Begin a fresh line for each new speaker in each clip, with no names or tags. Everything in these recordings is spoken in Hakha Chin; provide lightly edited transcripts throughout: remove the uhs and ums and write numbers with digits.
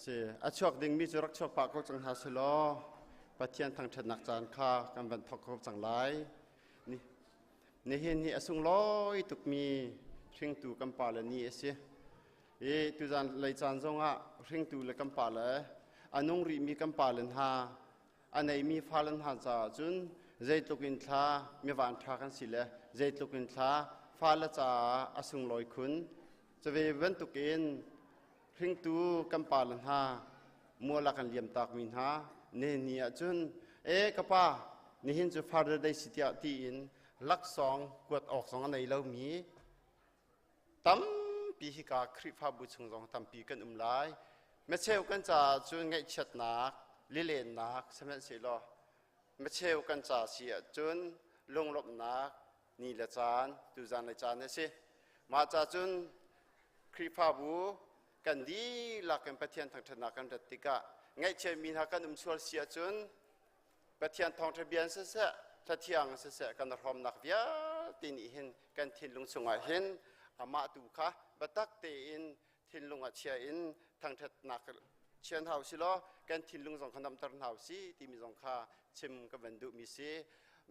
Si a chuak dingmi cu rak chuak pah ko cang hna selaw Pathian thangṭhatnak caan kha kan van thawk ko cang lai. Ni nihin hi a sunglawi tukmi hringtu kan pale ni a si. I tuzan lei caan zongah hringtu le kan pale a nung rihmi kan pale hna a neimi fale hna caah cun zeitluk in thla mivan ṭha kan si le zeitluk in thla fale caah a sunglawi khun. Cuve bantukin hringtu kan pale hna mual a kan liamtakmi hna ni ahcun e ka pa nihin cu Father Day si tiah tiin laksawng kuat awk zong a nei lomi tampi hika Khrihfabu chung zong tampi kan um lai. Macheu kan caah cun ngaihchiatnak, lilennak sihmanhsehlaw macheu kan ca si ahcun lunglawmhnak ni le caan tuzan le caan a si. Mah ca cun Khrihfabu kan dihlak in Pathian thangṭhatnak kan rat tikah ngaihchiatmi hna kan um sual si ahcun Pathian thawngṭha bia in siseh, thlathiang in siseh kan hrawmnak vialte nih hin kan thinlung chungah hin amah tu kha biatak tein thinlung ah chia in thangṭhatnak chian hau si law kan thinlung zong kha namter hna si timi zong kha chim ka van duhmi si.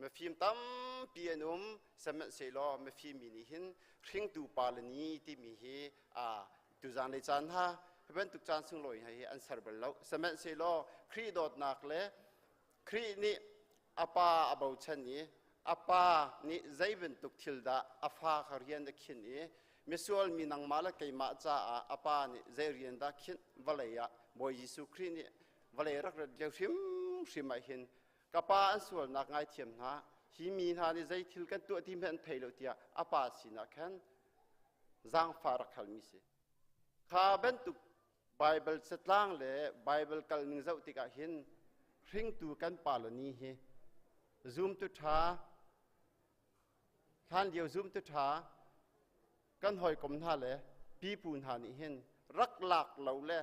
Mifim tampi an um, sihmanhsehlaw mifim mi nih hin hringtu pa le ni timi hi tuzan le caan hna hi bantuk caan sunglawi hna hi an ser bal lo. Sihmanhsehlaw Khrih dawtnak le Khrih nih a pa a bochan i a pa nih zei bantuk thil dah a fa kha rian a khinh i misual mi nangmah le keimah caah a pa nih zei rian dah khinh vawlei ah Bawi Jesuh Khrih nih vawlei rak rat lio hrimhrim ah hin ka pa an sualnak ngaithiam hna hi mi hna nih zei thil kan tuah ti hmanh an thei lo tiah a pa sinah khan zaangfah rak halmi si. Kha bantuk Baibal catlang le Baibal kalning zoh tikah hin hringtu kan pale ni hi zumtu ṭha hlanlio zumtu ṭha kan hawikom hna le pipu hna nih hin rak lak lo le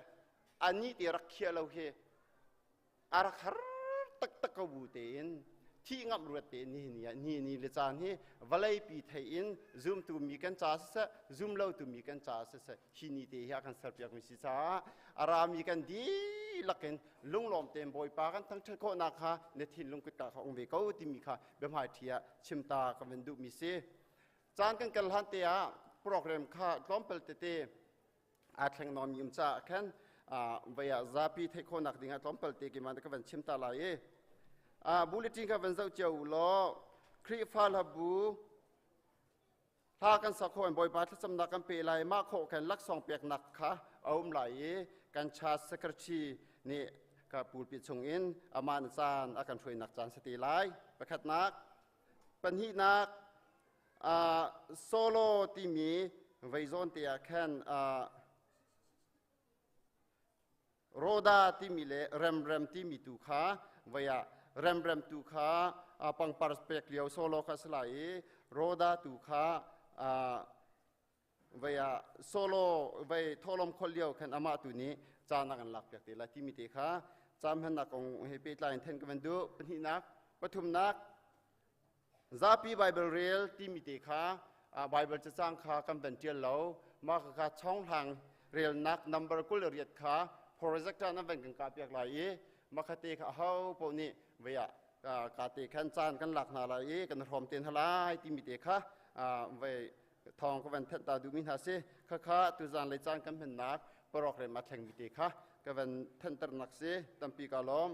ani te rak khiah lo hi a rak har taktak ko bu tein thih ngamh ruat tein nihin ni ah ni ni le caan hi vawleipi thei in zumtu mi kan ca siseh zum lotu mi kan ca siseh hi ni te hi a kan serpiak mi si caah a rami kan dihlak in lunglawm tein Bawipa kan thangṭhat khawhnak kha na thinlung kutka kha ong ve ko timi kha biahmaiṭhi ah chimta ka van duhmi si. Caan kan kal hlan te ah program kha tlawmpal tete aa thleng nawnmi um caah khan vei ah zapi theih khawhnak ding ah tlawmpal te keimah ka van chim ta lai i bulletin kha van zoh cio u law Khrihfa hlabu hla kan sak khawh in Bawipa thlacamnak kan pe lai mah khawh khan laksawng peknak kha a um lai i kan church secretary nih ka pulpit chung in amah na caan a kan hruainak caan si te lai. Pakhatnak pahnihnak Solo timi vei zawn te ah khan Roda timi le Remrem timi tu kha vei ah Remrem tu kha pangpar pek lio solo kha si lai i Roda tu kha vei ah solo vei thawhlawm khol lio khan amah tu nih caan a kan lak piak te lai timi te kha caan hmannak kong he pehtlai in then ka van duh. Pahnihnak, pathumnak, Zapi Baibal rel timi te kha Baibal cacang kha kan van ṭial lo. Mah kha chonghlang relnak number 28 kha projector nan van kan kah piak lai i makhate kha aho paoh nih vei ah ka te khan caan kan lak hna lai i kan hrawm te hna lai timi te kha vei thawng ka van thanh ta duhmi hna si. Khakha tuzan lei caan kan hmannak program a thlengmi te kha ka van thanhternak si. Tampi ka lawm.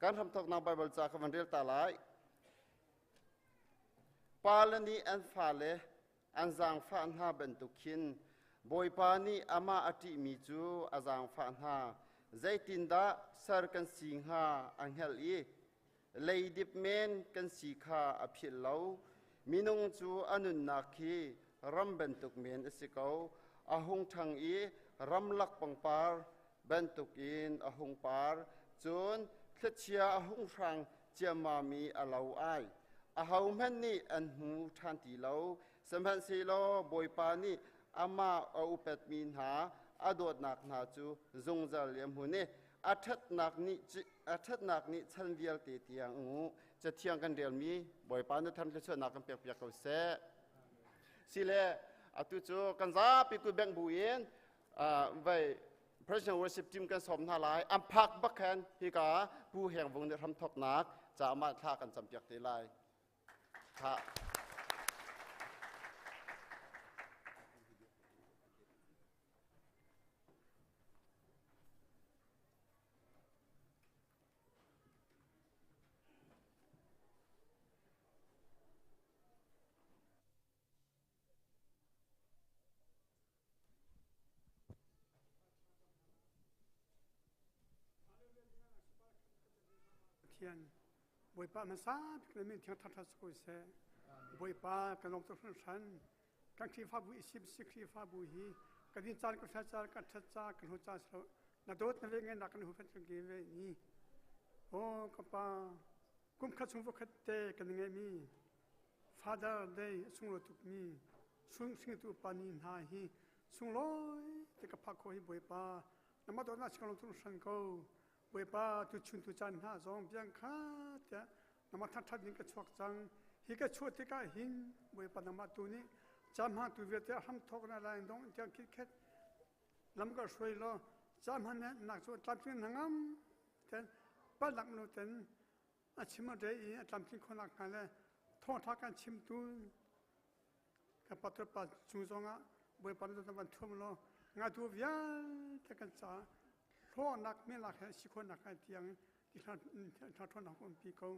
Kan hramthawknak Baibal ca ka van rel ta lai. Pale nih an fale an zaangfah hna bantuk khin Bawipa nih amah a ṭihmi cu a zaangfah hna. Zeitindah ser kan si hnga a hngalh i leidip men kan si kha a philh lo. Minung cu a nunnak hi ram bantuk men a si ko. A hung ṭhang i ramlak pangpar bantukin a hung par. Cun thlichia a hung hrang ciammam i a lo ai. Ahohmanh nih an hmu ṭhan ti lo. Sihmanhsehlaw Bawipa nih amah a upatmi hna a dawtnak hna cu zungzal i a hmun i a ṭhatnak nih a ṭhatnak nih chan vialte tiang u. Cathiang kan relmi Bawipa na thar thluachuahnak kan pekpiak ko seh. Sile atu cu kan zapi kut bengh bu in vai. President Worship Team kan sawm hna lai. An phak bak khan hika Pu Heng Vung nih hramthawknak caah mah thla kan campiak te lai. Tha.
Pathian Bawipa hmasa bik na min thiang ṭhaṭha si ko seh. Bawipa kan lawm tuk hringhran. Kan Khrihfabu i CBC Khrihfabu hi ka din caan ka hrial caan kan ṭhat caan kan hu caan si lo. Na dawt na ve ngai nak kan hu fan kan ke ve ni. Oh ka pa kum khat chung voikhat te kan ngeihmi Father Day a sunglawi tukmi sungtu pa ni hna hi sunglawi te ka phak khawh hi Bawipa nangmah dawtnak si ka lungthin hran ko. Bawipa tu chun tu caan hna zong biang kha tiah nangmah thangṭhat ding ka chuak cang. Hi ka chuah tikah hin Bawipa nangmah tu nih caan hmangtu vialte a hram thawk na lai dong tiang khit lam ka hruai law caan hman nak cu tlamtling hnangam ten palak nu ten a chim a re i a tlamtlin khawhnak hnga le thawngṭha kan chimtu kan pastor pa cung zongah Bawipa na van thuam law ngaitu vialte kan caah hlawhnak melak he si khawhnak hnga tiang ti hna ṭhawnnak umpi ko.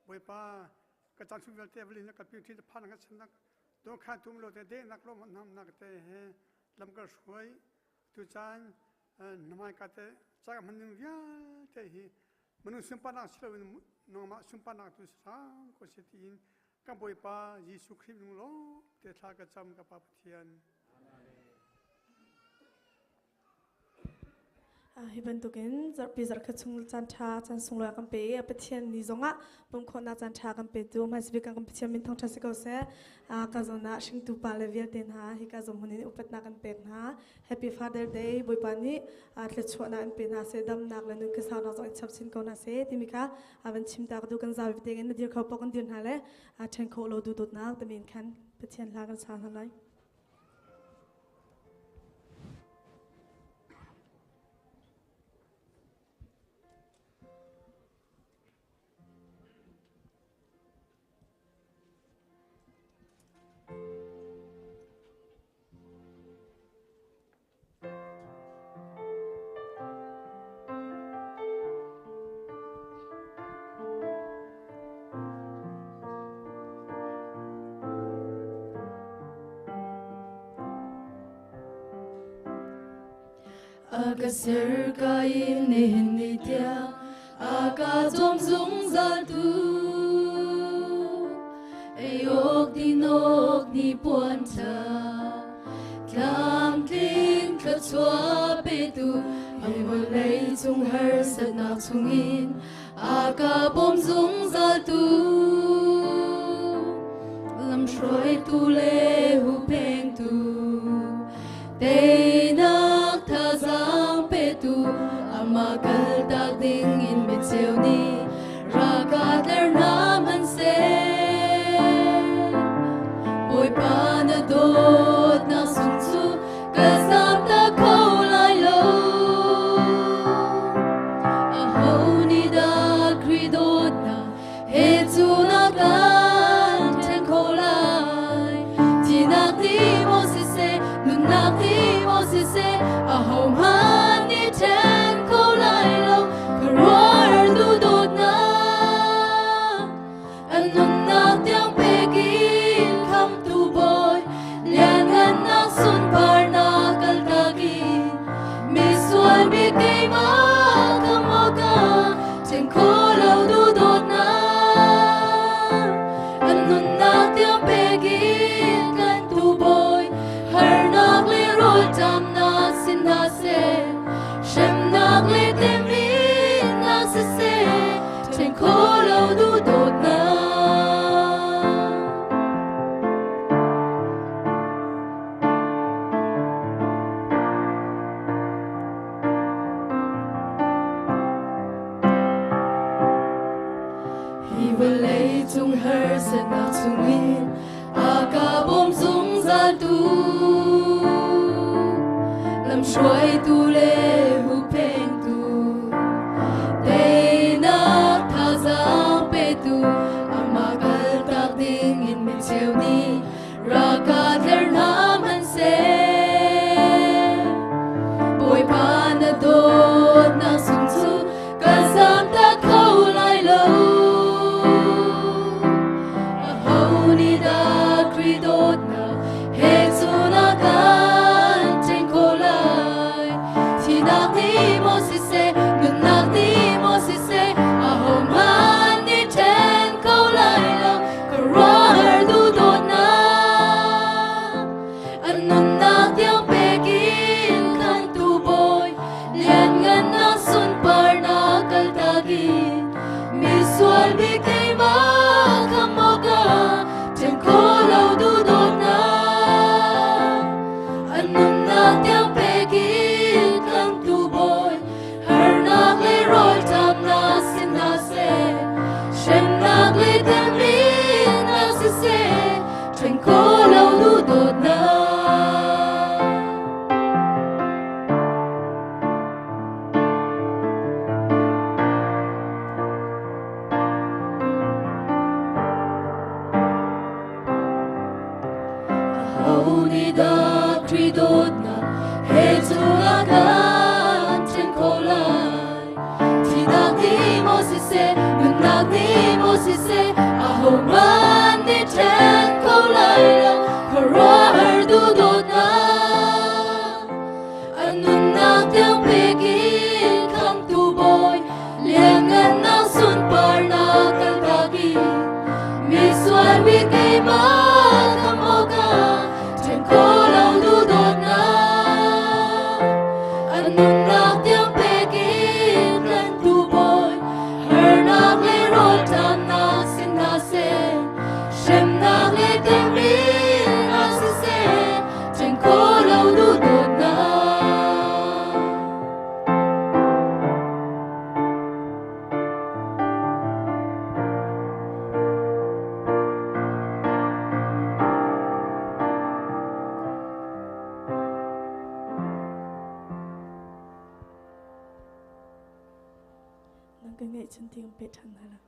Bawipa ka caan chung vialte vali na ka pi ṭhi phan ka channak do kha tum lo te dehnak lo namnak te he lam ka hruai tu caan namai ka te ca hman ning vialte hi Minung sunparnak si loin nangmah sunparnak tu si hram ko seh tiin kan Bawipa Jesuh Khrih nung lawm te thla ka cam ka Pa Pathian.
Hi bantukin zarhpi zarhkhat chung caan ṭha caan sunglawi kan pe i Pathian ni zongah pumh khawhnak caan ṭha kan petu hmaisabik kan Pathian min thangṭhat si ko seh. Ka zawn ah hringtu pa le vialte hna hika zawn hmun in upatnak kan pek hna. Happy Father Day Bawipa nih thluachuahnak in pe hna seh damnak le nun khuasaunak zong in chap chin ko hna seh timi kha van chim ta ka duh kan zapi te in na dir kho pok kan dir hna le ṭhen kho lo duh dawtnak timi in khan Pathian hla kan sa hna lai.
A ka ser ka in nihin ni tiang a ka cawm zungzal tu ei awk din awk ni puan ṭha tlamtling thluachuah petu hi vawlei cung harsatnak chungin a ka bawm zungzal tu lamhruaitu le hupengtu teinak thazaang petu amah kaltak ding in micheu nih raka tler hna hmanhseh Bawipa na dawtnak sung cu ka zam ta kho lai lo aho nih dah Khrih dawtnak he cu na kan ṭhen kho lai Thihnak ti maw siseh nunnak ti maw siseh ahohmanh nih ṭhen kho lai lo khuaruahhar duhdawtnak an nunnak tiang pek in khamtu bawi lianngannak sunparnak kaltak in misual mi keimah khamh awkah ṭhen kho lo duhdawtnak an nunnak tiang pek in kan tu bawi harnak le rawlṭamnak sin hna seh hremnak le temhinnak siseh ṭhen kho lo duhdawtnak. Hi vawlei cung harsatnak chungin a ka bawm zungzal tu lamhruaitu le.
cun ti kan peh ṭhan hna lai.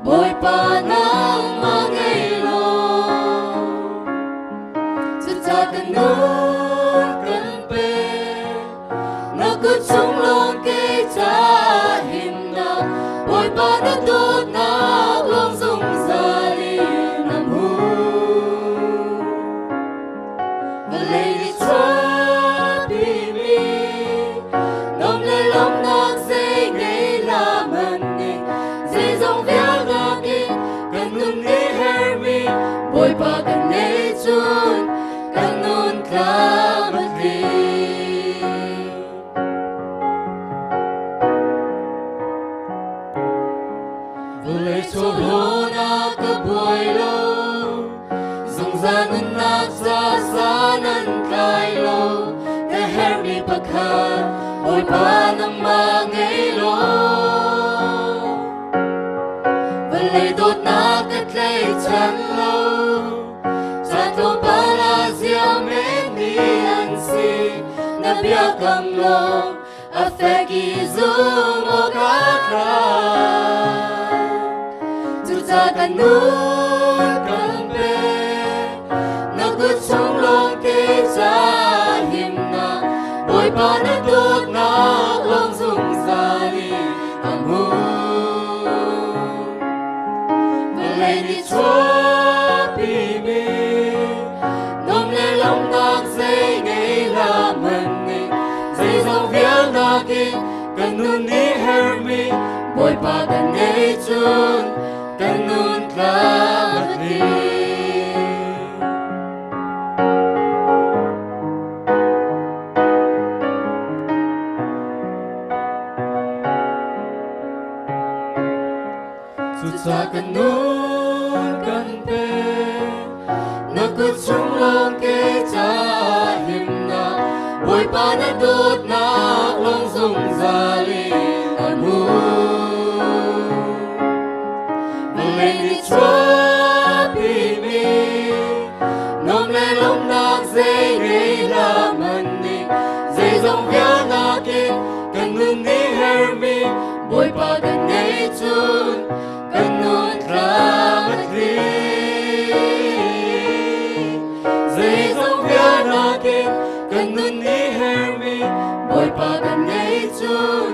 Bawipa nangmah ngei law cuca kan nun kan pe na kut chung lawng ke ca himnak Bawipa na dawtnak lawng zungzal in na hmu vawlei nih chuahpimi nom le lawmhnak zei ngei la man ning zeizong vialte kan nun nih hermi Bawipa kan ngei cun kan nun tlam a tling. Vawlei chawhlawn ka buai lo, zungzal nunnak ca san an tlai lo, ka hermi pakhat Bawipa nangmah ngei law. Vawlei dawtnak ka tlaichan lo, caan tlawmpal ah ziam mi an si, na biakam lawng a fek i zum awk a tlak. Cucaah kan nun kan pe, na kut chung lawng te ca himnak, Bawipa na dawtnak lawng zungzal in ka hmu. Vawlei nih chuahpimi nom le lawmhnak zei ngei hlah hmanh ning, zeizong vialnak in kan nun nih hermi Bawipa kan ngei cun kan nun tlam a tling. Cucaah kan nun kan pe, na kut chung lawng ke ca himnak, Bawipa na dawtnak lawng zungzal in a hmu. Vawlei nih chuahpimi nom le lawmhnak zei ngei hlah hmanh ning, zeizong vialnak in kan nun nih hermi Bawipa kan ngei cun kan nun tlam a tling. Zeizong vialnak in kan nun nih hermi Bawipa kan ngei cun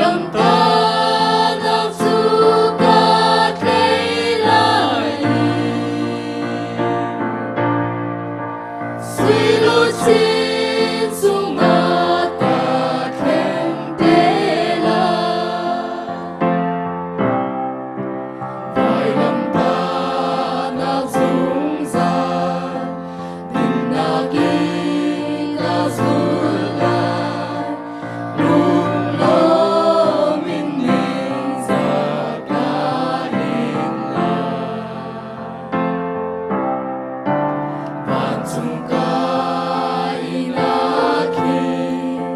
Vailamtahnak cu ka tlei lai i Sui luchin cungah ka thleng te lai. Vailamtahnak zungzal dinnak in ka zul lai. Lunglawm in ningzah ka ing lai. Vancung ka inn ah khin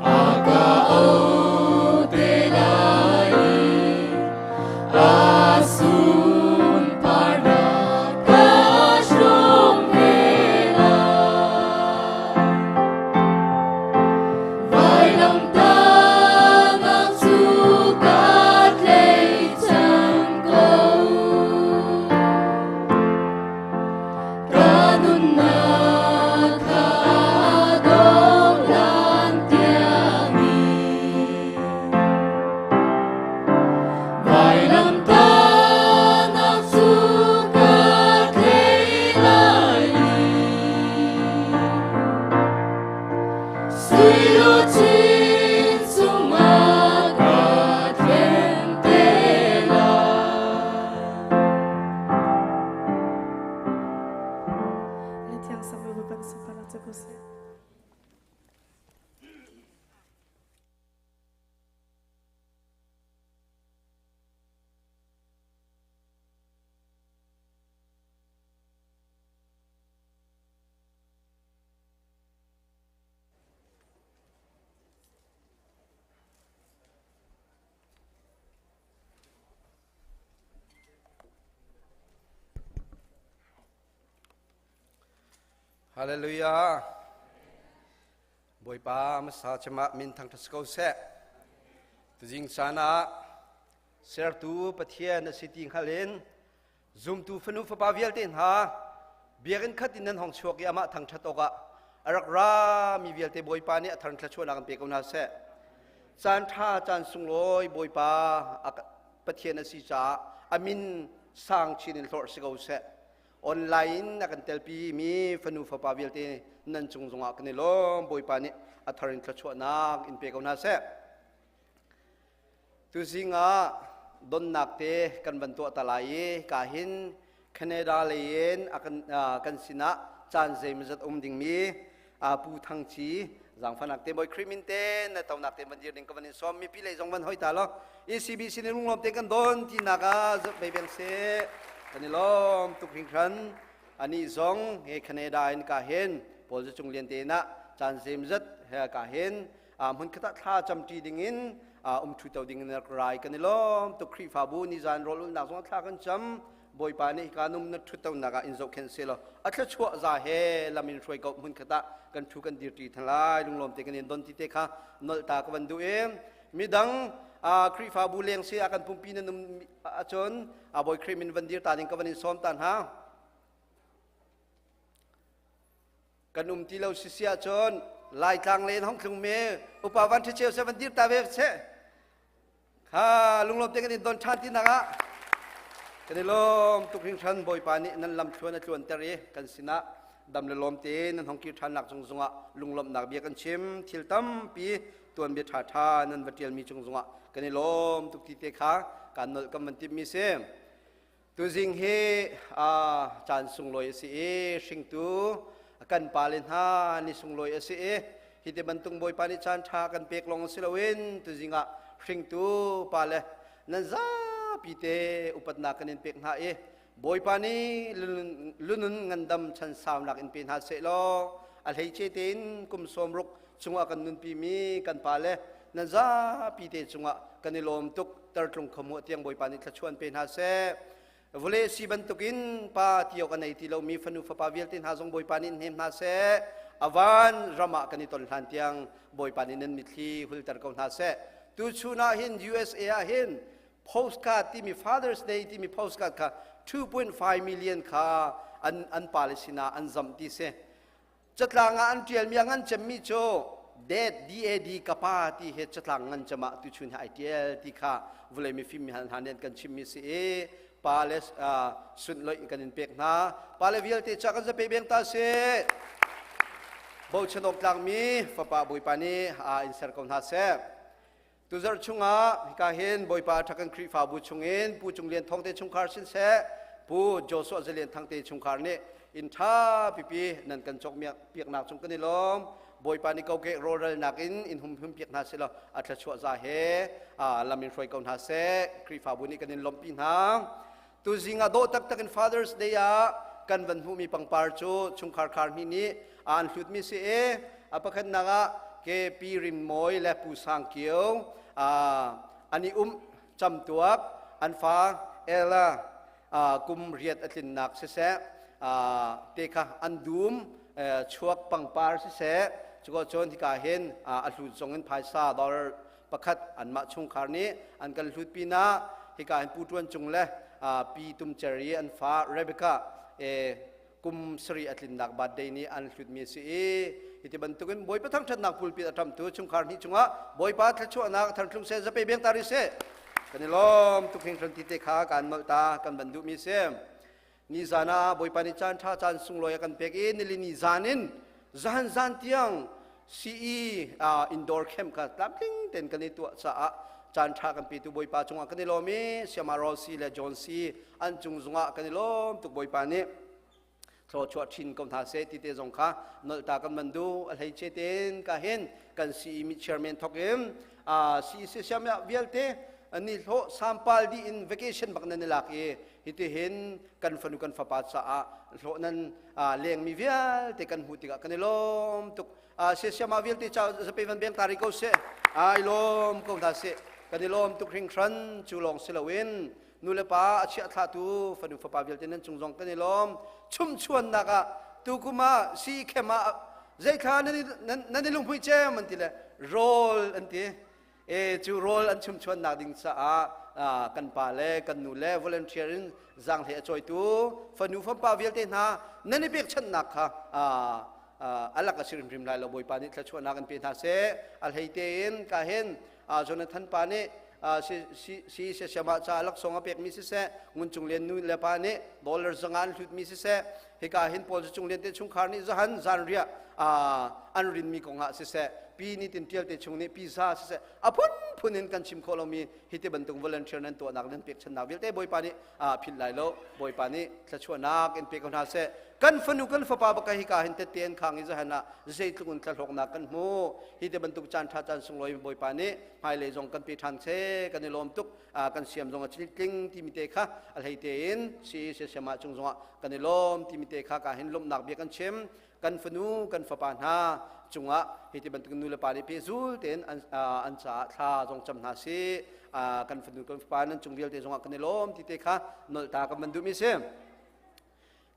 a ka auh te lai i a sunparnak ka hrawm ve lai. Vailamtahnak cu ka tlei cang ko. Ka nunnak kha a dong hlan tiangin. Vailamtahnak cu ka tlei lai i Sui luchin cungah ka thlen te lai.
Le thiang sak ve ban sunparnak cu ko seh.
Hallelujah. Bawipa masa chama min thang thas ko seh. Tuzing caan ah sertu Pathian a si ti hngal in Zumtu fanu fapa vialte hna biakinn khat in nan hong chuak i amah thangṭhat awkah a rak rami vialte Bawipa nih a thar thluachuahnak in pe ko hna seh. Caan ṭha caan sunglawi Bawipa Pathian a si caah a min sang chin in hlorh si ko seh. Online in a kan telpi mi fanu fapa vialte nan cung zongah kan i lawm. Bawipa nih a thar in thluachuahnak in pe ko hna seh. Tuzing ah donnak te kan van tuah ta lai i ka hin Canada lei in a kan, kan sinah caan zeimawzat um dingmi Pu Thang Ci zaangfahnak te Bawi Khrih min te na tonak te van dir ding ka van in sawm mipi lei zong van hoi ta lo ECBC nih lunglawm te kan don tinak ah bei beng se kan i lawm tuk hringhran ani zong he Canada in ka hin Paul Cung Lian te na caan zeimzat he ka hin hmun khat ah thla camṭi dingin umṭhu to dingin rak rai kan i lawm tuk. Khrihfabu nizan rawl ulnak zong thla kan cam. Bawipa nih hika num na ṭhut tonak ah in zohkhenh seh law a thluachuah za he lam in hruai ko. Hmun khat ah kan ṭhu kan dirṭi than lai. Lunglawm te kan in don ti te kha nolh ta ka van duh i midang Khrihfabu leng si ah kan pumpi na num ahcun Bawi Khrih min van dir ta ding ka van in sawm ta hna. Kan um ti lo sisi ahcun Laitlang len hong thlung me upa van ṭha cheu se van dir ta ve se kha lunglawm te kan in don ṭhan ti nak ah kan i lawm tuk hringhran. Bawipa nih nan lam thluan a tluan ter i kan sinah dam le lawm te nan hong kir ṭhan nak cung zungah lunglawmhnak bia kan chim. Thil tampi tuan bia ṭha ṭha nan va ṭialmi cung zungah kan i lawm tuk ti te kha kan nolh kan van timh mi si. Tuzing hi caan sunglawi a si i hringtu kan pale hna ni sunglawi a si i hi te bantuk Bawipa nih caan ṭha kan pek lawng si loin tuzing ah hringtu pale nan zapi te upatnak kan in pek hna i Bawipa nih lunun ngandam chan saunak in pe hna seh law a hleice tein kum 60 chungah kan nunpimi kan pale nan zapi te cungah kan i lawm tuk. Tartlung khuamuah tiang Bawipa nih thluachuah pe hna seh. Vawlei si bantukin pa ti awk a nei ti lomi fanu fapa vialte hna zong Bawipa nih hnem hna seh. Avan ram ah kan i ton hlan tiang Bawipa nih nan mitthli hulter ko hna seh. Tuchun ah hin USA ah hin postcard timi Father's Day timi postcard kha 2.5 million kha an pale sinah an zamh ti si. Catlang ah an ṭialmi a ngan cemmi cu Dad DAD kapa ti he catlang ngan cama tu chun hai tial ti kha vulei mi fim mi hal hna nih an kan chimmi si i pa le sunloih kan in pek hna. Pa le vialte ca kan zape beng ta si. Bochan awk tlakmi fapa Bawipa nih a in ser ko hna seh. Tuzarh chungah hika hin Bawipa ṭha kan Khrihfabu chungin Pu Cung Lian Thawng te chungkhar sinseh Pu Joshua Zalian Thang te chungkhar nih inn ṭha pipi nan kan cawk piaknak cung kan i lawm. Bawipa nih kokek rawlralnak in in humhim piak hna seh law a thluachuah za he lam in hruai ko hna seh. Khrihfabu nih kan in lawmhpi hna. Tuzing ah dawh taktak in Father's Day ah kan van hmuhmi pangpar cu chungkhar khar hnih nih an hlutmi si i a pakhatnak ah ke Pi Rin Mawi le Pu Sang Kio an i um camtuak an fa Ella kum riat a tlinnak siseh te kha an dum chuak pangpar siseh cuko cun hika hin a hlut zong in phaisa dollar pakhat anmah chungkhar nih an kan hlut pinah hika hin Pu Tuan Cung le Pi Tum Cer i an fa Rebecca kum sarih a tlinnak birthday nih an hlutmi a si i hiti bantukin Bawipa thangṭhatnak pulpit a ṭamtu chungkhar hnih cungah Bawipa thluachuahnak tharthlung seh zape beng ta rih seh. Kan i lawm tuk hringhran ti te kha kan nolh ta kan van duhmi si. Ni zan ah Bawipa nih caan ṭha caan sunglawi a kan pek i nilini zan in zan zan tiang CE indoor camp kha tlamtling tein kan i tuah caah caan ṭha kan petu Bawipa cungah kan i lawm i Siama Rossi le John C an cung zungah kan i lawm tuk. Bawipa nih thluachuah chin ko hna seh ti te zong kha nolh ta kan man duh. A hleice tein ka hin kan CE mi chairman thok in CEC siam vialte ni hlawh sampal dih in vacation bak nan i lak i hitihin kan fanu kan fapa caah hlawh nan lengmi vialte kan hmuh tikah kan i lawm tuk. Siasiama vialte ca zape van beng tari ko seh, ai lawm ko hna seh. Kan i lawm tuk hringhran. Cu lawng si loin nu le pa a chiah thlatu fanu fapa vialte nan cung zong kan i lawm. Chumchuannak ah tukum ah si khem ah zeithla nan i lunghmui cem an ti le rawl an ti e. Cu rawl an chumchuannak ding caah kan pa le kan nu le volunteer in zaanghlei a cawitu fanu fapa vialte hna nan i pekchanhnak kha alak a si hrimhrim lai lo. Bawipa nih thluachuahnak in pe hna seh. A hlei tein ka hin Jonathan pa nih si siama ca laksawng a pekmi siseh, Ngun Cung Lian nu le pa nih dollar 500 an hlutmi siseh, hika hin Paul Cung Lian te chungkhar nih zahan zanriah an rinmi kongah siseh, pi ni tin tial te chung nih pizza siseh, a phunphun in kan chim khawh lomi hi ti bantuk volunteer nan tuahnak nan pekchannak vialte Bawipa nih philh lai lo. Bawipa nih thluachuahnak in pe ko hna seh. Kan fanu kan fapa baka hika hin tette an khang i zahan ah zeitluk in thlahlawknak kan hmu. Hi ti bantuk caan ṭha caan sunglawi Bawipa nih hmailei zong kan pe ṭhan seh. Kan i lawm tuk. Kan siam zong a tling timi te kha a hlei tein si siam ah cung zongah kan i lawm timi te kha ka hin lawmhnak bia kan chim. Kan fanu kan fapa hna cungah hi ti bantuk nu le pa nih pehzul tein an caah thla zong cam hna si. Kan fanu kan fapa nan cung vialte zongah kan i lawm ti te kha nolh ta kan van duhmi si.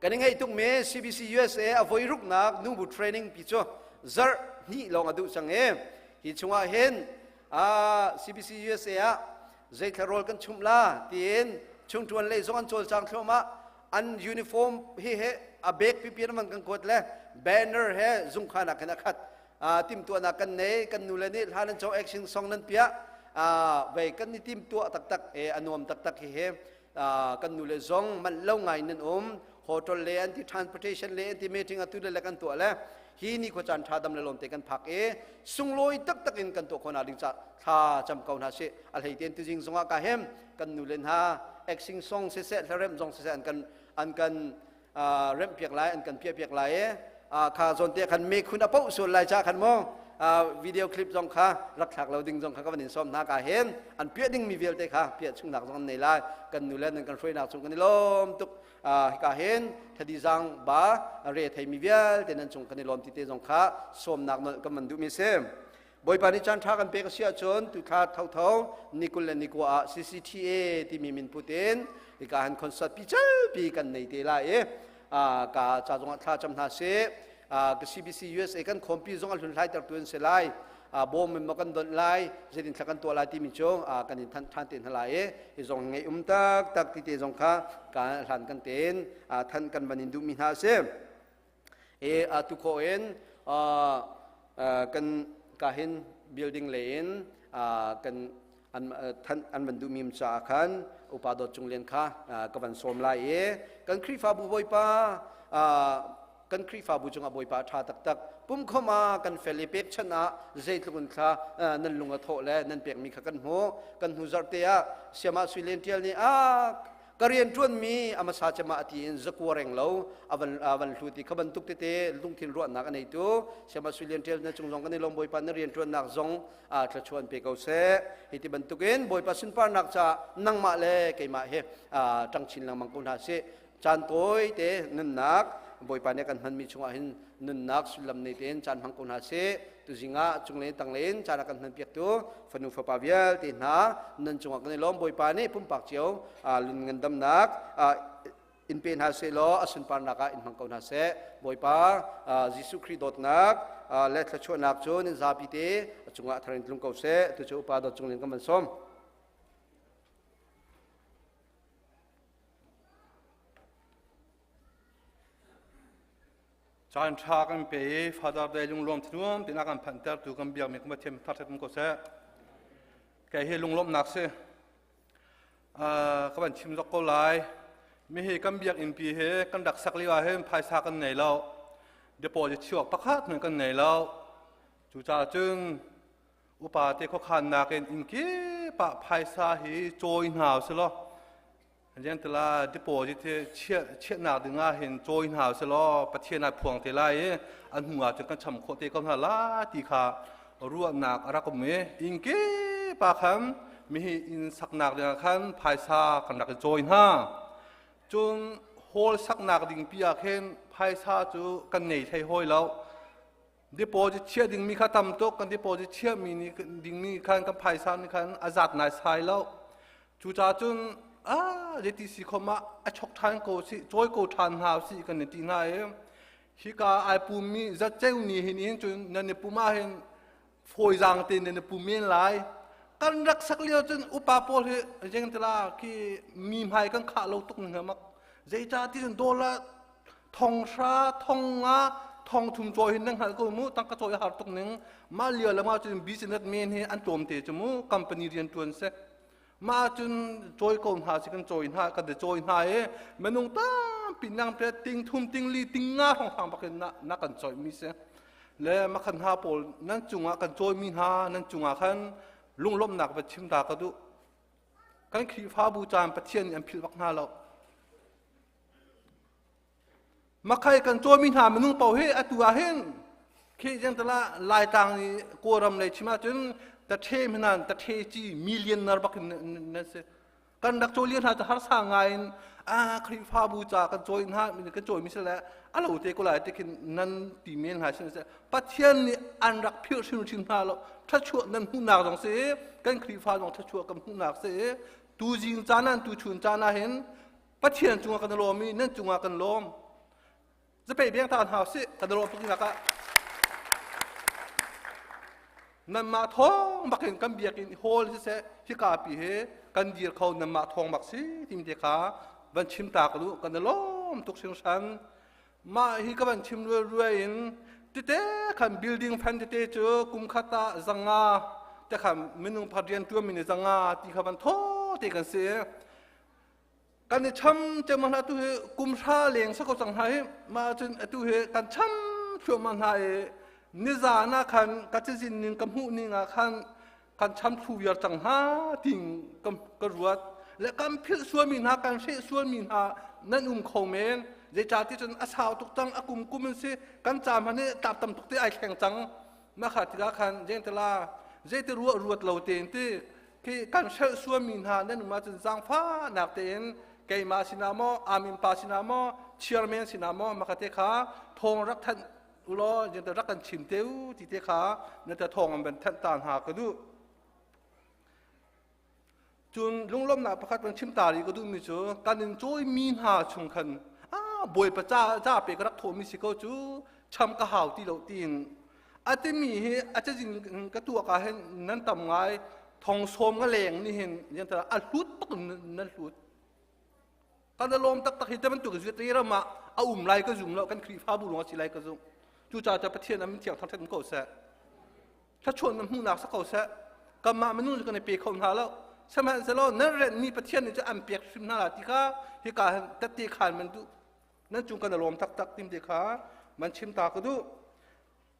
Kan i ngaih tukmi CBC USA a voi ruknak nubu training pi cu zarh hnih lawng a duh cang i hi chungah hin CBC USA ah zeithla rawl kan chumh la tiin chungṭuan lei zong an cawlcang thluahmah. An uniform hi he a bek pipi an van kan kuat le banner he zungkhan ah khin a khat. Timtuahnak kan nei. Kan nu le nih hla nan cho, action song nan piah vei kan ni timtuah taktak e a nuam taktak. Hi he kan nu le zong manh lo ngai nan um. Hotel le anti transportation le anti meeting atu le kan tuah le hi ni khua caan tha dam le lawm te kan phak i sunglawi taktak in kan tuah khona ding ca thla cam ko hna si. A hlei ten tuzing zongah ka hem kan nu le hna acting song siseh, hlarem zong siseh an kan remh piak lai, an kan piah piak lai e. Kha zawn te khan me khun a poh sual lai cha khan mo video clip zong kha rak thlak lo ding zong kha ka van in som hna. Ka hen an piah ding mi vialte kha piah chungnak zong an nei lai. Kan nu le nan kan hruainak chung kan i lawm tuk. Hika hin thadi zang ba re thei mi vialte nan cung kan i lawm ti te zong kha sawmnak nolh kan van duh mi si. Bawipa nih caan ṭha kan pek a si ahcun tuthla thotho ni 20 le ni 9 ah CCTA timi min put in hika han concert pi pi kan nei te lai i ka ca zongah thla cam hna sih. Ka CBC USA kan khawmpi zong a hlun hlai tertu an si lai. Bawm in maw kan donh lai, zeitin thla kan tuah lai timi cu kan in thanh ṭhan te hna lai i hi zong ngei um tak tak ti te zong kha ka hlan kan tein than kan van in duhmi hna a si. E tu khawh in kan.
Ka hin building lei in kan an than an van duhmi caah khan upa dawt cung lian kha ka van sawm lai i kan Khrihfabu Bawipa kan Khrihfabu cungah Bawipa ṭha taktak pumkhom ah kan fel i pekchanh ah zeitluk in thla nan lung a thawh le nan pekmi kha kan hmuh. Kan hnu zarh te ah Siamah Sui Len Ṭial nih a ka rian ṭuanmi a hmasa cem ah a ti in zakua reng lo a van a van hlut i kha bantuk tete lungthin ruahnak a neitu Siamah Sui Lian Ṭial na cung zong kan i lawm. Bawipa na rian ṭuannak zong thluachuah an pe ko seh. Hi ti bantukin Bawipa sunparnak caah nangmah le keimah hi ṭang chin lengmang ko hna sih. Caan tawi te nunnak Bawipa nih kan hmanmi chungah hin nunnak sullam nei tein caan hmang ko hna sih. Tuzing ah cunglei tanglei in caan a kan hman piaktu fanu fapa vialte hna nan cungah kan i lawm. Bawipa nih pumpak cio lun ngandamnak in pe hna seh law a sunparnak ah in hmang ko hna seh. Bawipa Jesuh Khrih dawtnak le thluachuahnak cu nan zapi te a cungah thar in tlung ko seh. Tu cu upa dawt cung len kan van sawm.
Caan ṭha kan pe i Father Day lunglawm thanuam tiin a kan phanhtertu kan biakmi kan Pathian thangṭhat um ko seh. Kei hi lunglawmhnak si. Ka van chim zok ko lai. Mi hi kan biakinn pi hi kan rak sak lio ah hin phaisa kan nei lo. Deposit chuak pakhat hmanh kan nei lo. Cucaah cun upa te khuakhannak in inn kip ah phaisa hi cawi hna usih law Liantala deposit hi chiahnak ding ah hin cawi hna usih law Pathian ai phuang te lai i an hnu ah cun kan cham khawh te ko hna la ti kha ruahnak a rak um i inn kip ah khan mihi inn saknak ding ah khan phaisa kan rak i cawi hna. Cun hall saknak ding pi ah khin phaisa cu kan nei hlei hawi lo. Deposit chiah dingmi kha tam tuk, kan deposit chiahmi nih dingmi khan kan phaisa nih khan a zat naisai lo. Cucaah cun ah zeiti si khom ah a chok ṭhan ko si, cawi ko ṭhan hna usih kan i ti hna i hika ai pummi zatceu ni hin hin cun nan i pum ah hin fawizaang tein nan i pum men lai. Kan rak sak lio cun upa pawl hi zengtila khi mi hmai kan khah lo tuk ning mak. Zeicah ti cun dollar thong hra thong nga thong thum cawi hin nan hngalh ko mu. Tangka cawi a har tuk ning. Mah lio le mah cun business men hi an tlawm te cu mu. Company rian tuan se mah cun cawi ko hna si kan cawi hna kan cawi hna i minung tampi nang pe ting thum ting li ting nga hrawng hrang bakin na na kan cawi mi si le makhan hna pawl nan cungah kan cawi mi hna nan cungah khan lunglawmhnak va chim ta ka duh. Kan Khrihfabu caan Pathian nih an philh bak hna lo. Makhai kan cawmi hna minung paoh hi atu ah hin khi jengtala Laitlang i Kawlram lei chim ahcun tathe hmenan tathe ci millionaire bak in nan si. Kan rak cawi hna cu harsa ngai in a Khrihfabu ca kan cawi hna kan cawi mi si le a lo te ko lai ti khin nan ti men hna sin. Pathian nih an rak philh hrimhrim hna lo. Thluachuah nan hmuhnak zong si, kan Khrihfa zong thluachuah kan hmuhnak si. Tu zing caan ah tu chun caan ah hin Pathian cungah kan lawm i nan cungah kan lawm. Zapei biang ta hna sih kan lawm tuk nak ah nanmah thawng bakin kan biakinn hall siseh hika pi he kan dir kho nanmah thawng bak si tim te kha van chim ta ka duh. Kan lawm tuk hringhran. Mah hi ka van chim ruai in tete khan building fan tete cu kum khat ah zanga te khan minung pakhat rian tuan mi nih zanga ti kha van thaw te kan si. Kan i cham te ma hna tu hi kum hra leng sa ko cang hna hi. Ma cun atu hi kan cham thluahmah hna i nizan ah khan ka cazin ning ka hmuh ning ah khan kan cham thlu viar cang hna ting ka ruat le kan philh sualmi hna kan hreh sualmi hna nan um kho men. Zeicah ti cun a sau tuk cang, a kum kum in si kan ca hmanh hi tlap tam tuk te ai thleng cang. Ma kha tikah khan jengtala zeiti ruah ruat lo tein ti khi kan hrelh sualmi hna nan um ahcun zaangfahnak tein keimah sinah maw, amin pa sinah maw, chairman sinah maw makate kha thawng rak thanh ulaw jengta rak kan chim te u ti te kha na ta thawng an van thanh ta hna ka duh. Cun lunglawmhnak pakhat kan chim ta rih ka duhmi cu kan in cawimi hna chung khan a Bawipa ca ca pe ka rak thawhmi si ko cu cham ka hau ti lo tiin a timi hi a cazin ka tuak ah hin nan tam ngai. Thong sawm nga leng nih hin a hlut tuk nan hlut. Kan lawm taktak. Hi te bantuk zuat ram ah a um lai ka zum lo, kan Khrihfabu lawng a si lai ka zum. Cucaah Pathian amin thiang thangṭhat ko seh. Thluachuah nan hmuhnak si ko seh. Kanmah minung cu kan i pe kho hna lo. Sihmanhsehlaw nan renhmi Pathian nih cun an pek hrim hna lai ti kha hika hin tette khaan man duh. Nan cung kan i lawm taktak tim te kha man chim ta ka duh.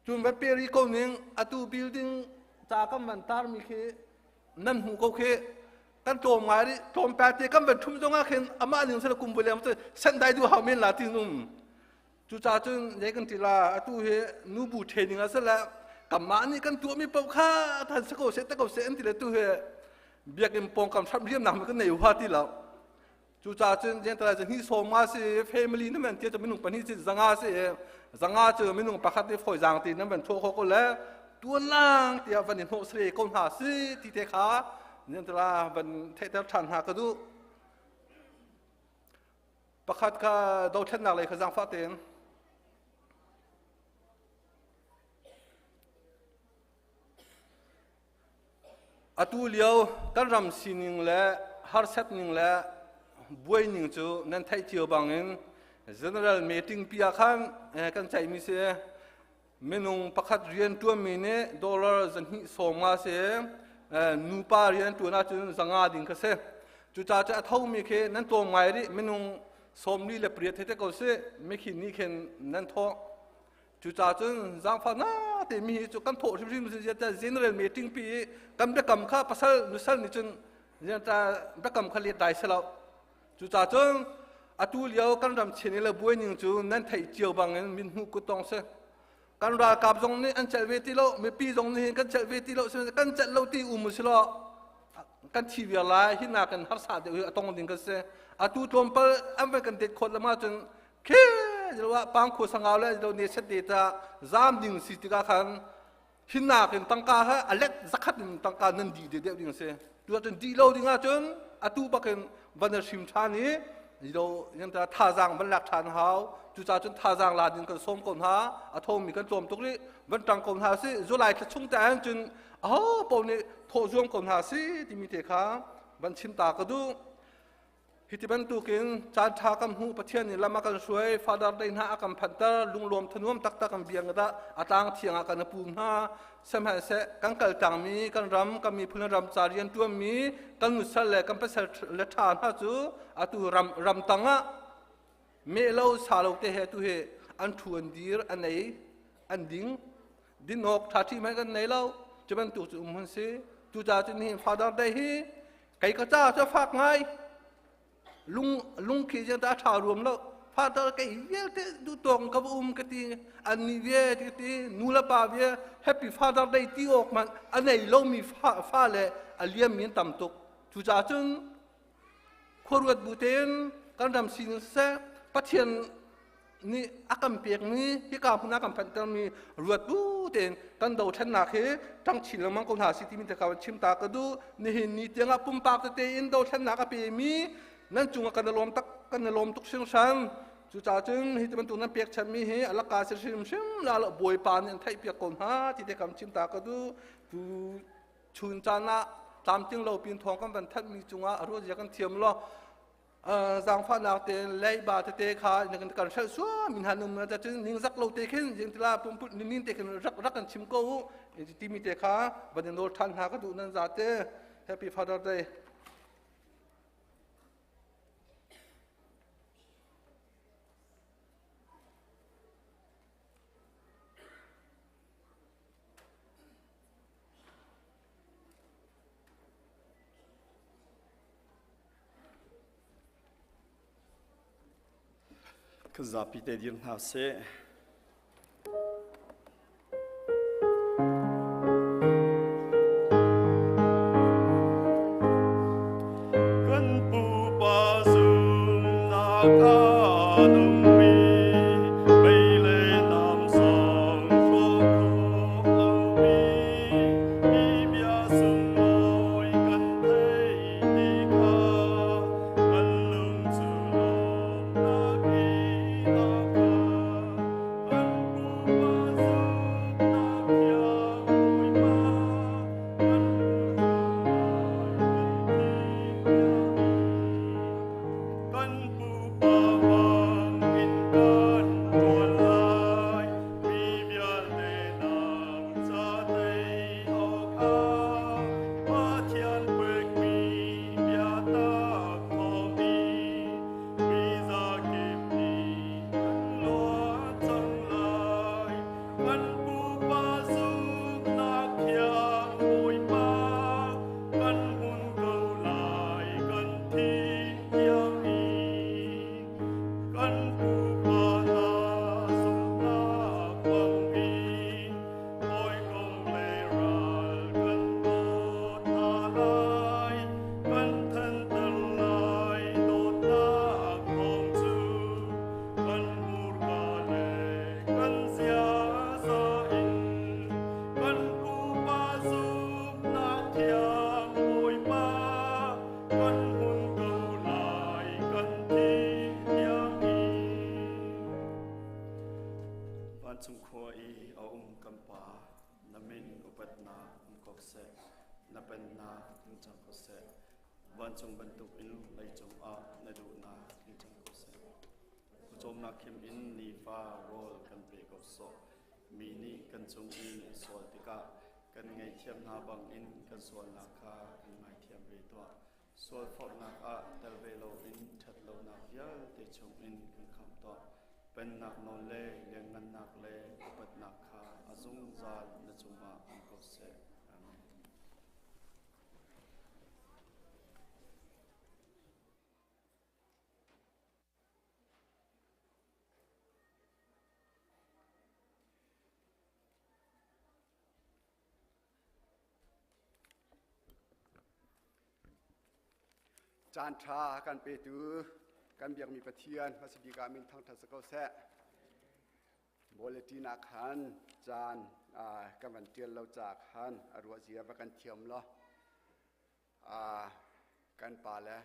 Cun van pe rih ko ning atu building ca kan van tarmi khi nan hmuh ko khi kan tlawm ngai rih tlawm te kan van ṭhum zong ah khin amah ning sila kum voi leng sendai duh hau men la ti um. Cucaah cun zei kan ti la atu hi nubu training ah sila kanmah nih kan tuahmi paoh kha than si ko seh te ko seh an ti le tu hi biakinn pawngkam hram riamnak kan nei hua ti lo. Cucaah cun jentala cu hnih sawm nga si family na man tia cu minung pahnih si zanga si zanga cu minung pakhat nih fawi zaang ti nan van thuah khawh ko le tuan lang tiah van i hnawh sare ko hna si ti te kha jentala van theihter ṭhan hna ka duh. Pakhat kha dothlennak lei kha zaangfah tein Atu lio kan ram sining le harsat ning le buai ning cu nan theih cio bangin general meeting pi ah khan kan ceihmi si. Minung pakhat rian ṭuanmi nih dollar zahnih sawm nga si. Nupa rian ṭuan ahcun zanga ding kha si. Cucaah cu a thomi khi nan tlawm ngai rih minung 48 thei te ko si mikhi nih khin nan thawh. Cucaah cun zaangfah na te mi hi cu kan thawh hrimhrim si general meeting pi i kan biakam kha pasal nusal nih cun biakam kha let dai si lo. Cucaah cun atu lio kan ram chin i le buai ning cu nan theih cio bangin min hmuh kut tong si. Kan ralkap zong nih an celh ve ti lo, mipi zong nih kan celh ve ti lo, kan celh lo ti um si lo kan thi viar lai hi nakin harsa deuh hi a tong ding kan si. Atu tlawmpal an van kan det khawt lama cun khi ah pangkhua sangau le lo ne set te ta zam ding si tikah khan hinnak in tangka ha a let zakhat in tangka nan di de deuh ding si tu cun di lo ding ahcun atu bakin van hrim than i lo yan ta thazang van lak than hau cucaah cun thazang la ding kan sawm ko hna a thomi kan tlawm tuk rih van tang ko hna si zulai thla chung te ahcun cun aho paoh nih thawh zuam ko hna si timi te kha van chim ta ka duh. Hiti bantukin caan ṭha kan hmuh Pathian nih lam a kan hruai Father Day hna a kan phanhter lunglawm thanuam taktak kan biang dah a tlang thiang ah kan pum hna sihmanhseh kan kal tangmi kan ram kan miphun ram ca rian ṭuanmi kan nusal le kan pasal le ṭha hna cu atu ram ram tang ah meh lo sa lo te he tu hi an ṭhu an dir an ei an ding din awk ṭha ṭhi hmanh kan nei lo cu bantuk cu um hun si cucaah cun nihin Father Day hi Kei ka ca cu fak ngai. Lung lung khi ziang ta ṭha ruam lo. Father kei vialte du tawng ka va um ka ti. An nih ve ti ti nu le pa ve happy father day ti awk man a nei lomi fa, fa le a liam mi an tam tuk. Cucaah cun khuaruat bu tein kan ram sining siseh Pathian nih a kan pekmi hika hmun ah kan phanhtermi ruat bu tein kan dothlennak hi ṭang chin lengmang ko hna si timi te kha chim ta ka duh. Nihin ni tiangah pumpak tete in dothlennak a pemi nan cungah kan i lawm tak kan i lawm tuk hringhran. Cucaah cun hi ti bantuk nan pekchanhmi hi a laka si hrimhrim la lo Bawipa nih an theihpiak ko hna ti te kam chim ta ka duh. Tu chun caan ah tlamtling lo pin thawng kan van thanhmi cungah a ruah zia kan thiam lo. Zaangfahnak tein leiba tete kha kan hrelh suam min han um cun ningzak lo te khin jingtila pumput ninin te khin rak rak kan chim ko u timi te kha van in nawl ṭhan hna ka duh nan zate. Happy Father Day.
Kan zapi te dir hna seh. Kan pupa zumnak a nungmi mei le nam song hrawh khawh lomi mi bia sunglawi kan thei ti kha kan lung cu lawmnak in a khat. Kan pupa zumhnak thiang Bawipa, kan lung cu lai kan thim Kan pupa.
upatnak um ko seh. Na pennak tling cang ko seh. Vancung bantukin leicung ah na duhnak tling cang ko seh. Pawcawmnak khim in nifa rawl kan pe ko sawh. Mi nih kan cung i an sual tikah kan ngaihthiam hna bangin kan sualnak kha kan ngaithiam ve tuah. Sualforhnak ah tel ve loin ṭhatlonak vialte chungin kan khamh tuah. Pennak nawl le lianngannak le upatnak kha a zungzal na cungah um ko seh. Amen.
Caan ṭha kan petu kan biakmi Pathian hmasa bik ah min thangṭhat si ko seh. Bulletin ah khan caan kan van ṭial lo caah khan a ruah zia va kan thiam law kan pale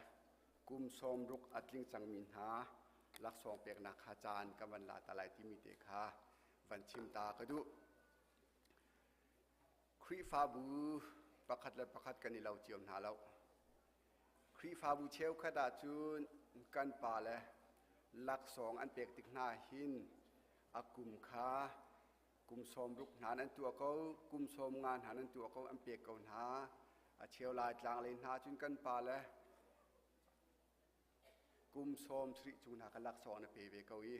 kum 60 a tling cangmi hna laksawng peknak kha caan kan van la ta lai timi te kha van chim ta ka duh. Khrihfabu pakhat le pakhat kan i lo cio hna lo. Khrihfabu cheukhat ahcun kan pale laksawng an pek tik hna hin a kum kha kum 60 hna an tuah ko, kum 50 hna an tuah ko, an pek ko hna. A cheu lai tlang lei hna cun kan pale kum 70 cu hna ka laksawng na pe ve ko i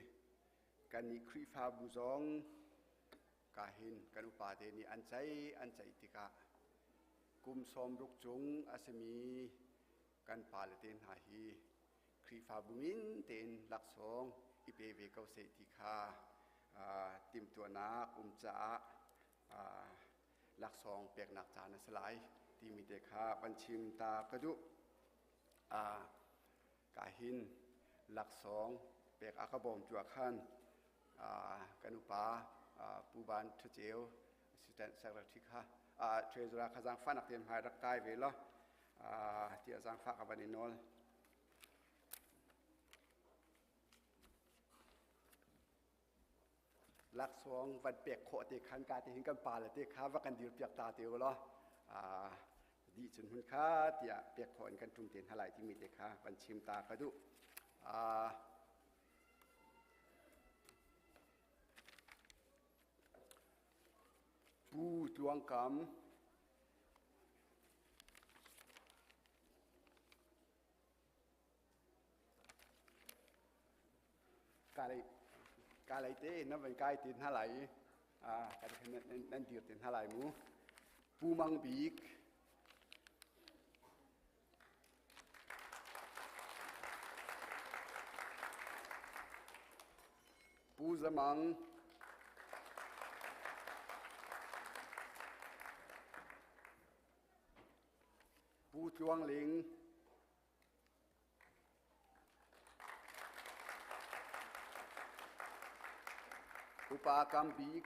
kannih Khrihfabu zong ka hin kan upa te nih an ceih an ceih tikah kum 60 cung a simi kan pale te hna hi Khrihfabu min tein laksawng i pe ve ko seh ti kha timhtuahnak um caah laksawng peknak caan a si lai timi te kha van chim ta ka duh. Ka hin laksawng pek a ka bawmtu ah khan kan upa Pu Van Ṭhaceu Assistant Secretary kha Treasurer kha zaangfahnak tein hmai rak kai ve law tiah zaangfah ka van i nawl. Laksawng van pek khawh te khan ka te hin kan pa le te kha va kan dir piak ta te u law dih cun hun kha tiah pek khawh in kan ṭum te hna lai timi te kha van chim ta ka duh. Pu Tluang Kam Ka lei te nan van kai te hna lai i nan dir te hna lai mu. Pu Mang Bik Pu Za Mang Pu Tluang Ling Upa Kam Bik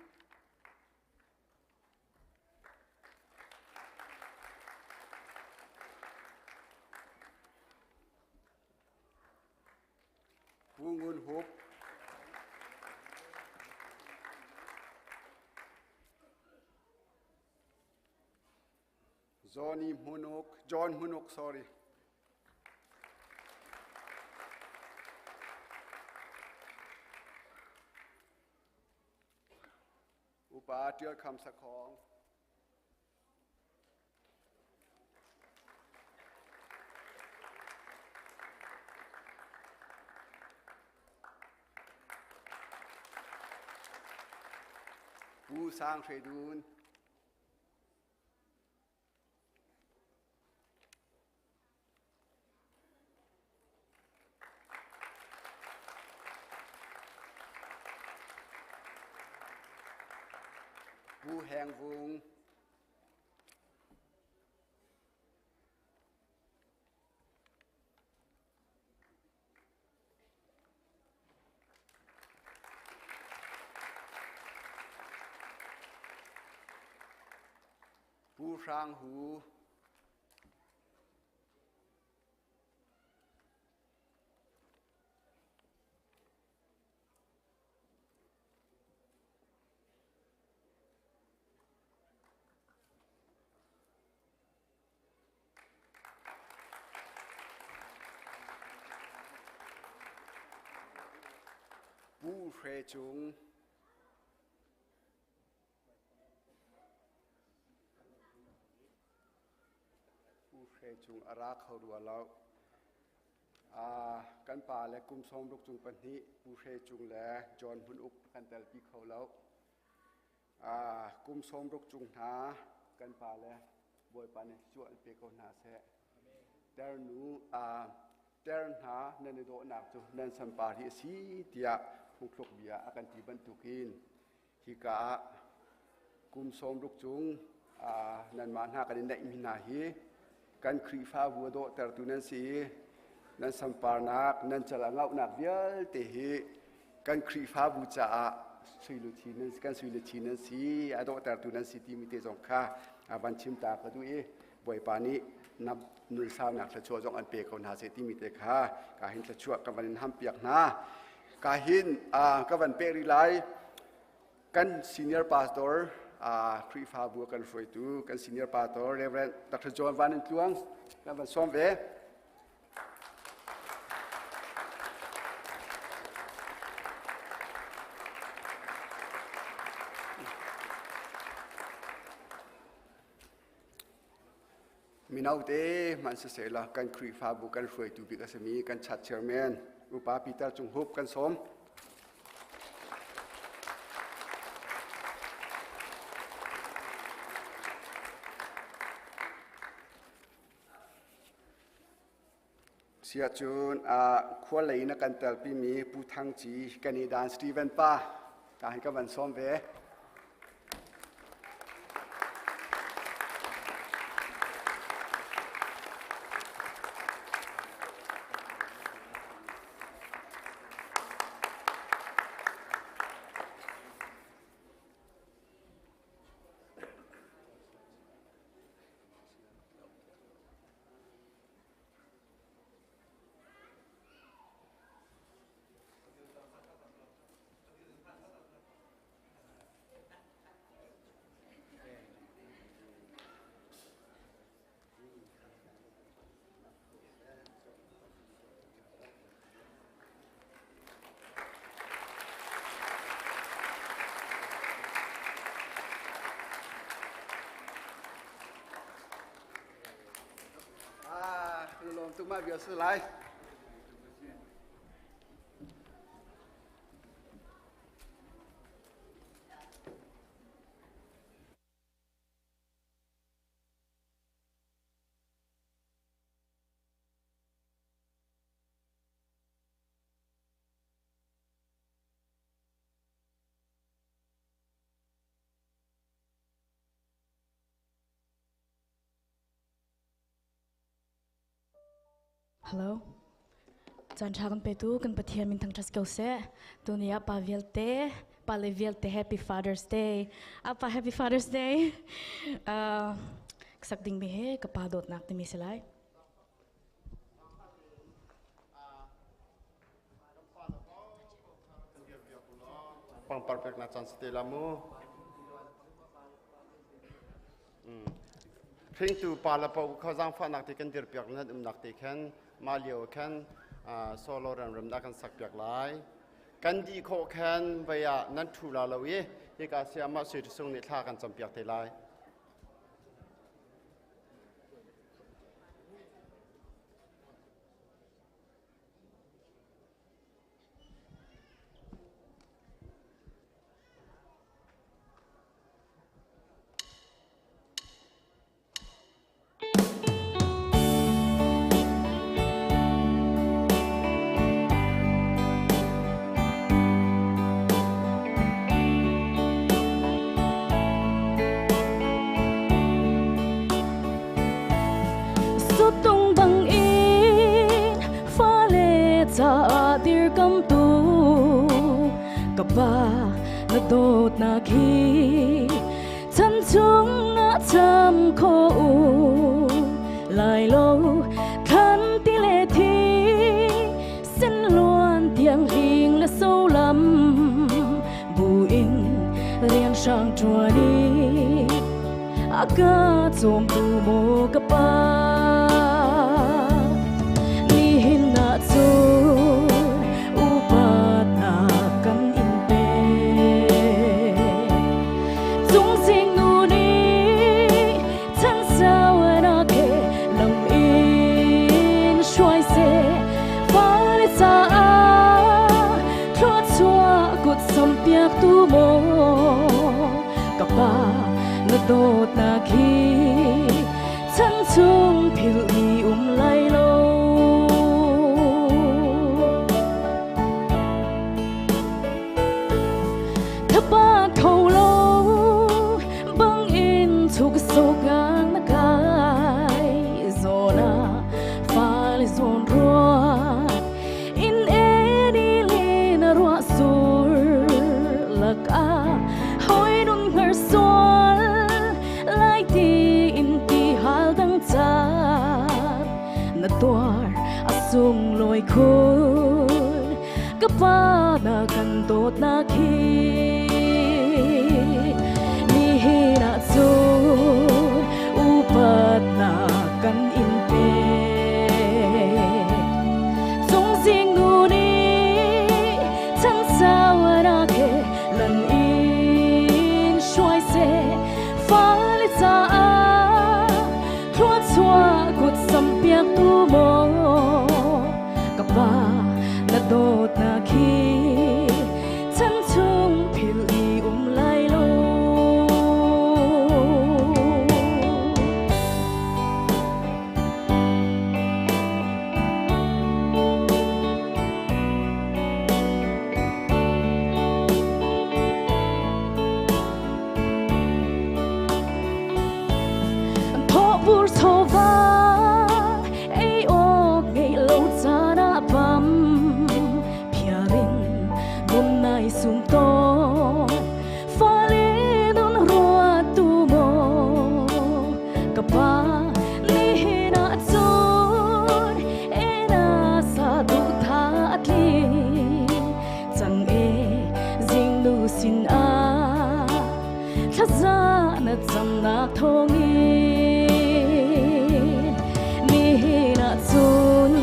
Pu Ngun Hup Johnny Hmunuk, John Hmunuk, sorry. Upa Tial Kham Sakhong. Pu Sang Hre Dun. Pu Heng Vung. Pu Hrang Hu. Pu Hre Cung. Pu Hre Cung a ra kho rua lo. Kan pa le kum sawm ruk cung pahnih Pu Hre Cung le John Hmun Uk kan telpi kho lo. Kum 60 cung hna kan pa le Bawipa nih thluachuah an pe ko hna seh. Ternu ter hna nan i dawhnak cu nan sanpar hi a si tiah phungthluk bia a kan ti bantukin hika ah kum 60 cung nanmah hna kan i neihmi hna hi kan Khrihfabu a dawhtertu nan si i nan sanparnak nan cal a ngauhnak vialte hi kan Khrihfabu caah suiluthi nan kan suiluthi nan si a dawhtertu nan si timi te zong kha van chim ta ka duh i Bawipa nih na nunsaunak thluachuah zong an pe ko hna seh timi te kha ka hin thluachuah ka van in hampiak hna. Ka hin ka van pek rih lai. Kan senior pastor Khrihfabu kan hruaitu kan senior pastor Reverend Dr. John Van In Tluang kan van sawm ve. Mino te hmanh siseh la kan Khrihfabu kan hruaitu bik a simi kan chat chairman Upa Peter Cung Hup kan sawm. Siahcun khua lei in a kan telpimi Pu Thang Ci kan i dan Steven pa ka hin ka van sawm ve. Ah, lawm tuk ma bia si lai.
Hello. Caan ṭha kan petu kan Pathian min thangṭhat ko seh. Tuni ah pa vialte, pa le vialte Happy Father's Day. Apa Happy Father's Day. Sak ding mi he ka pa dawtnak timi si lai.
Pangpar pek na caan si te la mu. Hringtu pa le pa kha zaangfahnak te kan dirpiak nan umnak te khan ma lio khan solo remrem dah kan sak piak lai. Kan di khawh khan vei ah nan thu la lo i hika siamah sui sung nih thla kan campiak te lai.
Suttung bang in fale caah dirkamtu ka pa na dawtnak hi chan chung na cham kho lai lo than ti le thi sin luan tiang hing le so lam bu in rian hrang ṭuan i a ka cawmtu maw ka pa nihin ah cun upatnak kan. Dawtnak hi chan chung philh mi um lai lo. Thapa kho lo bang in chuk sokan na kai zona fale zon ruat in eni le na ruah sur laka hoi nun ngar sual lai ti in ti hal dang char na tuar a sung loi khun ka pa na kan dawt na khi ni hi na cun upat na kan in pe Cung zing nu nih chan sau na ke lan in hruai se fale caah thluachuah kut sampiak tu maw ka pa na dawtnak hi chan chung philh i um lai lo. Thawhbur chawva ei awk ngeih lo caan ah pam phiarin nun nai sum tawn fale nun ruat tu maw ka pa nihin ah cun ena sa duh tha a tling cang e zingnu sin ah thlaza na camnak thawngin nihin ah cun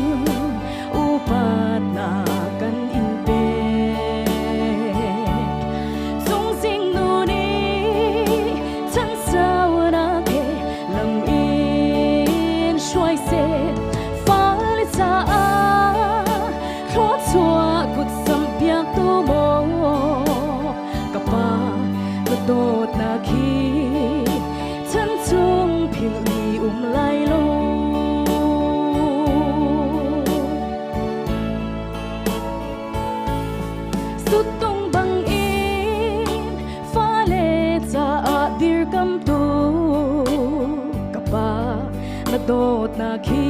upatnak kan in pek. Cungzing nu nih chan saunak he lam in hruai seh fale caah thluachuah kut sampiak tu maw ka pa na dawtnak hi chan chung philh mi um lai lo. Suttung bang in fale caah dirkamtu ka pa na dawtnak hi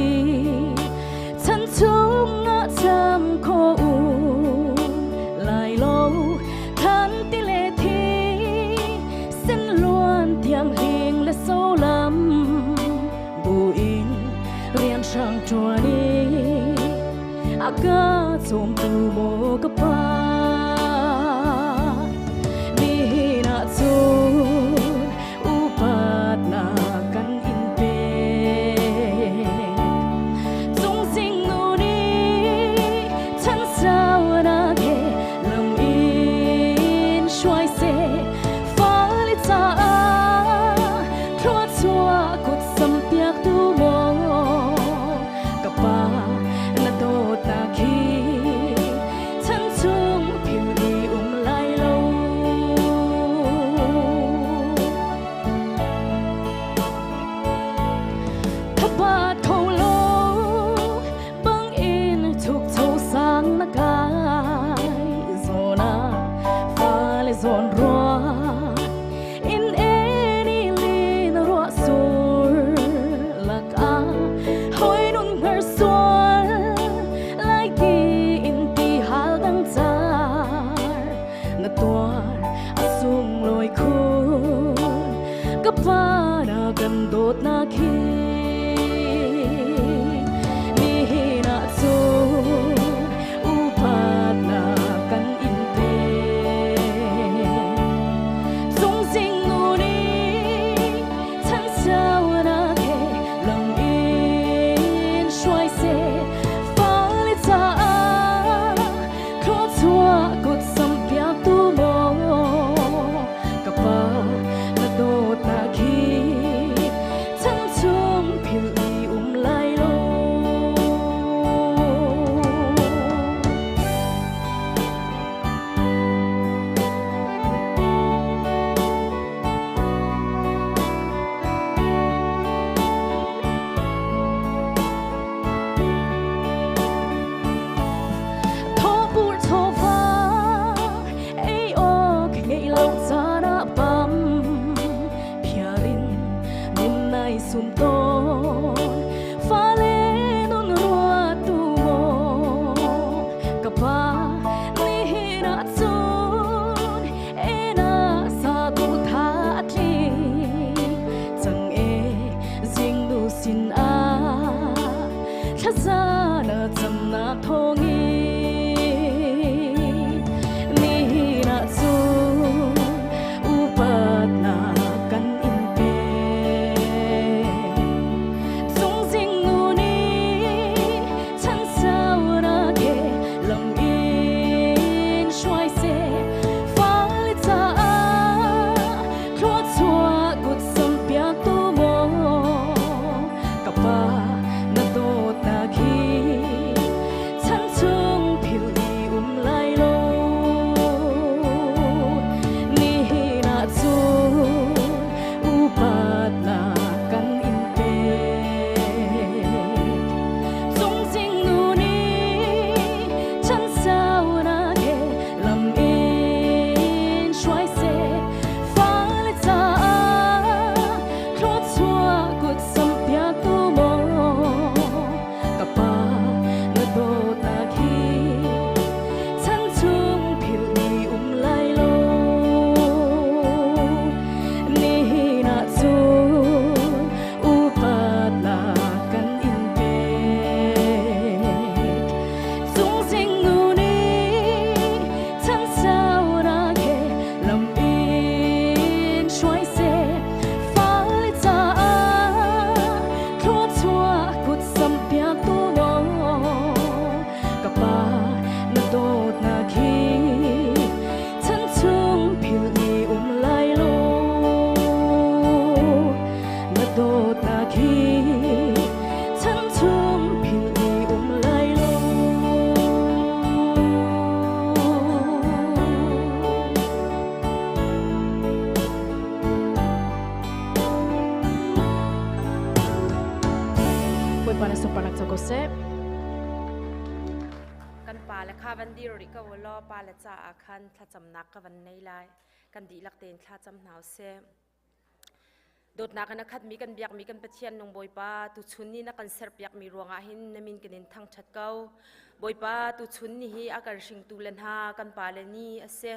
chan chung ah cam kho um lai lo. Than ti le thi sen luan tiang hling le solam bu in rian hrang ṭuan i a ka cawmtu maw ka pa nihin ah cun upatnak kan in pek. Cungzing nu nih chan saunak he lam in hruai seh fale caah thluachuah kut sampiak tu maw ka pa na dawtnak hi chan chung Thla na camnak thawngin nihin ah cun upatnak kan in pek. Cungzing nu nih chan saunak he lam in hruai seh. Fale caah thluachuah kut sampiaktu maw ka pa na dawtnak hi chan chung philh i um lai lo. Nihin ah cun upatnak kan in pek. Cungcing nu nih chan saunak he lam in hruai seh. Fale caah thluachuah kut sampiaktu maw ka pa na dawtnak hi chan chung philh ni um lai lo. Nihin ah cun upatnak kan in pek. Cungzing nu nih chan saunak he lam in hruai seh. Fale caah thluachuah kut sampiaktu maw ka pa na dawtnak hi chan chung philh ni um lai lo. Na dawtnak hi chan chung philh ni um lai lo. Bawipa na sunparnak co ko seh.
Kan pa le kha van dir rih ko law pa le caah khan thlacamnak ka van nei lai. Kan dihlak tein thlacam hna usih. Dawtnak in a khatmi kan biakmi kan Pathian nung Bawipa, tuchun ni na kan serpiakmi ruangah hin na min kan in thangṭhat ko. Bawipa, tuchun ni hi a kan hringtu le hna kan pa le ni a si.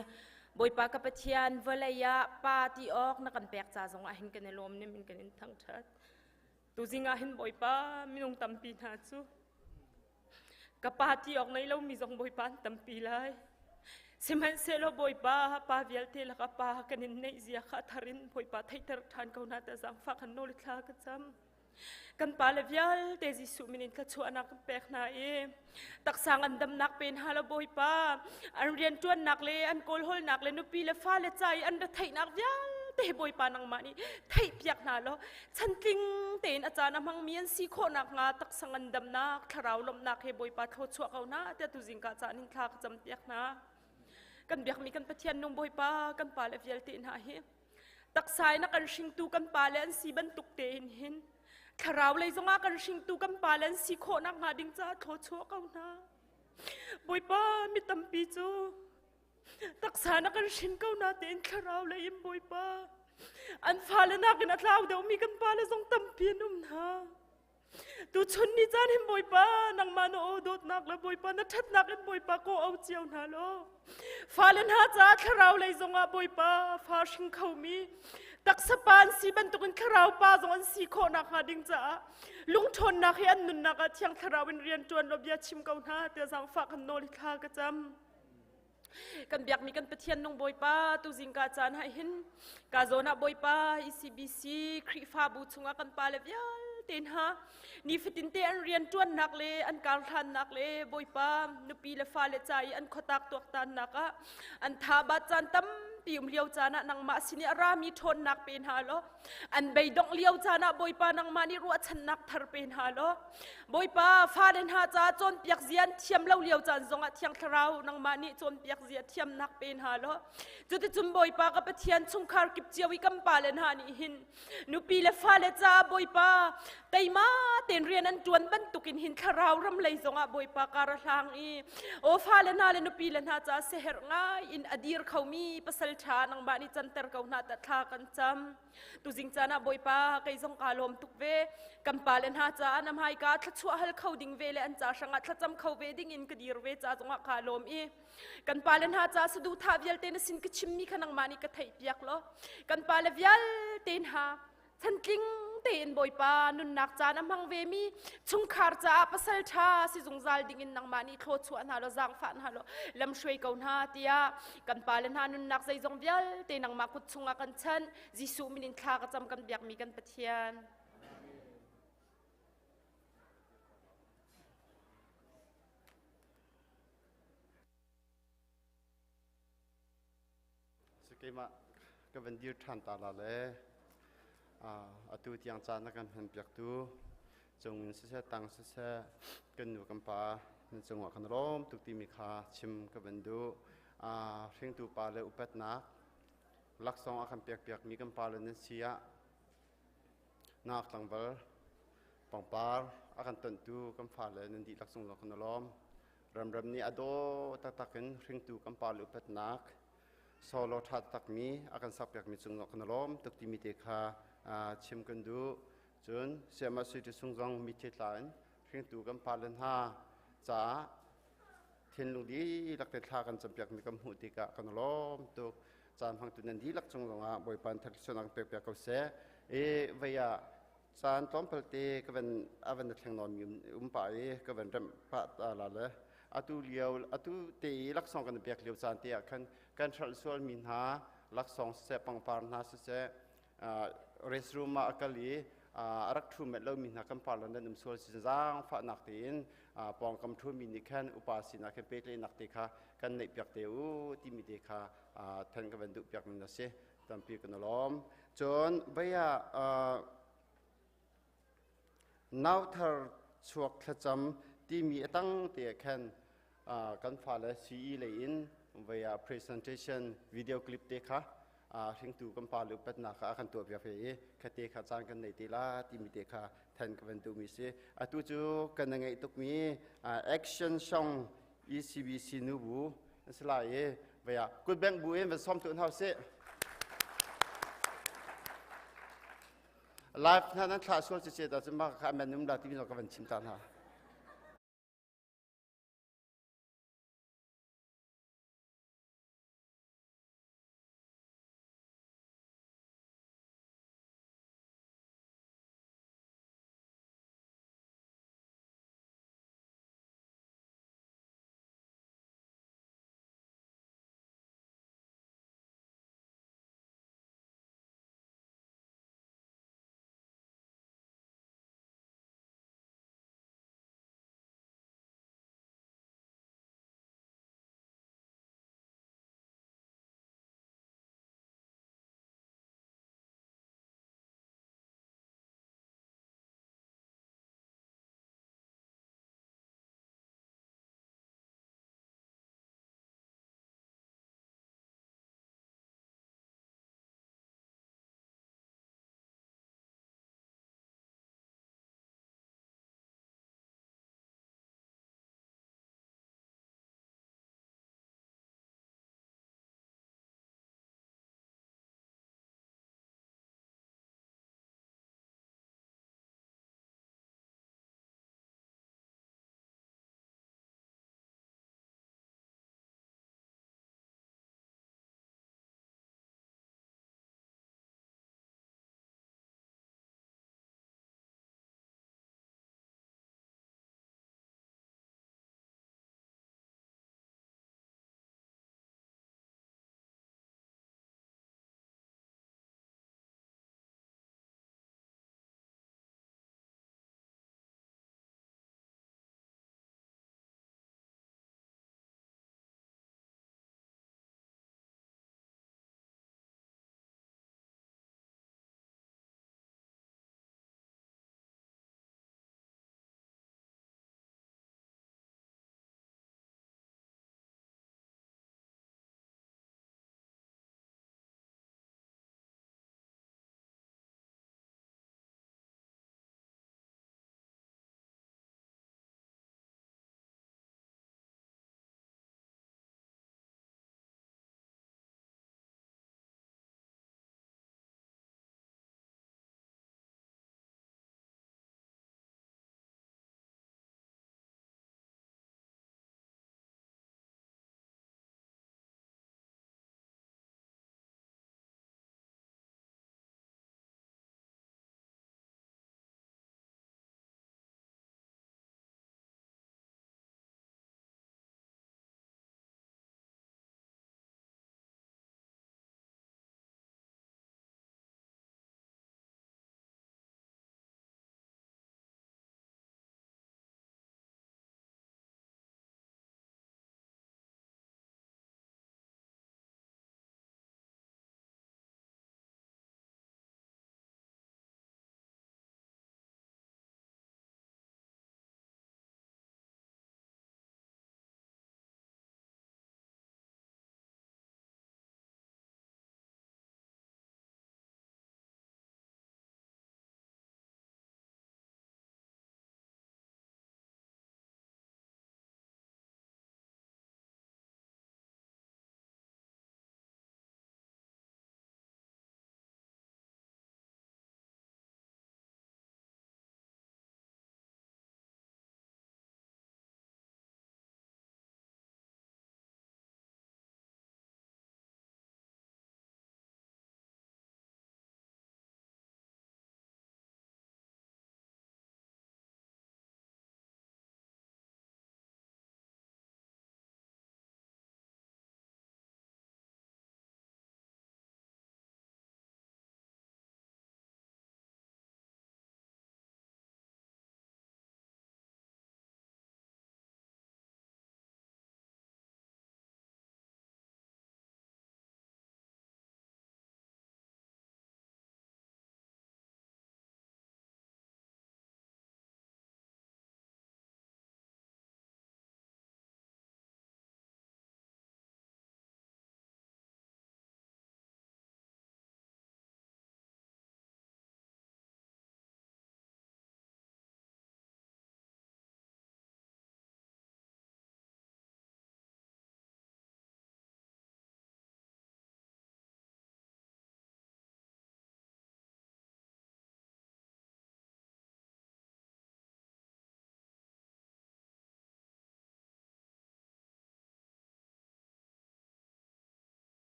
Bawipa ka Pathian, vawlei ah pa ti awk na kan pek ca zongah hin kan i lawm na min kan in thangṭhat. Tuzing ah hin Bawipa, minung tampi hna cu Ka pa ti awk nei lomi zong Bawipa an tampi lai. Sihmanhsehlaw Bawipa, pa vialte lakah pa kan in neih zia kha a thar in Bawipa theihter ṭhan ko hna tiah zaangfah kan nawl i thla ka cam. Kan pale vialte Jesuh min in thluachuahnak kan pek hna i taksa ngandamnak pe hna law Bawipa, an rianṭuannak le an kawlhawlnak le nupi le fale ca i an retheihnak vialte Bawipa nangmah nih theihpiak hna law Chantling tein a caan a hmangmi an si khawh nakhnga taksa ngandamnak, thlarau lawmhnak he Bawipa thluachuah ko hna tiah tuzing ka caan in thla ka campiak hna. Kan biakmi kan Pathian nung Bawipa, kan pa le vialte hna hi taksa in a kan hringtu kan pa le an si bantuk tein hin thlarau lei zongah kan hringtu kan pa le an si khawh nakhnga ding caah thluachuah ko hna. Bawipa mi tampi cu Taksa na kan hrin ko na tein thlarau lei in Bawipa an fale nakin a tlau deuhmi kan pale zong tampi an um hna. Tuchun ni caan hin Bawipa nangmah na aw dawtnak le Bawipa na ṭhatnak in Bawipa ko au cio hna law fale hna caah thlarau lei zongah Bawipa fa hring khomi taksa pa an si bantukin thlarau pa zong an si khawh nakhnga ding caah lungṭhawnnak hi an nunnak ah thiang thlarau in rian ṭuan law bia chim ko hna tiah zaangfah kan nawl i thla ka cam. Kan biakmi kan Pathian nung Bawipa tuzing ka caan ah hin ka zawn ah Bawipa ECBC Khrihfabu chungah kan pale vialte hna nifatin te an rian ṭuannak le an karhlannak le Bawipa nupi le fale ca i an khuatak tuaktannak ah an tha bat caan tampi um lio caan ah nangmah sin i a rami ṭhawnnak pe hna law an beidongh lio caan ah Bawipa nangmah nih ruahchannak thar pe hna law Bawipa fale hna ca cawnpiak zia an thiam lo lio caan zongah Thiang Thlarau nangmah nih cawnpiak zia thiamnak pe hna law cuticun Bawipa ka Pathian chungkhar kip cio i kan pale hna nih hin nupi le fale caah Bawipa teima tein rian an ṭuan bantukin hin thlarau ram lei zongah Bawipa kar a hlang i aw fale hna le nupi le hna caah siaherh ngai in a dir khomi pasal ṭha nangmah nih canter ko hna ta thla kan cam. Tuzing caan ah Bawipa kei zong kaa lawm tuk ve. Kan pale hna caah na hmaika thluachuah hal kho ding ve le an ca hrangah thlacam kho ve ding in ka dir ve ca zongah kaa lawm i kan pale hna ca saduhthah vialte na sin ka chimmi kha nangmah nih ka theihpiak law kan pale vialte hna chantling tein Bawipa nunnak caan a hmang ve mi chungkhar caah pasal ṭha si zungzal dingin nangmah nih thlawchuah hna law zaangfah hna law lamhruai ko hna tiah kan pale hna nunnak zeizong vialte nangmah kut chungah kan chanh. Jesuh min in thla ka cam kan biakmi kan Pathian.
Keimah ka van dir ṭhan ta la le atu tiang caan na kan hman piaktu cungin siseh tang siseh kan nu kan pa nan cungah kan lawm tuk timi kha chim ka van duh. Hringtu pa le upatnak laksawng a kan pek piakmi kan pa le nan si ah nak tlangval pangpar a kan tonhtu kan fale nan dihlak cung zong kan lawm. Ramram nih a daw taktak in hringtu kan pa le upatnak solo ṭha takmi a kan sakpiakmi cung kan lawm tuk timi te kha chim kan duh. Cun siamah sui sung zong mitthli tla in hringtu kan pa le hna caah thinlung dihlak te thla kan campiakmi kan hmuh tikah kan lawm tuk. Caan hmangtu nan dihlak cung zongah Bawipa thluachuahnak pek piak ko seh. E vei ah caan tlawmpal te ka van a van thleng nawn mi um pa i ka van remh pah ta la le atu lio atu te i laksawng kan pek lio caan te ah khan kan hralh sual mi hna laksawng siseh pangpar hna siseh restroom ah a kal i a rak thu met lo mi hna kan par lan um sual sin zaangfahnak tein pawngkam thu mi nih khan upa sinah khan pehtlaihnak te kha kan neih piak te u timi te kha than ka van duh piak mi na si. Tampi kan lawm. Cun vei ah nauthar chuak thlacam timi a tang te ah khan kan fale CE lei in vei ah presentation video clip te kha hringtu kan pa le upatnak kha a kan tuah piak ve i khate kha caan kan nei te la timi te kha then ka van duhmi si. Atu cu kan ngeih tukmi action song ECBC nubu an si lai i vei ah kutbengh bu in van sawm tu hna usih. Live hna nan thlah sual ci da cun mah kha amen um la timi zong ka van chim ta hna.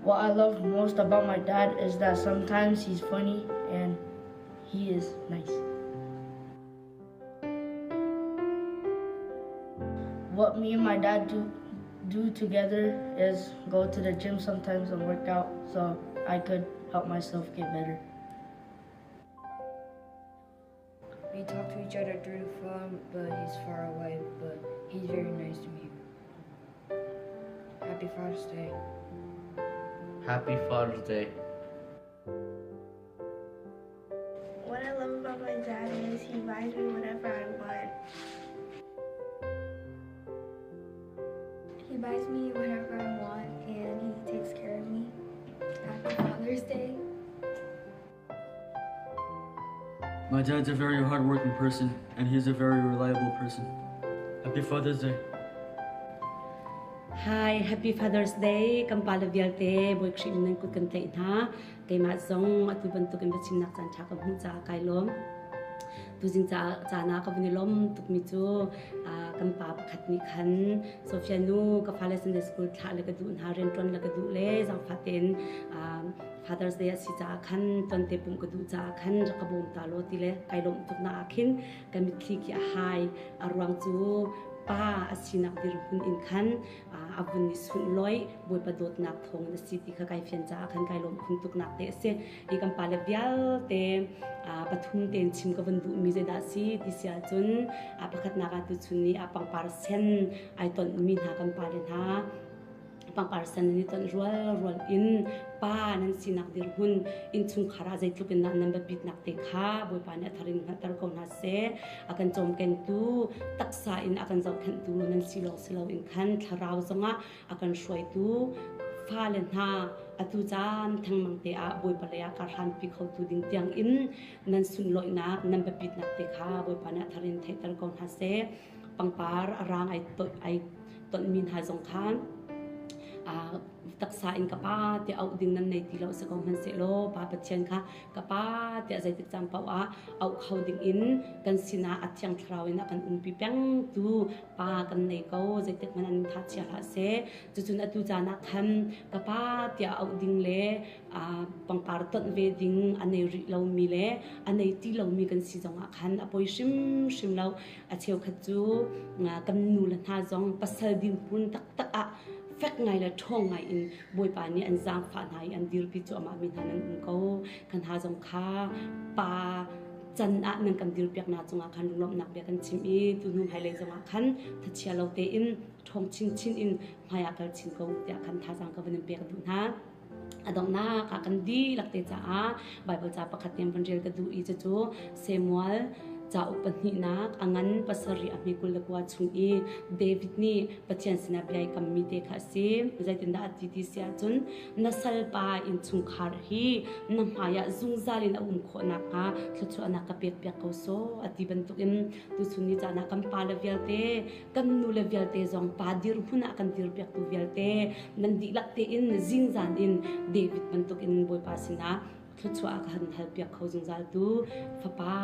What I love most about my dad is that sometimes he's funny and he is nice. What me and my dad do, do together is go to the gym sometimes and work out so I could help myself get better.
We talk to each other through the phone, but he's far away, but he's very nice to me. Happy Father's Day.
Happy Father's Day.
What I love about my dad is he buys me whatever I want.
He buys me whatever I want and he takes care of me. Happy Father's Day.
My dad's a very hardworking person and he's a very reliable person. Happy Father's Day.
Hi, Happy Father's Day. Kan pale vialte Bawi Khrih nan kut kan tlaih hna. Keimah zong atu bantuk in biachimnak caan ṭha ka hmuh caah kai lawm. Tuzing caan ah ka vun i lawm tukmi cu kan pa pakhat nih khan Sofia nu ka fale Sunday school thlah le ka duh hna rianṭuan le ka duh le zaangfah tein Father's Day a si caah khan tuante pumh ka duh caah khan rak ka bawm ta law ti le kai lawmh tuk na ah khin ka mitthli khi a hai a ruang cu pa a sinak dirhmun in khan a vun i sunh loi Bawipa dawtnak thawng in a si ti kha kai fian caah khan kai lawm khun tuk nak te a si hi kan pale vialte pathum tein chim ka vun duhmi zeidah si ti si ahcun pakhatnak ah tuchun ni ah pangpar sen ai tonhmi hna kan pale hna pangpar sen nan i tonh rual rual in pa nan sinak dirhmun innchungkhar ah zeitluk in nan biapitnak te kha Bawipa nih a thar in hngalhter ko hna seh a kan cawmkengtu taksa in a kan zohkhenhtu nan si lawng si loin khan thlarau zongah a kan hruaitu fale hna atu caan thengmang te ah Bawipa lei ah karhlanpi khotu ding tiang in nan sunlawihnak nan biapitnak te kha Bawipa nih a thar in theihter ko hna seh pangpar a rang ai ai tonhmi hna zong kha taksa in ka pa tiah auh ding nan nei ti lo si ko hmanhsehlaw Pa Pathian kha ka pa tiah zeitik caan paoh ah auh kho ding in kan sinah a thiang thlarau in a kan umpi peng tu pa kan nei ko zeitik hmanh an tha chia hlah seh cucun atu caan ah khan ka pa tiah auh ding le pangpar tonh ve ding a nei rih lomi le a nei ti lomi kan si zongah khan a poi hrimhrim lo a cheukhat cu kan nu le hna zong pasal dinhmun taktak ah fek ngai le ṭhawng ngai in Bawipa nih an zaangfah hna i an dirpi cuahmah mi hna nan um ko kan ha zong kha pa can ah nan kan dirpiaknak cungah khan lunglawmhnak bia kan chim i tu hnu hmailei zongah khan thachia lo tein ṭhawng chinchin in hmaiah kal chin ko tiah khan thazaang ka van in pek duh hna. A donghnak ah kan dihlak te caah Baibal ca pakhat tiang van rel ka duh i cucu Samuel cauk pahnihnak a ngan pasarih a hme 29 chung i David nih Pathian sinah bia i kammi te kha a si. Zeitindah a ti ti si ahcun na salpa innchungkhar hi na hmaiah zungzal in a um khawh nakhnga thluachuahnak ka pekpiak ko sawh a ti bantukin tuchun ni caan ah kan pale vialte kan nule vialte zong pa dirhmun ah kan dirpiaktu vialte nan dihlak tein zingzan in David bantukin Bawipa sinah thluachuah ka han halpiak kho zungzal tu fapa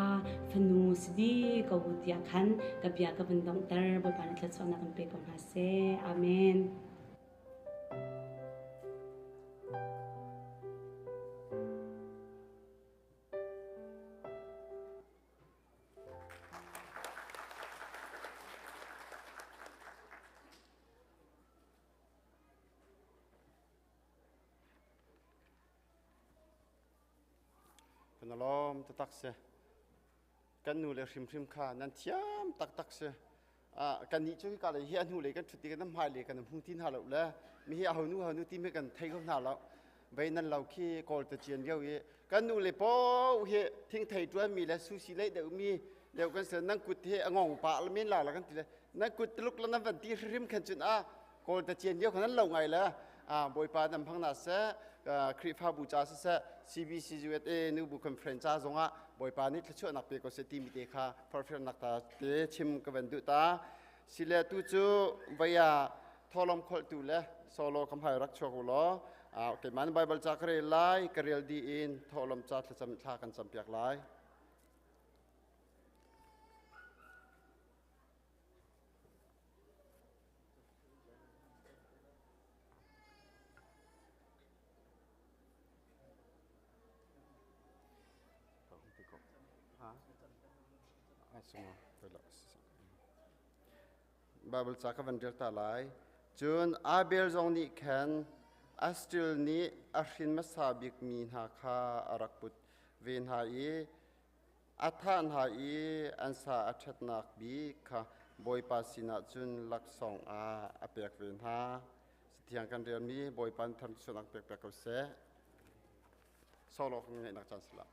fanu si di ko tiah khan ka bia ka vun donghter Bawipa nih thluachuahnak kan pe ko hna seh amen
Kan lawm taktak si. Kan nu le hrimhrim kha nan thiam taktak si. Kan nih cu hika lei hi a hnu lei kan ṭhut ti kan hmai lei kan hmu ti hna lo le mi hi a ho nu ho nu ti mi kan thei ko hna lo. Vei nan lo khi kawl ta cian lio i kan nu le po hi thingthei ṭuan mi le sushi lei deuh mi deuh kan si nan kut hi a ngong pa la men la la kan ti le nan kut tuluk la nan van ti hrim khan cun a kawl ta cian lio khan nan lo ngai le a bawipa nan phang na se Khrihfabu ca siseh CBC USA nubu conference ca zongah bawipa nih thluachuahnak pe ko seh timi te kha forhfialnak ta te chim ka van duh ta sile tu cu vaya tholom kholtu le solo kam hai rak chuak u law keimah Bible ca ka rel lai ka rel dih in thawhlawm ca thlacam thla kan campiak lai. Bible ca ka van rel ta lai. Cun Abel zong nih khan Astil nih a hrin hmasa bikmi hna kha a rak put ve hna i a thah hna i an sa a ṭhatnak bik kha Bawipa sinah cun laksawng ah a pek ve hna. Cathiang kan relmi Bawipa nih thangṭhatnak pek pek ko seh. Solo kan ngeihnak caan si lo.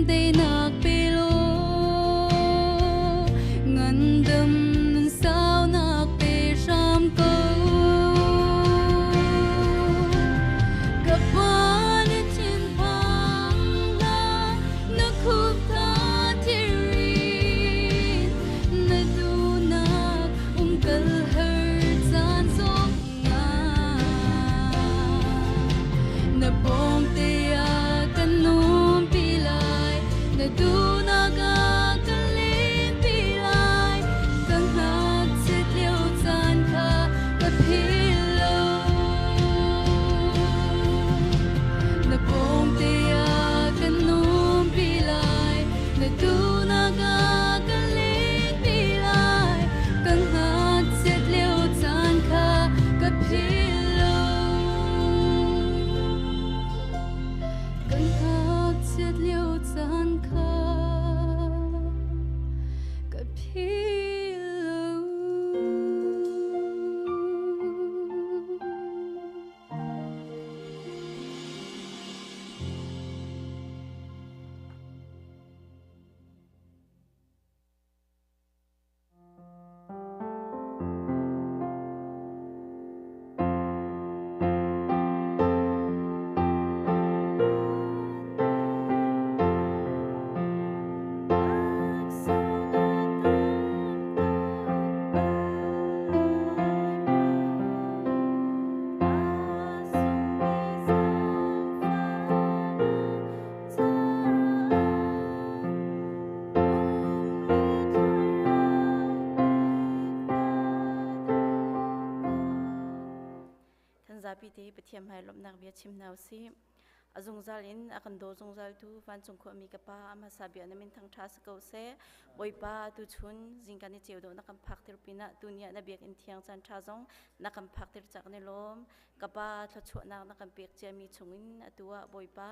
Te Ka phil lo.
Kan zapi te Pathian hmai lawmhnak bia chim hna usih. A zungzal in a kan daw zungzal tu vancung khuami ka pa a hmasa bia na min thangṭha si ko seh. Bawipa tuchun zingka ni ceu dawh na kan phak tir pinah tuni ah na biakinn thiang caan ṭha zong na kan phak tir cak ni lawm. Ka pa thluachuahnak na kan pek ciami chungin atu ah Bawipa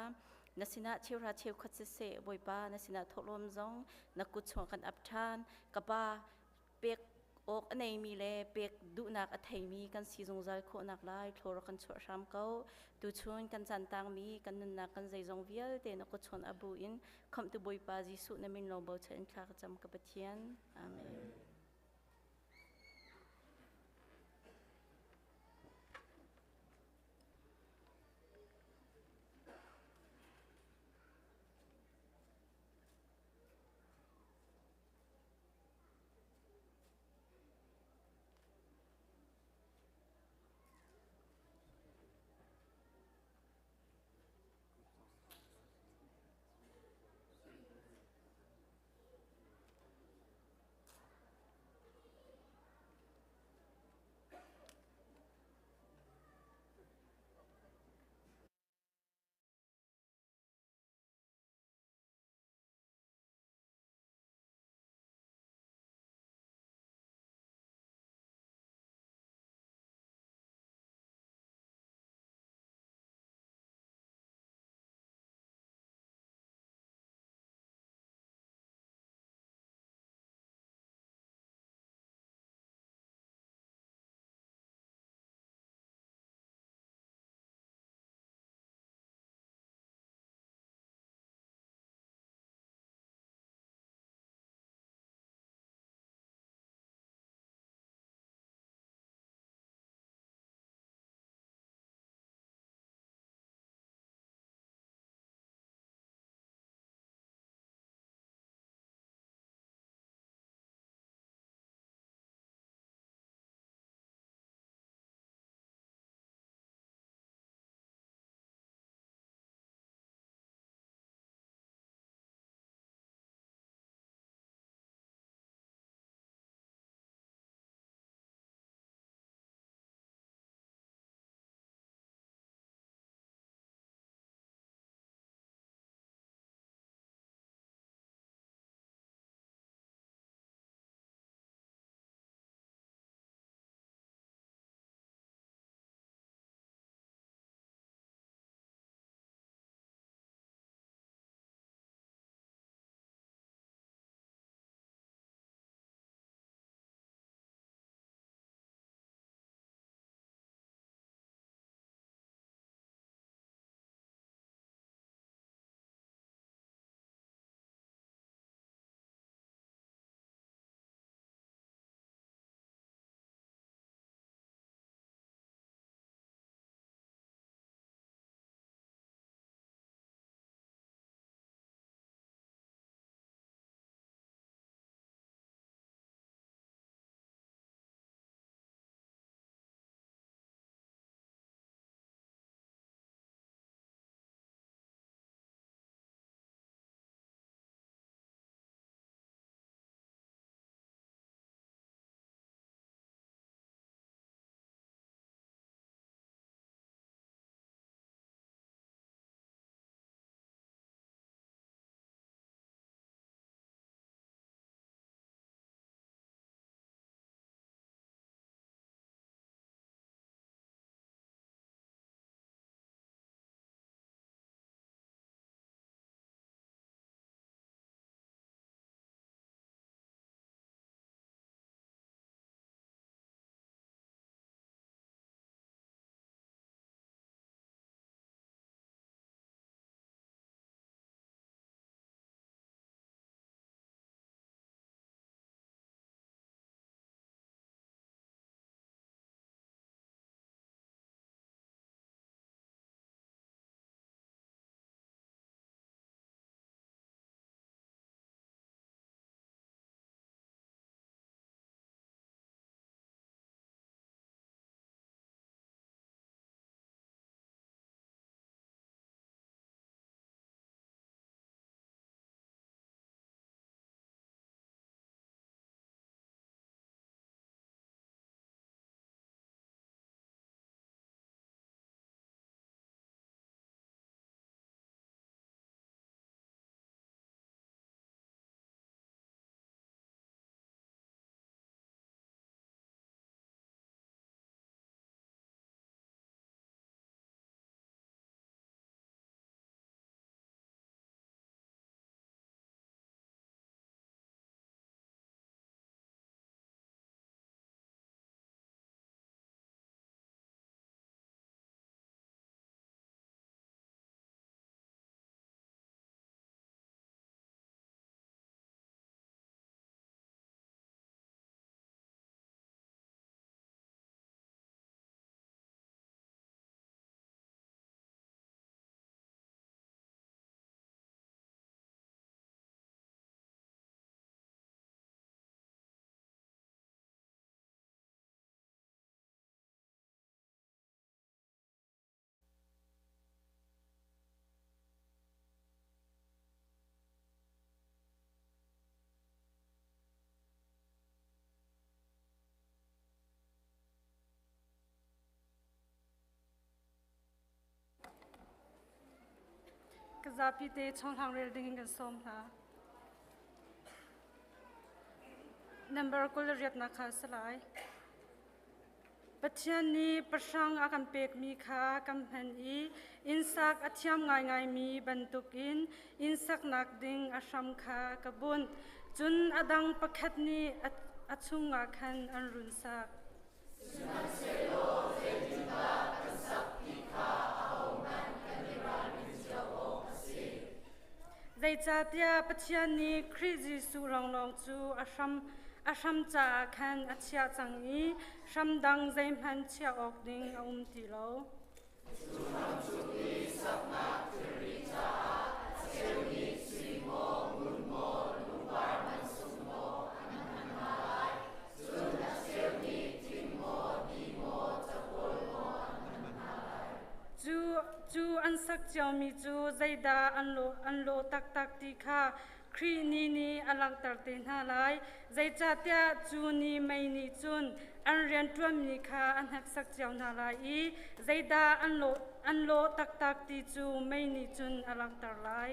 na sinah cheuhra cheukhat siseh Bawipa na sinah thawhlawm zong na kut chungah kan ap ṭhan. Ka pa pek awk a neimi le pek duhnak a theimi kan si zungzal khawhnak lai thlawr kan chuah hram ko. Tuchun kan caan tangmi kan nunnak kan zeizong vialte na kutchawn a bu in khamhtu Bawipa Jesuh na min lawng bochan in thla ka cam ka Pathian. Amen.
Zapi te chonghlang rel ding in kan sawm hna. Number 28 nak kha si lai. Pathian nih pahrang a kan pekmi kha kan hman i innsak a thiam ngaingaimi bantukin inn saknak ding a hram kha ka bunh. Cun a dang pakhat nih a chungah khan an run sak.
Sihmanhsehlaw zeitindah kan sak ti kha ahohmanh kan i ralrin cio awk a si.
Zeicahtiah Pathian nih Khrih Jesuh lawnglawng cu a hram a hram caah khan a chiah cang i hram dang zeihmanh chiah awk ding a um ti lo.
Cu hram chung i saknak thilri caah a cheu nih sui maw, ngun maw, lungvar mansung maw an hman hna lai. Cun a cheu nih thing maw, ti maw, capawl maw an hman hna lai.
Cu an sak ciomi cu zeidah an lawh taktak ti kha Khrih ni nih a langhter te hna lai. Zeicahtiah cu ni mei nih cun an rianṭuanmi kha a hneksak cio hna lai i zeidah an lawh taktak ti cu mei nih cun a langhter lai.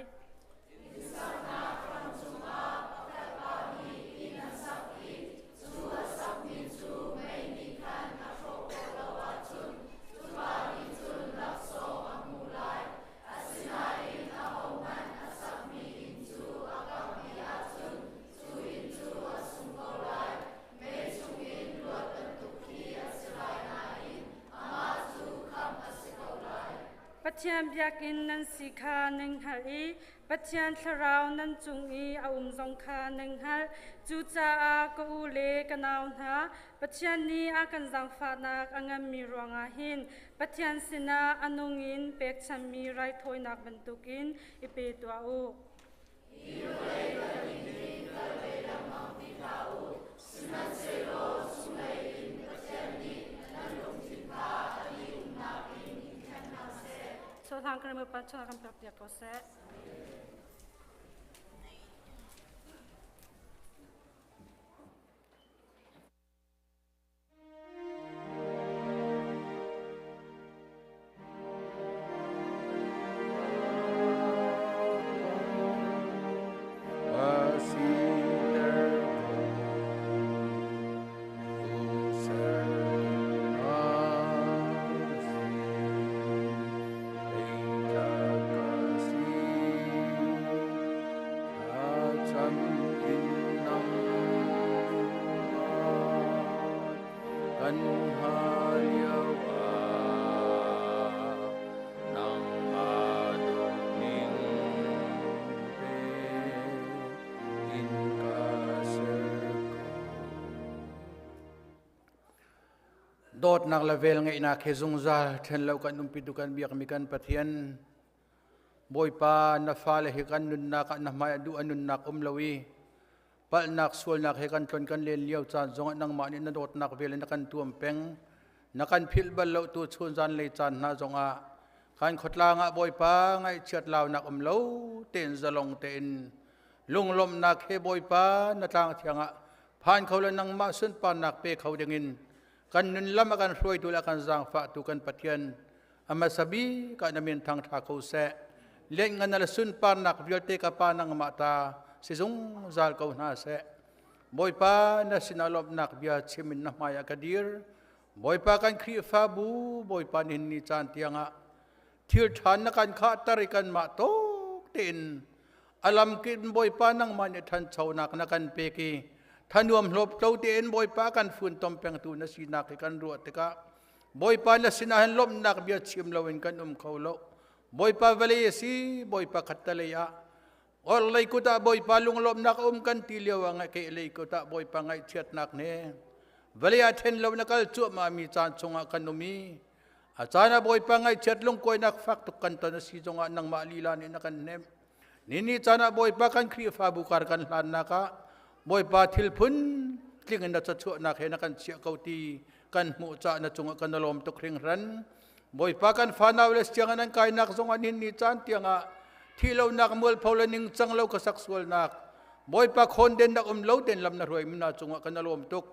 Innsaknak ram cungah pakhat pa nih inn a sak i cu a sakmi cu mei nih khan a hrawh khawh lo ahcun cu pa nih cun laksawng a hmuh lai. Asinain ahohmanh a sakmi inn cu a kangh dih ahcun cu inn cu a sung ko lai. Mei chungin luat bantuk khi a si lai nain amah cu khamh a si ko lai.
Pathian biakinn nan si kha nan hngalh i Pathian Thlarau nan cung i a um zong kha nan hngalh. Cucaah ka u le ka nau hna, Pathian nih a kan zaangfahnak a nganmi ruangah hin Pathian sinah a nung in pekchanhmi raithawinak bantukin i pe tuah u.
Hi vawlei kalning in kal ve lengmang ti hlah u, sihmanhsehlaw chunglei in Pathian nih nan lungthin kha a dihumnak in in thleng hna seh.
Chawhlang kan pa chawhlang kan pek piak ko seh.
Kan hal lio ah nangmah duhning tein ka ser ko.
Dawtnak le velngeihnak he zungzal ṭhen lo kan umpi tu kan biakmi kan Pathian Bawipa na fale hi kan nunnak ah na hmai ah duh a nunnak um lo i palhnak sualnak he kan tlon kan len lio caan zongah nangmah nih na dawtnak vel in na kan tuam peng. Na kan philh bal lo tu chun zan lei caan hna zongah kan khuatlang ah Bawipa ngaihchiat launak um lo tein zalong tein lunglawmhnak he Bawipa na tlang thiang ah phan kho le nangmah sunparnak pe kho dingin kan nun lam a kan hruaitu le a kan zaangfahtu kan Pathian a hmasa bik ah na min thangṭha ko seh. Lianngan le sunparnak vialte ka Pa nangmah ta si zungzal ko hna seh. Bawipa na sinah lawmhnak bia chim in na hmai ah ka dir. Bawipa kan Khrihfabu Bawipa nihin ni caan tiangah thil ṭha na kan khahter i kanmah tawk tein a lamkin Bawipa nangmah nih ṭhanchonak na kan pek i thanuam hlawptlo tein Bawipa kan funtom pengtu na sinak hi kan ruah tikah Bawipa na sinah hin lawmhnak bia chim loin kan um kho lo. Bawipa vawlei a si, Bawipa khattalei ah. Orhlei kut ah Bawipa lunglawmhnak a um kan ti lio ah kehlei kut ah Bawipa ngaihchiatnak ne. Vawlei ah ṭhen lo na kal cuahmah mi caan chungah kan um i a caan ah Bawipa ngaihchiat lungkuainak fak tuk kan ton a si zongah nangmah lila nih na kan hnemh. Nini caan ah Bawipa kan Khrihfabu kar kan hlannak ah Bawipa thil phun tling in na cachuahnak he na kan chiah ko ti kan hmuh cah na cungah kan lawm tuk hringhran. Bawipa kan fanau le siang an kainak zong ah nihin ni caan tiangah thi lonak mualpho le ningcang lo ka sak sualnak Bawipa khawn nak um lo ten lam na hruai mi na cungah kan lawm tuk.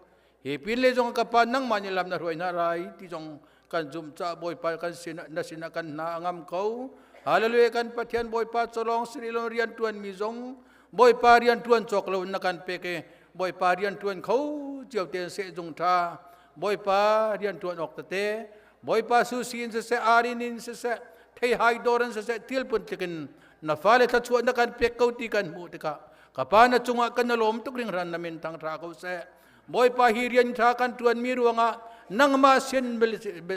Hi pin le zong ka pa nangmah nih lam na hruai hna rai ti zong kan zum ca Bawipa kan sin na sinah kan hna a ngam ko. Hallelujah kan Pathian Bawipa cawlawng siri lo rian tuan mi zong Bawipa rian tuan cawk lo na kan pek i Bawipa rian tuan kho cio ten sehzung tha Bawipa rian tuan awk tete Bawipa susi in siseh arin in siseh theihai dawr in siseh thil pun tlikin na fale thluachuah na kan pek ko ti kan hmuh tikah ka pa na cungah kan lawm tuk ringhran na min thang tha ko seh. Bawipa hi rian tha kan tuan mi ruangah nangmah sin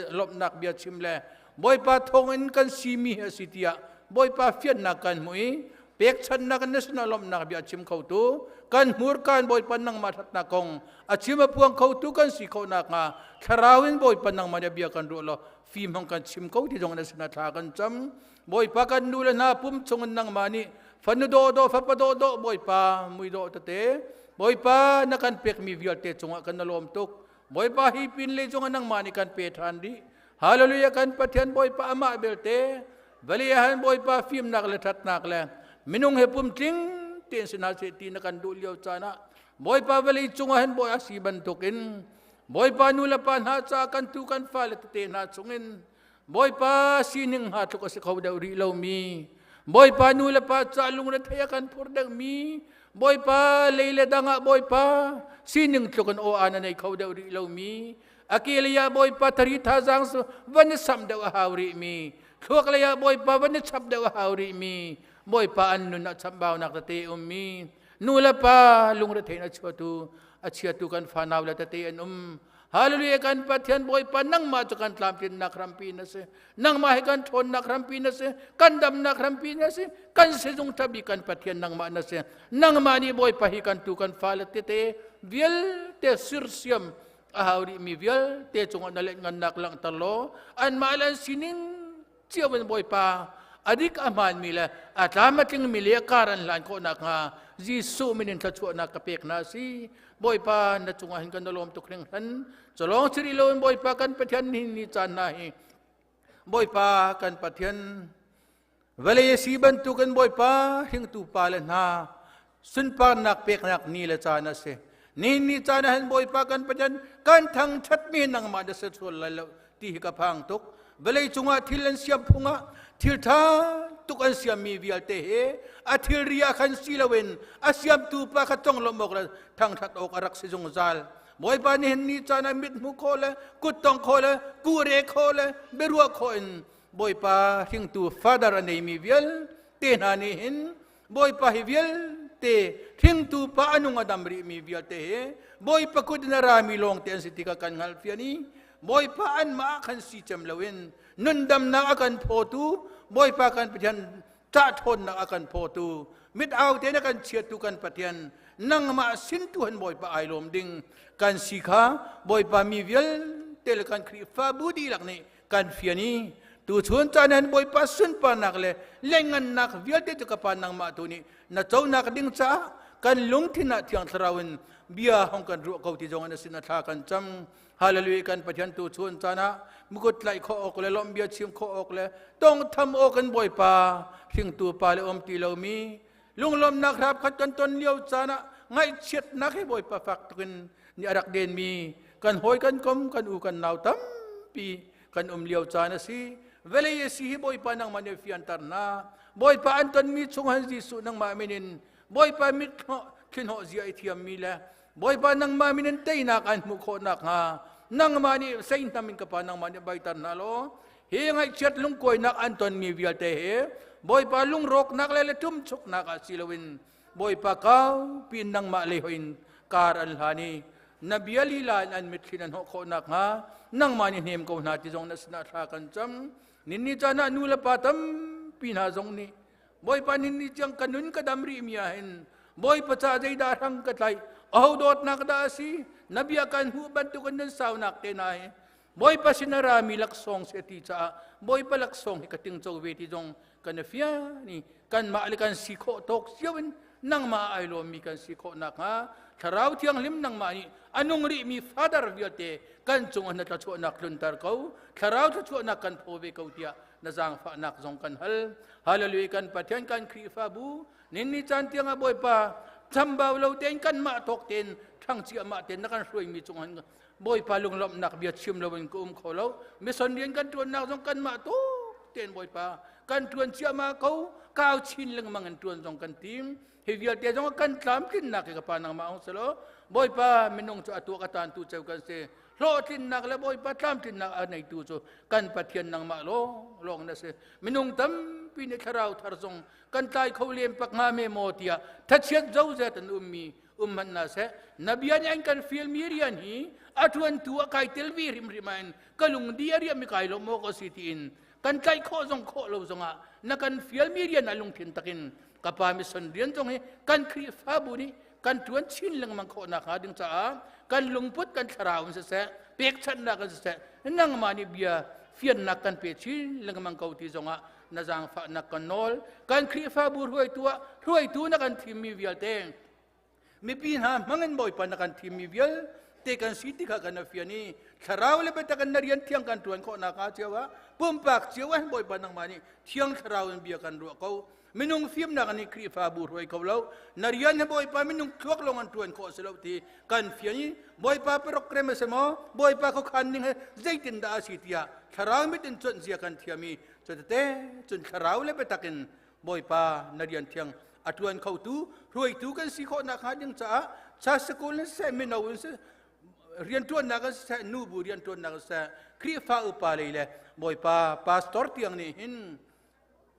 lawmhnak bia chim le Bawipa thawngin kan simi a si tiah Bawipa fiannak kan hmu i pekchannak na sinah lawmhnak bia chim khotu kan hmurka in Bawipa nangmah ṭhatnak kong a chim a puang khotu kan si khawh nakhnga thlarau in Bawipa nangmah nih bia kan ruah law fim hong kan chim ko ti zong na sinah thla kan cam. Bawipa kan nu le hna pum chungin nangmah nih fanu dawhdawh fapa dawhdawh Bawipa mui dawh tete Bawipa na kan pekmi vialte cungah kan na lawm tuk. Bawipa hi pin le cungah nangmah nih kan pe ṭhan dih. Hallelujah kan Pathian Bawipa amah belte vali han Bawipa fimnak le ṭhatnak le minung he pumtling tein si hna seh ti na kan duh lio caan ah Bawipa vali cungah hin Bawi a si bantukin Bawipa nu le pa hna ca kan tu kan fale tete hna chungin Bawipa sining ha tluk a si kho deuh rih lomi Bawipa nu le pa ca lungre thei a kan phur deuhmi Bawipa lei le dang ah Bawipa sining tluk in aw an a nei kho deuh rih lomi Akelia Bawipa thari thazaang su van i samh deuh a hau rih mi thluak lei ah Bawipa van i chap deuh a hau rih mi Bawipa an nun ah chambaunak tete um mi nu le pa lungrethein a chuatu a chiatu kan fanau le tete an um. Hallelujah kan Pathian Bawipa nangmah cu kan tlamtlinnak rampi na si, nangmah hi kan ṭhawnnak rampi na si, kan damnak rampi na si, kan sizung ṭhabi kan Pathian nangmah na si. Nangmah nih Bawipa hi kan tu kan fale tete vialte sirsiam a hau rihmi vialte cungah na lengngannak langhter law anmah le an sining cio in Bawipa adik a hmaanmi le a tlam a tlingmi le kar an hlan khawh nakhnga Jesuh min in thluachuahnak ka pek hna si. Bawipa na cungah hin kan lawm tuk hringhran. Culawng si rih loin Bawipa kan Pathian ni ni caan hna hi Bawipa kan Pathian vawlei a si bantukin Bawipa hringtu pa le hna sunparnak peknak ni le caan a si. Ni ni caan ah hin Bawipa kan Pathian kan thangṭhatmi nangmah na si sual lai lo ti hi ka phang tuk. Vawlei cungah thil an siam phungah thil ṭha tuk an siammi vialte he a thilri ah khan si loin a siamtu pa kha conglawmh awk le thangṭhat awk a rak si zungzal. Bawipa nih hin ni caan ah mit hmu khawh le kut tong khawh le kure khawh le biaruah khawh in Bawipa hringtu father a neimi vialte hna nih hin Bawipa hi vialte hringtu pa a nung a dam rihmi vialte hi Bawipa kut in a rami lawngte an si tikah kan hngalh fian i Bawipa anmah ah khan si cem loin nundamnak a kan phawtu Bawipa kan Pathian cah ṭhawnnak a kan phawtu mit au tein a kan chiatu kan Pathian nangmah sin tu han Bawipa ai lawm ding kan si kha Bawipa mi vialte le kan Khrihfabu dihlak nih kan fian i tuchun caan hin Bawipa sunparnak le lengngannak vialte cu ka Pa nangmah tu nih na conak ding caah kan lungthin ah Thiang Thlarau in bia hong kan ruah ko ti zong in a sin a thla kan cam. Hallelujah kan Pathian tuchun caan ah mukut tlaih khawh awk le lawmh bia chim khawh awk le tongtham awk in Bawipa hringtu pa le um ti lomi lunglawmnak hrap khat kan ton lio caan ah ngaihchiatnak hi Bawipa fak tukin ni a rak denmi kan hawi kan kom kan u kan nau tampi kan um lio caan a si. Vawlei a si hi Bawipa nangmah nih fianter hna. Bawipa an tonmi chung han Jesuh nangmah min in Bawipa mit thlinhawh zia i thiammi le Bawipa nangmah min in teinak an hmuh khawh nakhnga nangmah nih seihnam in ka pa nangmah nih baiter hna law hi ngaihchiat lungkuainak an tonmi vialte hi Bawipa lungrawknak le tumchuknak ah si loin Bawipa kau piin nangmah lei hoin kar an hlan i na bia lila in an mitthli nan hnawh khawh nakhnga nangmah nih hnem ko hna ti zong na sinah thla kan cam. Ninni caan ah nu le pa tampi hna zong nih Bawipa ninni tiang ka nun ka dam rih mi ah hin Bawipa ca zeidah hrang ka tlaih, aho dawtnak dah a si, na bia kan hmuh bantukin nan saunak te hna hi Bawipa sin a rami laksawng si a ti caah Bawipa laksawng hi ka tingco ve ti zong kan i fian i kanmah le kan si khawh tawk cio in nangmah ai lawmmi kan si khawh nakhnga Thlarau Thianghlim nangmah nih a nung rihmi Father vialte kan cungah na thluachuahnak tlunter ko, Thlarau thluachuahnak kan phaw ve ko tiah na zaangfahnak zong kan hal. Hallelujah kan Pathian kan Khrihfabu ninni caan tiangah Bawipa chambau lo tein kanmah tawk tein ṭhang ciahmah tein na kan hruaimi cungah Bawipa lunglawmhnak bia chim loin ka um kho lo. Mission rian kan ṭuannak zong kanmah tuk tein Bawipa. Kan ṭuan ciahmah ko, kau chin lengmang in ṭuan zong kan tim. Hi vialte zong kan tlamtlinnak hi ka pa nangmah ong selaw Bawipa minung cu a tuak a tantu ceu kan si. Hlawhtlinnak le Bawipa tlamtlinnak a neitu cu kan Pathian nangmah lawng lawng na si. Minung tampi nih thlarau thar zong kan tlai kho lem pak hnga me maw tiah thachiat zozet an ummi um hmanh na seh. Na bia nih an kan fialmi rian hi a ṭuantu a kai tel ve hrimhrim ah in ka lungdi a riam i kai lo maw ka si tiin kan tlaih khawh zong khawh lo zongah na kan fialmi rian ah lungthin takin ka pa mission rian zong hi kan Khrihfabu nih kan ṭuan chin lengmang khawh nakhnga ding caah kan lungput kan thlarau in siseh pekchanhnak in siseh nangmah nih bia fiannak kan pe chin lengmang ko ti zongah na zaangfahnak kan nawl. Kan Khrihfabu hruaitu ah hruaitu na kan thimmi vialte mipi hna hmangin Bawipa na kan thimmi vialte kan si ti kha kan fian i thlarau le biatak in na rian thiang kan ṭuan khawh nakhnga cio ah pumpak cio ah Bawipa nangmah nih thiang thlarau in bia kan ruah ko. Minung fimnak nih Khrihfabu hruai kho lo, na rian hi Bawipa minung thluak lawng an ṭuan khawh si lo ti kan fian i Bawipa program a si maw, Bawipa khuakhan ning he zeitindah a si tiah thlarau mit in cuanh zia kan thiam i cutete cun thlarau le biatak in Bawipa na rian thiang a ṭuan khotu hruaitu kan si khawh nakhnga ding caah cha sikul in siseh, mino in siseh, rianṭuannak in siseh, nubu rianṭuannak in siseh, Khrihfa upa lei le Bawipa pastor tiang nih hin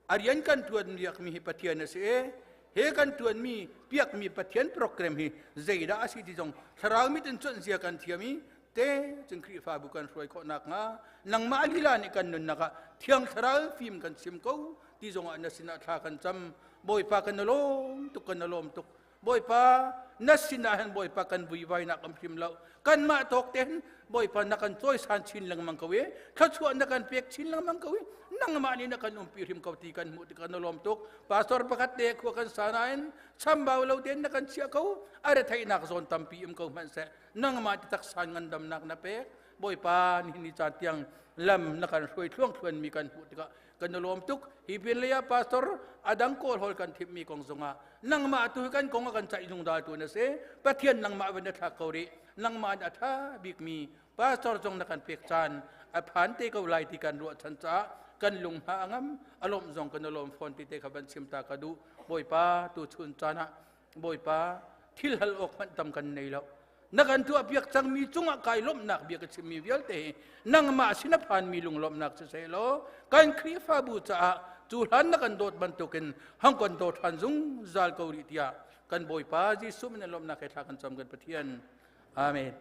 a rian kan ṭuan biakmi hi Pathian a si i he kan ṭuanmi piakmi Pathian program hi zeidah a si ti zong thlarau mit in cuanh zia kan thiam i te cun Khrihfabu kan hruai khawh nakhnga nangmah lila nih kan nunnak ah thiang thlarau fim kan chim ko ti zongah na sinah thla kan cam. Bawipa kan lawm tuk, kan lawm tuk. Bawipa na sinah hin Bawipa kan vuivainak am hrim lo, kanmah tawk te hin Bawipa na kan cawisan chin lengmang ko i thluachuah na kan pek chin lengmang ko i nangmah nih na kan umpi hrim ko ti kan hmuh tik kan lawm tuk. Pastor pakhat te khua kan sa nain chambau lo tein na kan chiah ko. A retheihnak zawn tampi um ko hmanh seh, nangmah ti taksa ngandamnak na pek. Bawipa nihin ni caan tiang lam na kan hruai thluang thluan mi kan hmuh tikah kan lawm tuk. Hi pin lei ah pastor adang kawl hol kan thim mi kong zongah nangmah tu kan kong a kan caih zungzal tu na si. Pathian nangmah van na thlak ko rih, nangmah a tha bik mi pastor zong na kan pek caan a phan te ko lai ti kan ruah chan caah kan lung hna a ngam, a lawmh zong kan lawm fawn ti te kha van chim ta ka duh. Bawipa tu chun caan ah Bawipa thil hal awk hmanh tam kan nei lo, na kan tuah piak cangmi cungah kai lawmhnak bia ka chimmi vialte hi nangmah sin a phanmi lunglawmhnak si seh law kan Khrihfabu caah cu hlan na kan dawt bantukin hang kan dawt ṭhan zungzal ko rih tiah kan Bawipa Jesuh min in lawmhnak he thla kan cam kan Pathian. Amen.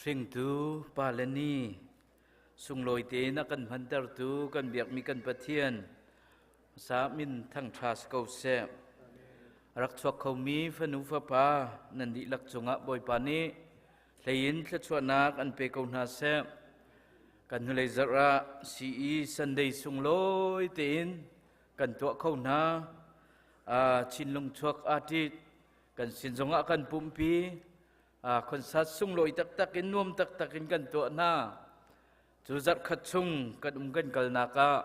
Hringtu pa le ni sunglawi tein a kan hmantertu kan biakmi kan Pathian sa min thangṭha si ko seh. Rak chuak khomi fanu fapa nan dihlak cungah Bawipa nih hleiin thluachuahnak an pe ko hna seh. Kan hnulei zarh ah CE Sunday sunglawi tein kan tuah kho hna. Chinlung chuak artist kan sin zongah kan pumpi concert sunglawi taktak in nuam taktak in kan tuah hna. Cu zarh khat chung kan um kan kalnak ah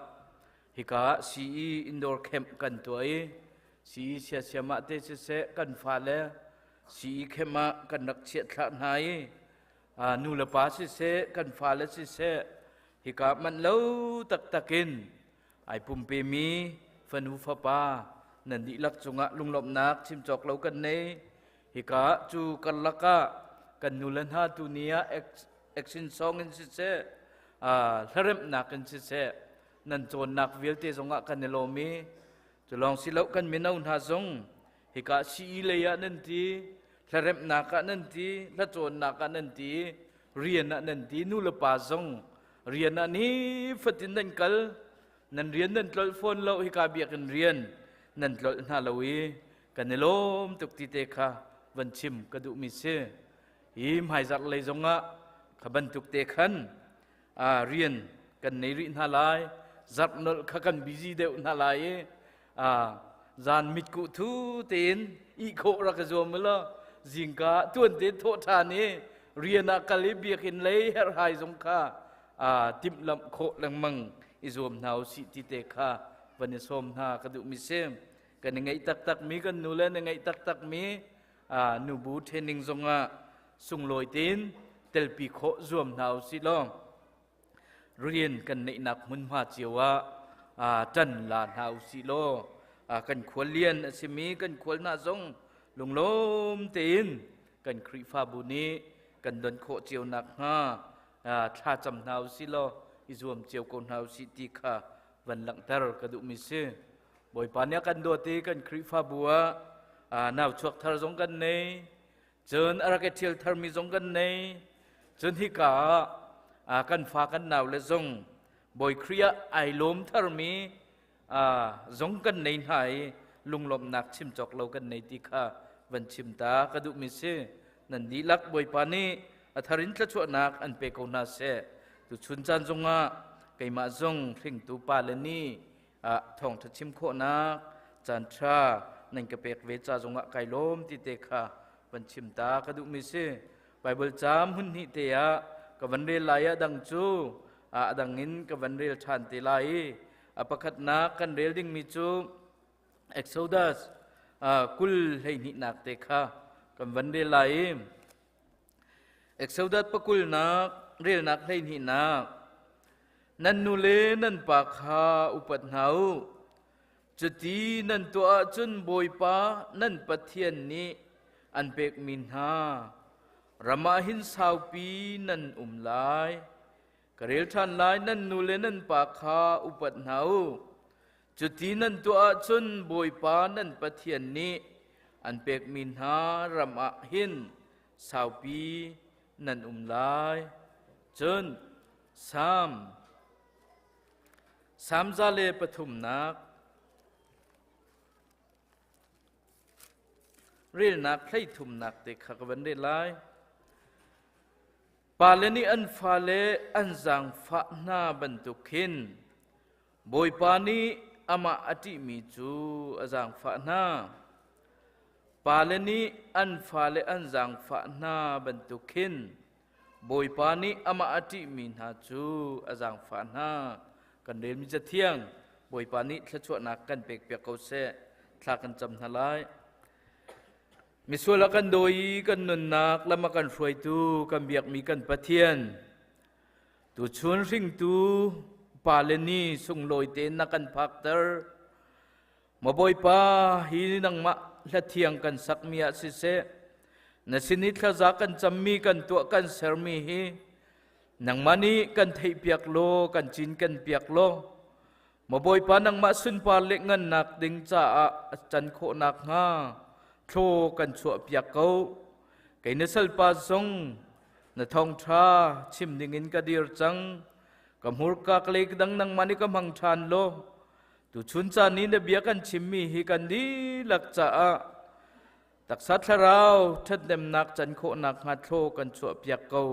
hika ah CE indoor camp kan tuah i CE siasiam ah te siseh kan fale CE camp ah kan rak chiah thlah hna i nu le pa siseh kan fale siseh hika manh lo taktak in ai pumpe mi fanu fapa nan dihlak cungah lunglawmhnak chim cawk lo kan nei. Hika cu karlak ah kan nu le hna tu ni ah action song in siseh hlaremhnak in siseh nan cawnnak vialte zongah kan i lawm i cu lawng si lo kan mino hna zong hika CE lei ah nan ti hlaremhnak ah nan ti hlacawnnak ah nan ti rian ah nan ti nu le pa zong rian ah ni fatin nan kal nan rian nan tlolh fawn lo hika biakinn rian nan tlolh hna lo i kan i lawm tuk ti te kha van chim ka duhmi si. Hi hmaizarh lei zongah kha bantuk te khan rian kan nei rih hna lai. Zarh nolh kha kan busy deuh hna lai i zan mitkuh thu tein ih khawh rak i zuam law zingka tuan te thawh ṭhan i rian ah kal i biakinn lei herhhai zong kha timhlamh khawh lengmang i zuam hna usih ti te kha van i sawm hna ka duhmi si. Kan i ngeih taktak mi kan nu le na ngeih taktak mi nubu training zongah sunglawi tein telpi khawh zuam hna usih law rian kan neihnak hmunhma cio ah ṭan la hna usih law kan khual lian a simi kan khual hna zong lunglawm tein kan Khrihfabu nih kan don khawh cio nakhnga thla cam hna usih law i zuam cio ko hna usih ti kha van langhter ka duhmi si. Bawipa nih a kan dawt i kan Khrihfabu ah nau chuak thar zong kan nei, cun a rak i ṭhial tharmi zong kan nei. Cun hika ah kan fa kan nau le zong Bawi Khrih ah ai lawm tharmi zong kan nei hna i lunglawmhnak chim cawk lo kan nei ti kha van chim ta ka duhmi si. Nan dihlak Bawipa nih a thar in thluachuahnak an pe ko hna seh. Tuchun caan zongah keimah zong hringtu pa le ni thawngṭha chim khawhnak caanṭha nan ka pek ve ca zongah kai lawm ti te kha van chim ta ka duhmi si. Bible caam hun hnih te ah ka van rel lai. A dang cu a dang in ka van rel ṭhan te lai i a pakhatnak kan rel dingmi cu Exodus 20 hleihnihnak te kha kan van rel lai i Exodus pakulnak relnak hleihnihnak. Nan nu le nan pa kha upat hna u. Cuti nan tuah ahcun Bawipa nan Pathian nih an pekmi hna ram ah hin saupi nan um lai. Ka rel ṭhan lai. Nan nu le nan pa kha upat hna u. Cuti nan tuah ahcun Bawipa nan Pathian nih an pekmi hna ram ah hin saupi nan um lai. Cun Salm Salm 103nak relnak 33nak te kha ka van rel lai. Pale nih an fale an zaangfah hna bantuk khin Bawipa nih amah a ṭihmi cu a zaangfah hna. Pale nih an fale an zaangfah hna bantuk khin Bawipa nih amah a ṭihmi hna cu a zaangfah hna. Kan relmi cathiang Bawipa nih thluachuahnak kan pekpiak ko seh. Thla kan cam hna lai. Misual a kan dawi i kan nunnak lam a kan hruaitu kan biakmi kan Pathian, tuchun hringtu pale ni sunglawi tein na kan phakter. Maw Bawipa, hi nangmah hlathiang kan sakmi ah siseh, na sin i thlaza kan cammi kan tuah kan sermi hi nangmah nih kan theihpiak law kan cin kan piak law Maw Bawipa, nangmah sunpar le ngannak ding caah a can khawh nakhnga thlaw kan chuahpiak ko. Kei na salpa zong Na thawngṭha chim dingin ka dir cang. Ka hmurka ka lei dang nangmah nih ka hmang ṭhan law. Tuchun caan i na bia kan chimmi hi kan dihlak caah taksa thlarau ṭhathnemnak can khawhnak hnga thlaw kan chuahpiak ko.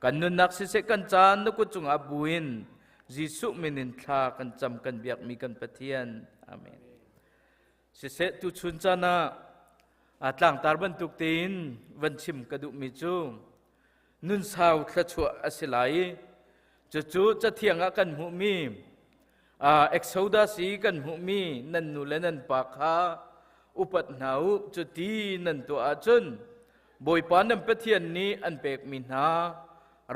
Kan nunnak siseh kan caan na kut cungah buin Jesuh min in thla kan cam kan biakmi kan Pathian. Amen. Siseh tuchun caan ah a tlangtar bantuk tein van chim ka duhmi cu nun sau thluachuah a si lai i cucu cathiang ah kan hmuhmi Exodus i kan hmuhmi nan nu le nan pa kha upat hna u cuti nan tuah ahcun Bawipa nan Pathian nih an pekmi hna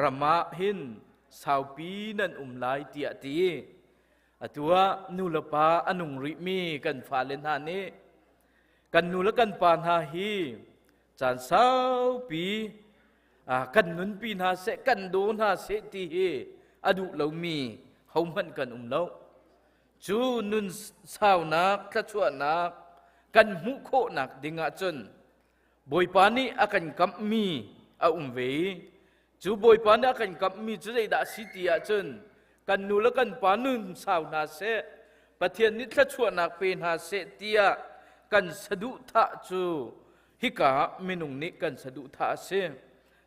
ram ah hin saupi nan um lai tiah ti. Atu ah nu le pa a nung rihmi kan fale hna nih kan nu le kan pa hna hi caan saupi kan nunpi hna seh kan daw hna seh ti hi a duh lomi hohmanh kan um lo. Cu nun saunak thluachuahnak kan hmuh khawhnak ding ahcun Bawipa nih a kan kamhmi a um ve i cu Bawipa nih a kan kamhmi cu zeidah a si ti ahcun kan nu le kan pa nun sau hna seh Pathian nih thluachuahnak pe hna seh tiah kan saduhthah cu hika ah minung nih kan saduhthah a si.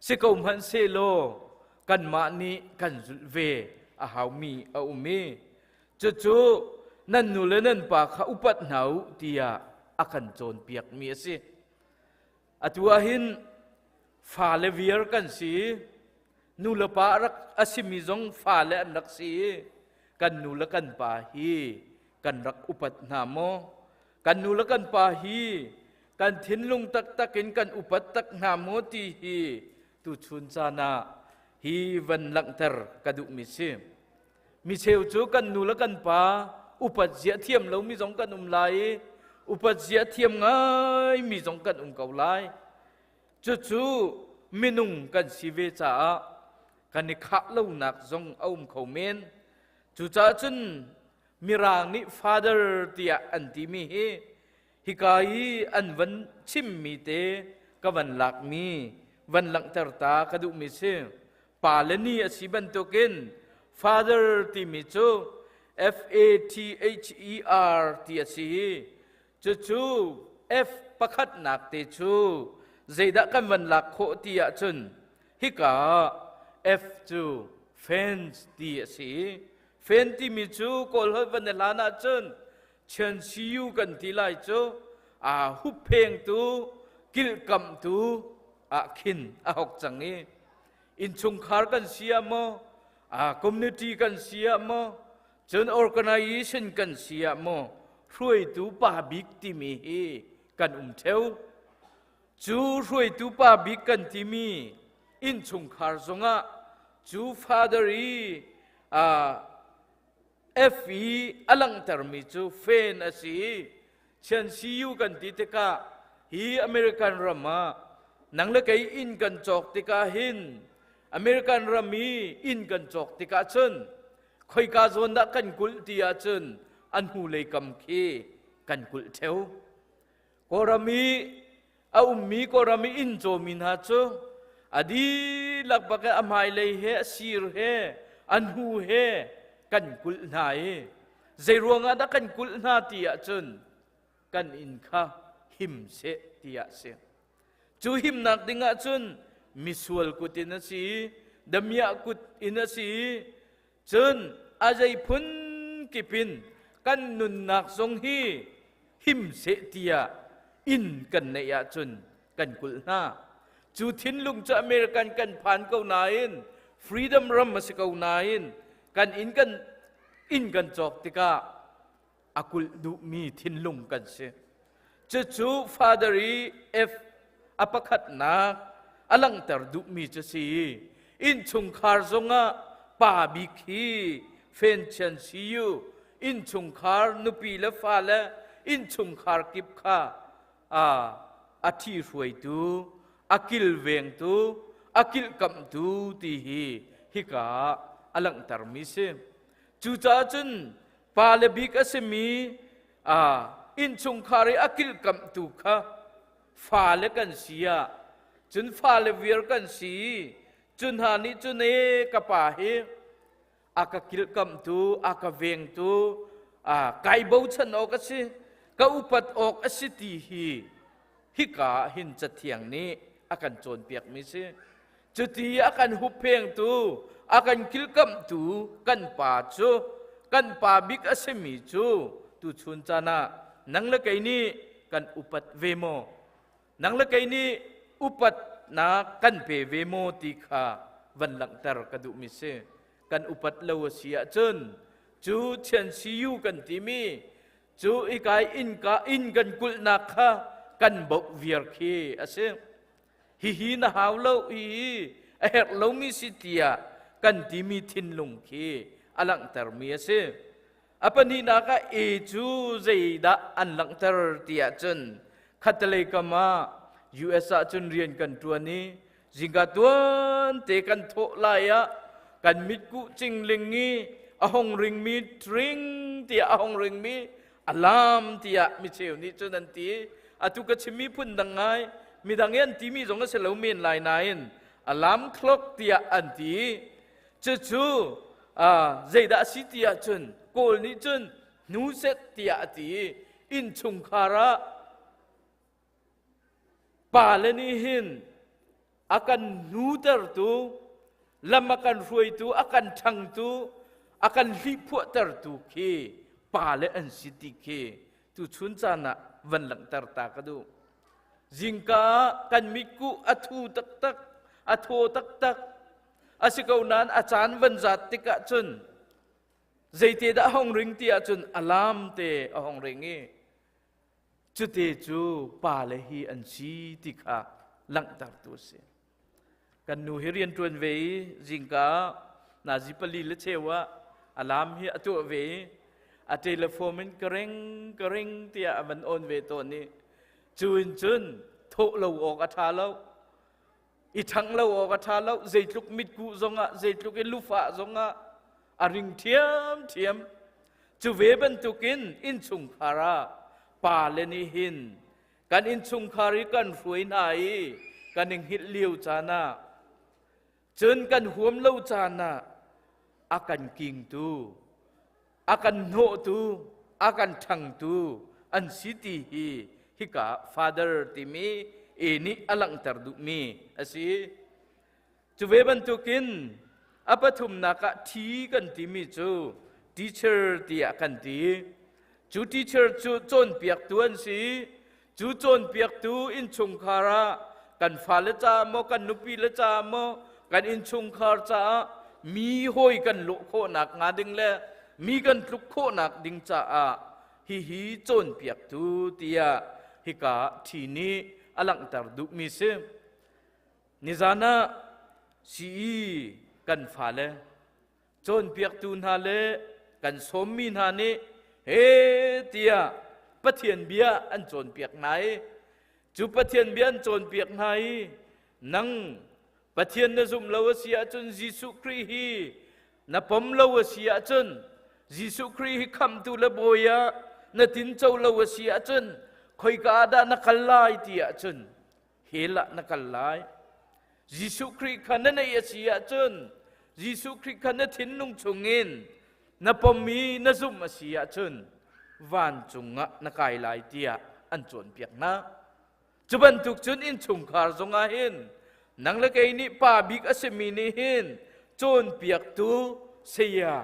Si ko hmanh sehlaw kanmah nih kan zulh ve a haumi a um i cucu nan nu le nan pa kha upat hna u tiah a kan cawnpiakmi a si. Atu ah hin fale viar kan si nu le pa rak a simi zong fale an rak si i kan nu le kan pa hi kan rak upat hna maw? Kan nu le kan pa hi kan thinlung taktak in kan upat tak hna maw ti hi tuchun caan ah hi van langhter ka duhmi si. Mi cheu cu kan nu le kan pa upat zia thiam lomi zong kan um lai i upat zia thiam ngaimi zong kan um ko lai. Cucu minung kan si ve caah kan i khah lonak zong a um kho men. Cucaah cun Mirang nih father tiah an timi hi hika i an van chimmi te ka van lakmi van langhter ta ka duhmi si. Pa le ni a si bantukin father timi cu F A T H E R ti a si i cucu F pakhatnak te cu zeidah kan van lak khawh ti ahcun hika F cu fence ti a si i fen timi cu kawl holh van i hlan ahcun chian siu kan ti lai cu a hupphengtu kilhkamhtu ah khin a hok cang i innchungkhar kan si ah maw a community kan si ah maw cun organization kan si ah maw hruaitu pa bik timi hi kan um theo cu hruaitu pa bik kan timi innchungkhar zongah cu father i F i a langhtermi cu fen a si i chian CU kan ti tikah hi American ram ah nang le kei inn kan cawk tikah hin American ram i inn kan cawk tikah cun khoika zawn dah kan kulh ti ahcun an hnulei kam khi kan kulh theo. Kawlram i a ummi Kawlram i inn cawmi hna cu a dihlak bak a hmailei he a sir he a hnu he kan kulh hna i zei ruangah dah kan kulh hna ti ahcun kan inn kha him seh tiah a si. Cu himnak ding ahcun misual kut in a si, damiah kut in a si, Cun a zei phun kip in kan nunnak zong hi him seh tiah inn kan neih ahcun kan kulh hna. Cu thinlung cu American kan phan ko nain freedom ram a si ko nain kan inn kan inn kan cawk tikah a kulh duhmi thinlung kan si. Cucu Father i F a pakhatnak a langhter duhmi cu si. Innchungkhar zongah pa bik hi fen chian siu innchungkhar nupi le fale innchungkhar kip kha a ṭhi hruaitu a kilvengtu a kilhkamhtu ti hi hika ah a langhtermi si. Cucaah cun pale bik a simi innchungkhar i a kilhkamhtu kha fale kan si ah cun fale viar kan si. Cu hna nih cun e ka pa hi a ka kilkamtu, a ka vengtu, a kai bochan awk a si, ka upat awk a si ti hi hika ah hin Cathiang nih a kan cawnpiakmi si. Cuti a kan hupphengtu, a kan kilkamhtu kan pa cu, kan pa bik a simi cu tuchun caan ah nang le kei nih kan upat ve maw? Nang le kei nih upatnak kan pe ve maw ti kha van langhter ka duhmi si. Kan upat lo a si ahcun cu chian siyu kan timi cu ikai innka inn kan kulhnak kha kan boh viar khi a si. Hihi na hau lo, hihi a herh lomi si tiah kan timi thinlung khi a langhtermi a si. A pahnihnak ah E cu zeidah an langhter ti ahcun khattelei kam ah US ah cun rian kan ṭuan i zingka tuan te kan thawh lai ah kan mitkuh cingling i a hong ringmi tring tiah a hong ringmi alarm tiah micheu nih cun an ti. Atu ka chimmi phun dang ngai midang i an timi zong a si lo men lai nain alarm clock tiah an ti. Cucu zeidah a si ti ahcun Kawl nih cun hnuset tiah a ti i innchungkhar ah pale nih hin a kan hnutertu, lam a kan hruaitu, a kan ṭhangtu, a kan hlihphuahtertu khi pale an si ti khi tuchun caan ah van langhter ta ka duh. Zingka ah kan mitkuh a thu taktak, a thaw taktak, A si ko nain a caan van zat tikah cun zeite dah a hong ring ti ahcun alarm te a hong ring i cute cu pale hi an si ti kha langhtertu a si. Kan nu hi rian ṭuan ve i zingka nazi pali le cheu ah alarm hi a tuah ve i a telephone in ka ring ka ring tiah a van on ve tawn i cu in cun thawh lo awk a ṭha lo. I ṭhangh lo awk a ṭha lo. Zeitluk mitkuh zongah, zeitluk in lufah zongah a ring ṭhiamṭhiam. Cu ve bantukin innchungkhar ah pale nih hin kan innchungkhar i kan hruai hna i kan i hngilh lio caan ah, cun kan huam lo caan ah a kan kingtu, a kan hnawhtu, a kan ṭhangtu an si ti hi hika father timi e nih a langhter duhmi a si. Cu ve bantukin a pathumnak ah ṭhi kan timi cu teacher tiah kan ti. Cu teacher cu cawnpiaktu an si. Cu cawnpiaktu innchungkhar ah kan fale caah maw, kan nupi le caah maw, kan innchungkhar caah mi hawi kan lawh khawhnak hnga ding le mi kan tluk khawhnak ding caah hihi cawnpiaktu tiah hika ṭhi nih a langhter duhmi si. Nizan ah CE kan fale cawnpiaktu hna le kan sawmmi hna nih he tiah Pathian bia an cawnpiak hna i cu Pathian bia an cawnpiak hna i nang Pathian na zumh lo a si ahcun, Jesuh Khrih hi na pom lo a si ahcun, Jesuh Khrih hi khamhtu le bawi ah na tinco lo a si ahcun khoika ah dah na kal lai ti ahcun hell ah na kal lai. Jesuh Khrih kha na neih a si ahcun, Jesuh Khrih kha na thinlung chungin na pom i na zumh a si ahcun vancung ah na kai lai tiah an cawnpiak hna. Cu bantuk cun innchungkhar zongah hin nang le kei nih pa bik a simi nih hin cawnpiaktu saya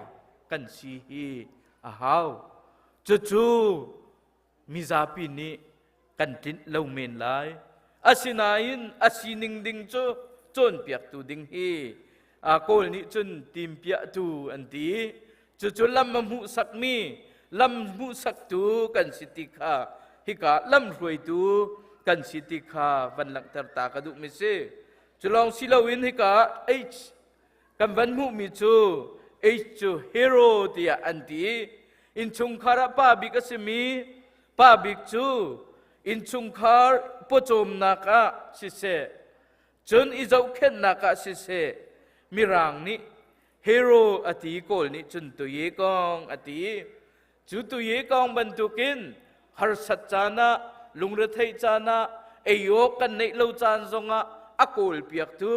kan si hi a hau. Cucu mizapi nih kan tlinh lo men lai. Asinain a sining ding cu cawnpiaktu ding hi Kawl nih cun timpiahtu an ti. Cucu lam a hmuhsakmi, lam hmuhsaktu kan si ti kha, hika lamhruaitu kan si ti kha van langhter ta ka duhmi si. Cu lawng si loin hika H kan van hmuhmi cu H cu hero tiah an ti. Innchungkhar ah pa bik a simi pa bik cu innchungkhar pawcawmnak ah siseh, cun i zohkhenhnak ah siseh, Mirang nih hero a ti, Kawl nih cun tuye kong a ti. Cu tuye kong bantukin harsat caan ah, lungretheih caan ah, ei awk kan neih lo caan zongah a kawl piaktu.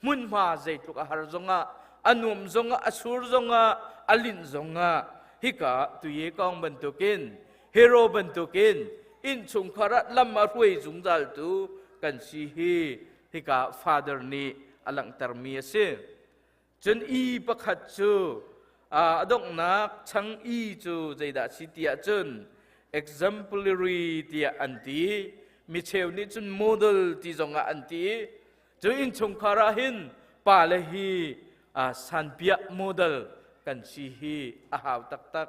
Hmunhma zeitluk a har zongah, a nuam zongah, a sur zongah, a linh zongah hika tuye kong bantukin hero bantukin innchungkhar ah lam a hruai zungzal tu kan si hi hika father nih a langhtermi a si. Cun i pakhat cu a donghnak chang i cu zeidah si ti ahcun exemplary tiah an ti. Mi cheu nih cun model ti zongah an ti. Cu innchungkhar ah hin pale hi sanpiah model kan si hi a hau taktak.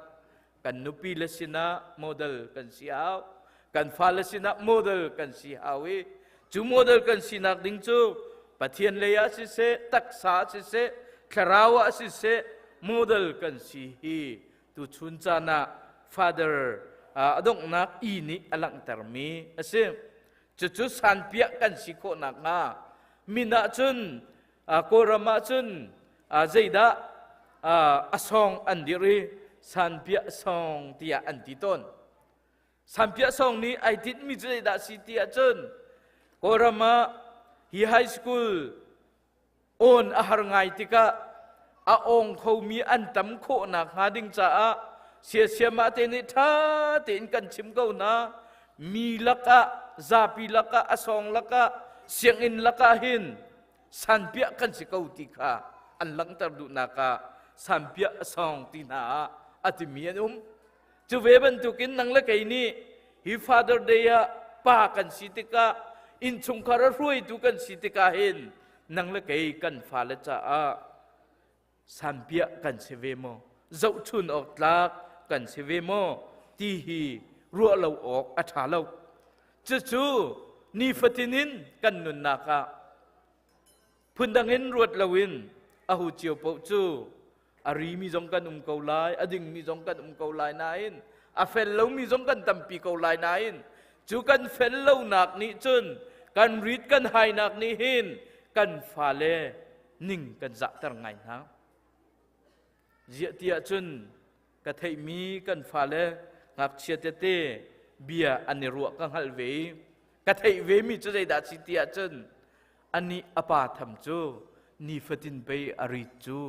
Kan nupi le sinah model kan si hau. Kan fale sinah model kan si hau i cu model kan sinak ding cu Pathian lei ah siseh, taksa ah siseh, thlarau ah siseh, model kan si hi tuchun caan ah Father a donghnak i nih a langhtermi a si. Cucu sanpiah kan si khawh nakhnga min ah cun Kawlram ah cun zeidah a song an dirh i sanpiah song tiah an ti tawn. Sanpiah song nih ai tinhmi cu zeidah si ti ahcun Kawlram ah hi high school awn a har ngai tikah a awng khomi an tam khawh nakhnga ding caah siasiamah te nih ṭha tein kan chim ko hna mi lakah zapi lakah a sawng lakah sianginn lakah hin sanpiah kan si ko ti kha an langhter duhnak ah sanpiah a sawng ti hna ah a timi an um Cu ve bantukin nang le kei nih hi Father Day ah pa kan si tikah innchungkhar a hruaitu kan si tikah hin nang le kei kan fale caah sanpiah kan si ve maw zohchun awk tlak kan si ve maw ti hi ruah lo awk a ṭha lo cucu nifatin in kan nunnak ah Phundang in ruat loin ahu cio paoh cu a rimi zong kan um ko lai, a dingmi zong kan um ko lai nain a fel lomi zong kan tampi ko lai nain cu kan fel lonak nih cun kan rit kan hainak nih hin kan fale ning kan zahter ngai hna. Ziah ti ahcun ka theihmi kan fale ngakchia tete bia an i ruah ka hngalh ve i ka theih vemi cu zeidah si ti ahcun anih a pa tham cu nifatin pei a rit cu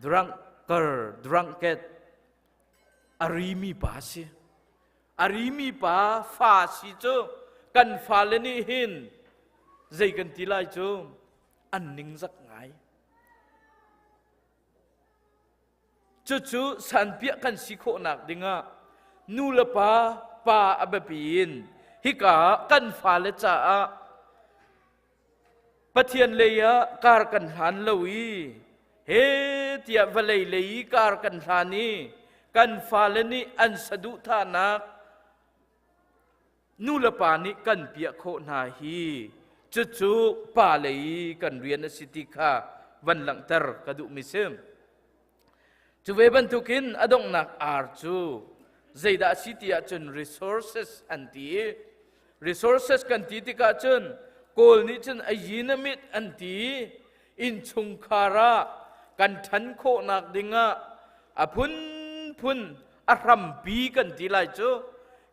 drunker drunkard a rimi pa si a rimi pa fa si cu kan fale nih hin zei kan ti lai cu an ningzak ngai Cucu sanpiah kan si khawhnak dingah nu le pa pa a biapi in hika kan fale caah Pathian lei ah kar kan hlan lo i he tiah vawlei lei i kar kan hlan i kan fale nih an saduhthahnak nu le pa nih kan piah khawh hna hi cucu pa lei kan rian a si ti kha van langhter ka duhmi si. Cu ve bantukin a donghnak R cu zeidah a si ti ahcun resources an ti i resources kan ti tikah cun Kawl nih cun a yinamit an ti i innchungkhar ah kan ṭhan khawhnak dingah a phunphun a hrampi kan ti lai cu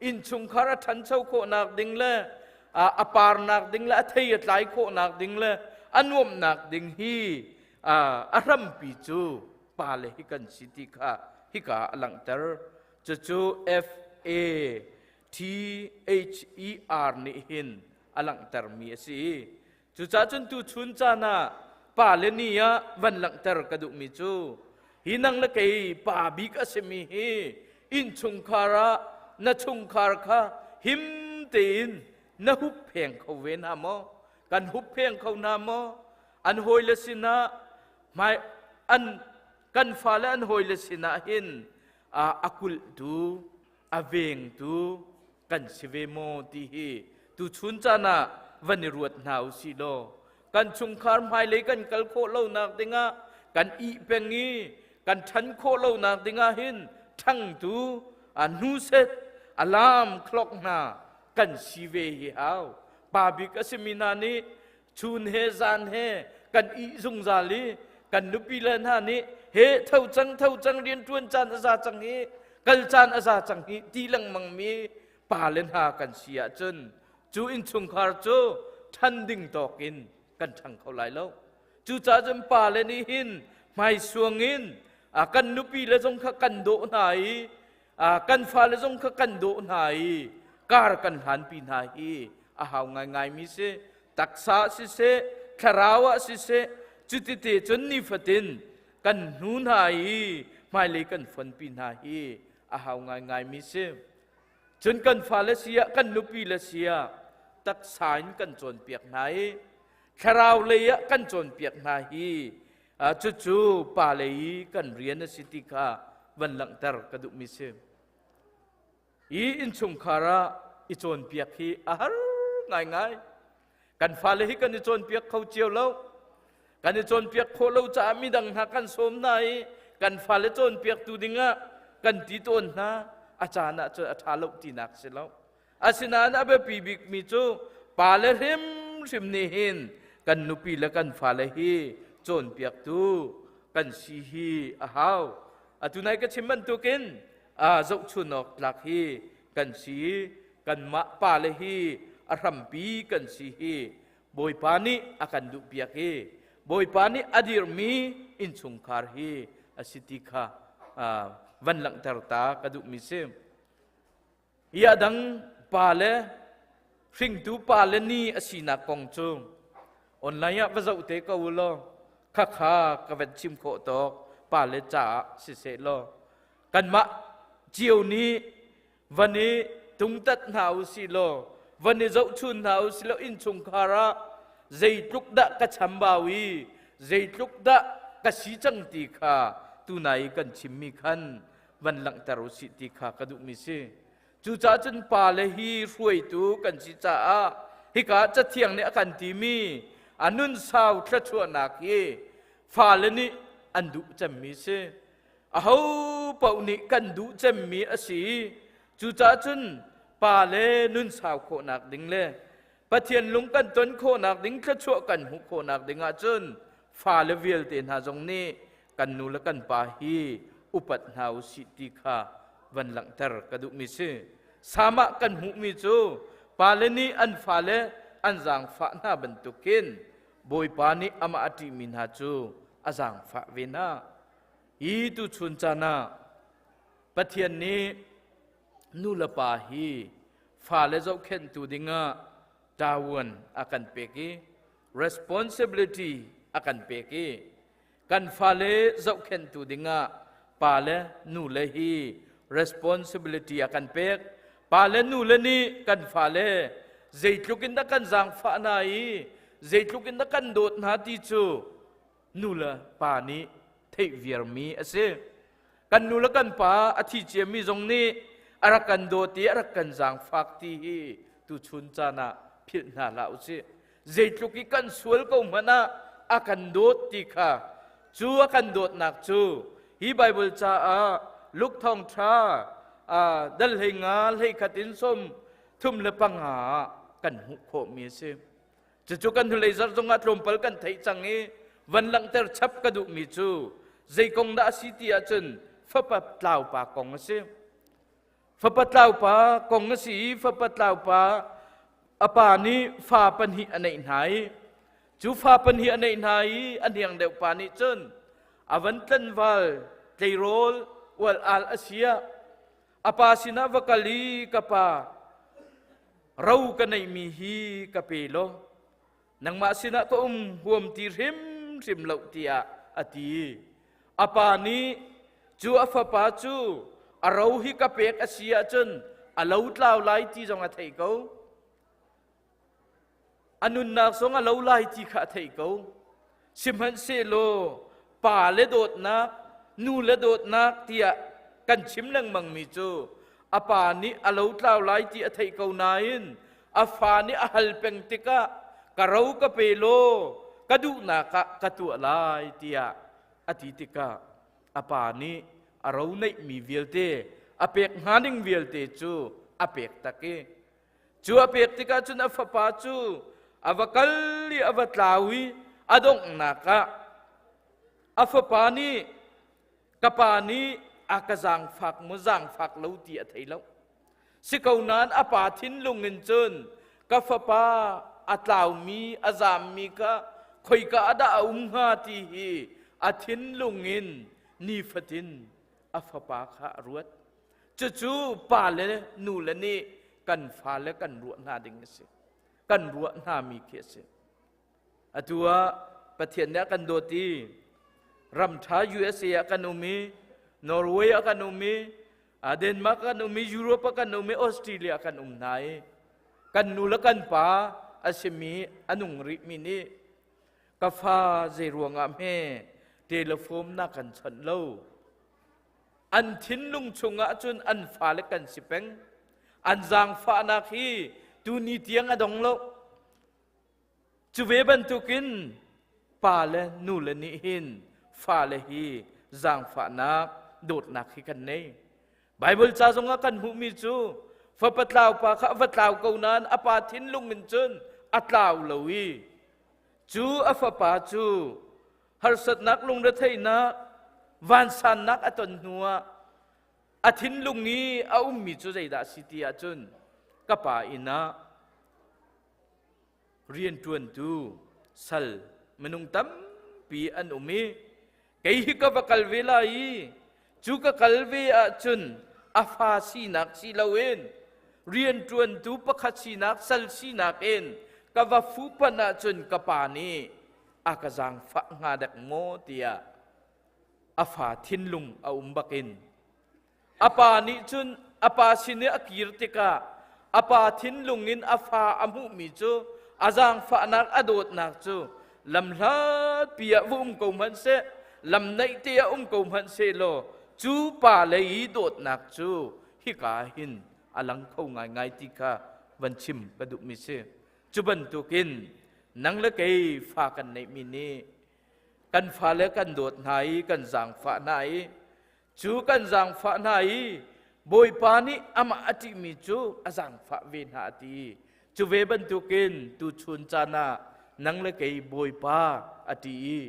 innchungkhar a ṭhancho khawhnak ding le a parnak ding le a thei a tlai khawhnak ding le a nuamhnak ding hi a hrampi cu pale hi kan si ti kha hika a langhter cucu F A T H E R nih hin a langhtermi a si Cucaah cun tuchun caan ah pale ni ah van langhter ka duhmi cu hi nang le kei pa bik a simi hi innchungkhar ah na chungkhar kha him tein na huppheng kho ve hna maw? Kan huppheng kho hna maw? An hawile sinah hmai an kan fale an hawile sinah hin a kulhtu a vengtu kan si ve maw ti hi tuchun caan ah van i ruat hna u sih law kan chungkhar hmailei kan kal khawh lonak dingah kan ih peng i kan ṭhan khawh lonak dingah hin ṭhangtu a hnuset alarm clock hna kan si ve hi hau pa bik a simi hna nih chun he zan he kan ih zungzal i kan nupi le hna nih he tho cang tho cang rian ṭuan caan a za cang hi kal caan a za cang hi ti lengmang mi pa le hna kan si ahcun cu innchungkhar cu ṭhan ding tawk in Kan ṭhang kho lai lo. Cucaah cun pa le nih hin hmaisuang in kan nupi le zong kha kan dawh hna i kan fale zong kha kan dawh hna i kar kan hlanpi hna hi a hau ngaingaimi si. Taksa siseh, thlarau ah siseh, cutite cun nifatin kan hnu hna i hmailei kan fonpi hna hi a hau ngaingaimi si. Cun kan fale si ah, kan nupi le si ah taksa in kan cawnpiak hna i thlarau lei ah kan cawnpiak hna hi cucu pa lei i kan rian a si ti kha van langhter ka duhmi si. Hi innchungkhar ah i cawnpiak hi a har ngaingai. Kan fale hi kan i cawnpiak kho cio lo. Kan i cawnpiak khawh lo caah midang hna kan sawm hna i kan fale cawnpiaktu dingah kan ti tawn hna. A caan ah cun a ṭha lo tinak si lo. Asinain a biapi bikmi cu pale hrimhrim nih hin kan nupi le kan fale hi cawnpiaktu kan si hi a hau. Atu nai ka chim bantukin zohchun awk tlak hi kan si. Kanmah pale hi a hrampi kan si hi Bawipa nih a kan duhpiak i Bawipa nih a dirhmi innchungkhar hi a si ti kha van langhter ta ka duhmi si. Hi a dang pa le hringtu pa le ni a sinak kong cu online ah va zoh te ko u law khakha ka van chim khawh tawk pa le caah siseh law kanmah cio nih van i tungtat hna u sih law van i zohchun hna u sih law innchungkhar ah zeitluk dah ka chambau i zeitluk dah ka si cang ti kha tunai i kan chimmi khan van langhter u sih ti kha ka duhmi si. Cucaah cun pale hi hruaitu kan si caah hika Cathiang nih a kan timi a nun sau thluachuahnak hi fale nih an duh cemmi si. Aho paoh nih kan duh cemmi a si. Cucaah cun pale nun sau khawhnak ding le Pathian lung kan ton khawhnak ding thluachuah kan hmuh khawhnak ding ahcun fale vialte hna zong nih kan nu le kan pa hi upat hna u sih ti kha van langhter ka duhmi si. Sam ah kan hmuhmi cu pale nih an fale an zaangfah hna bantukin Bawipa nih amah a ṭihmi hna cu a zaangfah ve hna. Hi tuchun caan ah Pathian nih nu le pa hi fale zohkhenhtu dingah ṭavuan a kan pek i responsibility a kan pek i kan fale zohkhenhtu dingah pa le nu le hi responsibility a kan pek. Pa le nu le nih kan fale zeitluk in dah kan zaangfah hna i zeitluk in dah kan dawt hna ti cu nu le pa nih theih viarmi a si. Kan nu le kan pa a thi ciami zong nih a rak kan dawt i a rak kan zaangfak ti hi tuchun caan ah philh hna hlah u sih. Zeitluk i kan sual ko hmanh ah a kan dawt ti kha, cu a kan dawtnak cu hi Bible caah Luke thawngṭha dal hlei nga hlei khat in 35 ah kan hmuh khawhmi a si. Cucu kan hnulei zarh zongah tlawmpal kan theih cang i van langhter chap ka duhmi cu zei kong dah a si ti ahcun fapa tlaupa kong a si. Fapa tlaupa kong a si i fapa tlaupa a pa nih fa pahnih a neih hna i cu fa pahnih a neih hna i a hniang deuh pa nih cun a van tlanval tleirawl ual al a si ah a pa sinah va kal i ka pa ro ka neihmi hi ka pe law nangmah sinah ka um huam ti hrimhrim lo tiah a ti. A pa nih cu a fapa cu a ro hi ka pek a si ahcun a lo tlau lai ti zong a theih ko. A nunnak zong a lo lai ti kha a theih ko. Sihmanhsehlaw pa le dawtnak, nu le dawtnak tiah kan chim lengmangmi cu a pa nih a lo tlau lai ti a theih ko nain a fa nih a hal peng tikah ka ro ka pe law ka duhnak ah ka tuah lai tiah a ti tikah a pa nih a ro neihmi vialte a pek hnga ding vialte cu a pek tak i Cu a pek tikah cun a fapa cu a va kal i a va tlau i a donghnak ah a fapa nih ka pa nih a ka zaangfak maw zaangfak lo ti a thei lo. Si ko nain a pa thinlung in cun ka fapa a tlaumi a zaammi kha khoika ah dah a um hnga ti hi a thinlung in nifatin a fapa kha a ruat. Cucu pa le nu le nih kan fale kan ruah hna ding a si. Kan ruah hna mi khi a si. Atu ah Pathian nih a kan dawt i ram ṭha USA ah kan um i Norway ah kan um i Denmark ah kan um i Europe ah kan um i Australia ah kan um hna i kan nu le kan pa a simi a nung rihmi nih ka fa zei ruangah hme telephone na kan chawnh lo an thinlung chungah cun an fale kan si peng an zaangfahnak hi tuni tiang a dong lo Cu ve bantukin pa le nu le nih hin fale hi zaangfahnak, dawtnak hi kan nei. Baibal ca zongah kan hmuhmi cu fapa tlau pa kha a va tlau ko nain a pa thinlung in cun a tlau lo i cu a fapa cu harsatnak lungretheihnak vansannak a ton hnuah a thinlung i a ummi cu zeidah a si ti ahcun ka pa inn ah rianṭuantu sal minung tampi an um i kei hi ka va kal ve lai i cu ka kal ve ahcun a fa sinak si loin rianṭuantu pakhat sinak sal sinak in ka va fuhpanh ahcun ka pa nih a ka zaangfah hnga dek maw tiah a fa thinlung a um bakin A pa nih cun a pa sin i a kir tikah a pa thinlung in a fa a hmuhmi cu a zaangfahnak a dawtnak cu lamhlatpi ah va um ko hmanh seh lam naih te ah um ko hmanh seh law cu pa lei i dawtnak cu hika hin a lang kho ngaingai ti kha van chim ka duhmi si. Cu bantukin nang le kei fa kan neihmi nih kan fale kan dawt hna i kan zaangfah hna i Cu kan zaangfah hna i Bawipa nih amah a ṭihmi cu a zaangfah ve hna a ti. Cu ve bantukin tuchun caan ah nang le kei Bawipa a ṭih i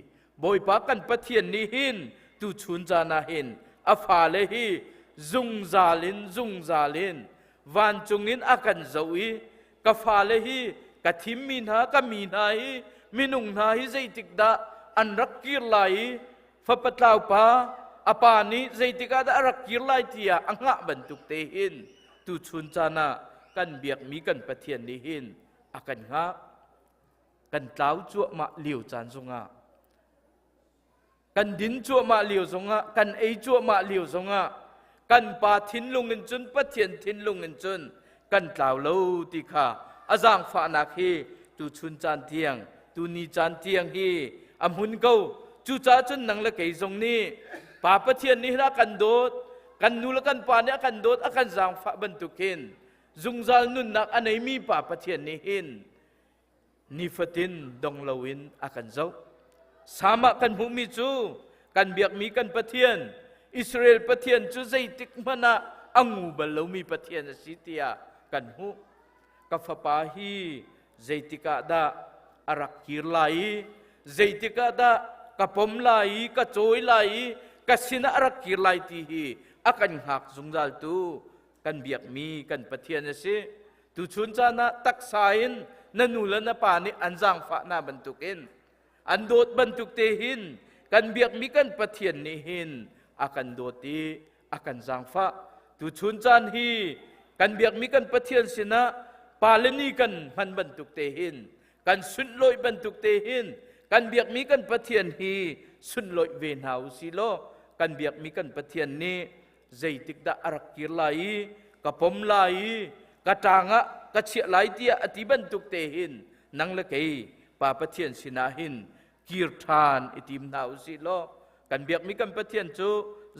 Bawipa kan Pathian nih hin tuchun caan ah hin a fale hi zungzal in zungzal in vancung in a kan zoh i ka fale hi ka thimmi hna ka mi hna hi minung hna hi zeitik dah an rak kir lai i Fapa tlau pa a pa nih zeitik ah dah a rak kir lai tiah a hngah bantuk te hin tuchun caan ah kan biakmi kan Pathian nih hin a kan hngah. Kan tlau cuahmah lio caan zongah kan din cuahmah lio zongah kan ei cuahmah lio zongah kan pa thinlung in cun Pathian thinlung in cun kan tlau lo ti kha a zaangfahnak hi tuchun caan tiang tuni caan tiang hi a hmun ko cucaah cun nang le kei zong nih pa Pathian nih a kan dawt kan nu le kan pa nih a kan dawt a kan zaangfah bantukin zungzal nunnak a neimi pa Pathian nih hin nifatin dong loin a kan zoh. Sam ah kan hmuhmi cu kan biakmi kan Pathian, Israel Pathian cu zeitik hmanh ah a ngu bal lomi Pathian a si tiah kan hmuh. Ka fapa hi zeitik ah dah a rak kir lai i zeitik ah dah ka pom lai i ka cawi lai i ka sinah a rak kir lai ti hi a kan hngak zungzal tu kan biakmi kan Pathian a si. Tuchun caan ah taksa in na nu le na pa nih an zaangfah hna bantukin an dawt bantuk te hin kan biakmi kan Pathian nih hin a kan dawt i a kan zaangfah. Tuchun caan hi kan biakmi kan Pathian sinah pa le ni kan hman bantuk te hin kan sunlawih bantuk te hin kan biakmi kan Pathian hi sunlawih ve hna u si law kan biakmi kan Pathian nih zeitik dah a rak kir lai i ka pom lai i ka ṭang ah ka chiah lai tiah a ti bantuk te hin nang le kei Pa Pathian sinah hin kir ṭhan i tim hna u sih law kan biakmi kan Pathian cu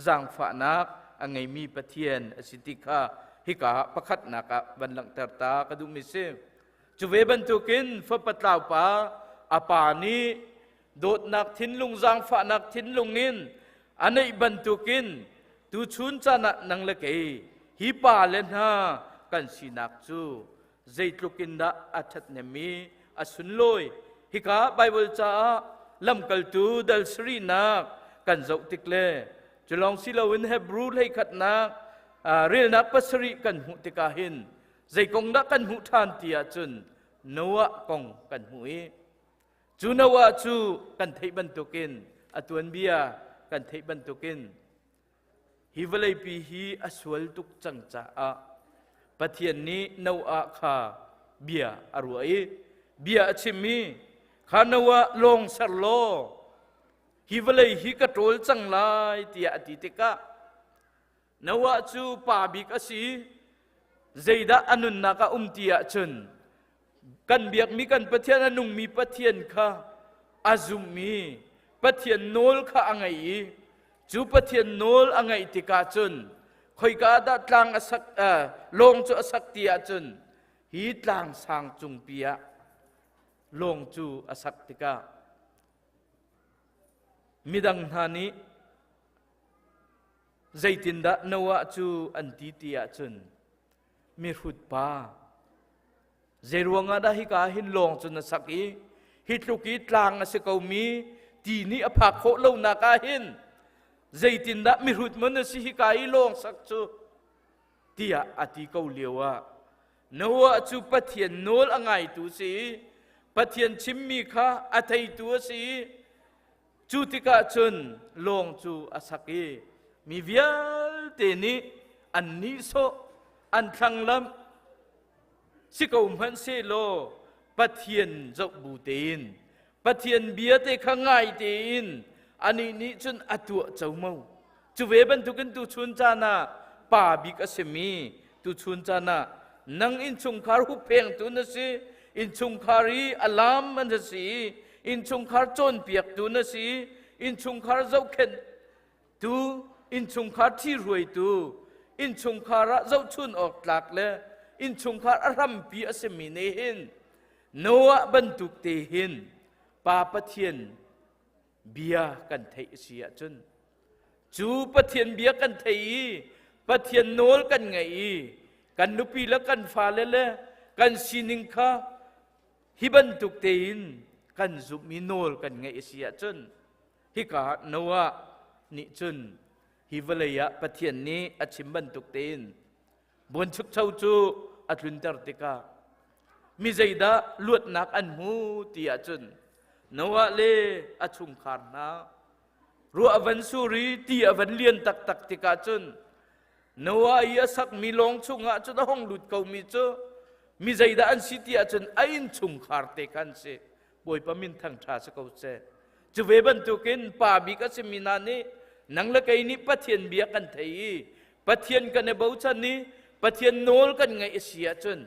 zaangfahnak a ngeimi Pathian a si ti kha hika ah pakhatnak ah van langhter ta ka duhmi si. Cu ve bantukin fapa tlau pa a pa nih dawtnak thinlung zaangfahnak thinlung in a neih bantukin tuchun caan ah nang le kei hi pa le hna kan sinak cu zeitluk in dah a ṭhathnem i a sunlawi hika Baibal caah lamkaltu dal sarihnak kan zoh tik le cu lawng si loin Hebrew hleikhatnak relnak pasarih kan hmuh tikah hin zei kong dah kan hmuh ṭhan ti ahcun Noah kong kan hmuh i cu Noah cu kan theih bantukin a tuanbia kan theih bantukin hi vawleipi hi a sual tuk cang caah Pathian nih Noah kha bia a ruah i bia a chim i kha Noah lawng ser law hi vawlei hi ka ṭawl cang lai tiah a ti tikah Noah cu pa bik a si. Zeidah a nunnak ah um ti ahcun kan biakmi kan Pathian a nungmi Pathian kha a zummi Pathian nawl kha a ngaih i cu Pathian nawl a ngaih tikah cun khoika ah dah tlang a sak lawng cu a sak ti ahcun hi tlang sang cungpi ah lawng cu a sak tikah midang hna nih Zeitindah Noah cu an ti ti ahcun mihrut pa zeiruangah dah hika hin lawng cu na sak i hi tluk i tlang a si komi ti nih a phak khawh lonak ah hin zeitindah mihrut maw na si hika i lawng sak cu tiah a ti ko lio ah Noah cu Pathian nawl a ngaitu si i Pathian chimmi kha a theitu a si i Cu tikah cun lawng cu a sak i mi vialte nih an nihsawh, an thlanglamh. Si ko hmanhsehlaw Pathian zoh bu tein, Pathian bia te kha ngai tein anih nih cun a tuah como. Cu ve bantukin tuchun caan ah pa bik a simi tuchun caan ah nang innchungkhar hupphengtu na si, innchungkhar i alam an si, innchungkhar cawnpiaktu na si, innchungkhar zohkhenhtu, innchungkhar ṭhihruaitu, innchungkhar ah zohchun awk tlak le innchungkhar a hrampi a simi nih hin Noah bantuk te hin Pa Pathian bia kan theih a si ahcun cu Pathian bia kan thei i Pathian nawl kan ngaih i kan nupi le kan fale le kan sining kha hi bantuk tein kan zumh i nawl kan ngaih a si ahcun hika Noah nih cun hi vawlei ah Pathian nih a chim bantuk tein buanchukcho cu a tlunter tikah mi zeidah luatnak an hmu ti ahcun Noah le a chungkhar hna ruah a van sur i ti a van lian taktak tikah cun Noah i a sakmi lawng chungah cun a hong lut komi cu mi zeidah an si ti ahcun a innchungkhar te kha an si. Bawipa min thangṭha si ko seh. Cu ve bantukin pa bik a simi hna nih nang le kei nih Pathian bia kan thei i Pathian kan i bochan i Pathian nawl kan ngaih a si ahcun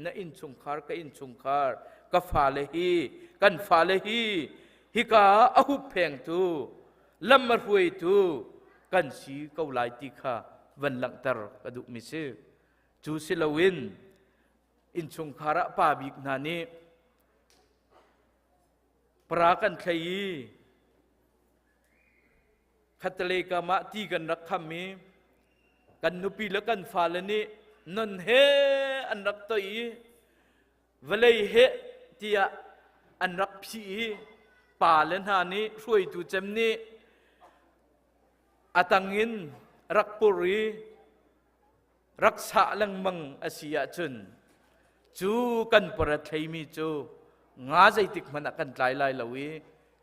na innchungkhar ka innchungkhar ka fale hi kan fale hi hika ah a hupphengtu lam a hruaitu kan si ko lai ti kha van langhter ka duhmi si. Cu si loin innchungkhar ah pa bik hna nih para kan thlei i khattelei kam ah ti kan rak kham i kan nupi le kan fale nih non he an rak toi i vawlei he tiah an rak phih i pa le hna nih hruaitu cem nih a tangin rak pur i rak sah lengmang a si ahcun cu kan para thleimi cu nga zeitik hmanh ah kan tlai lai lo i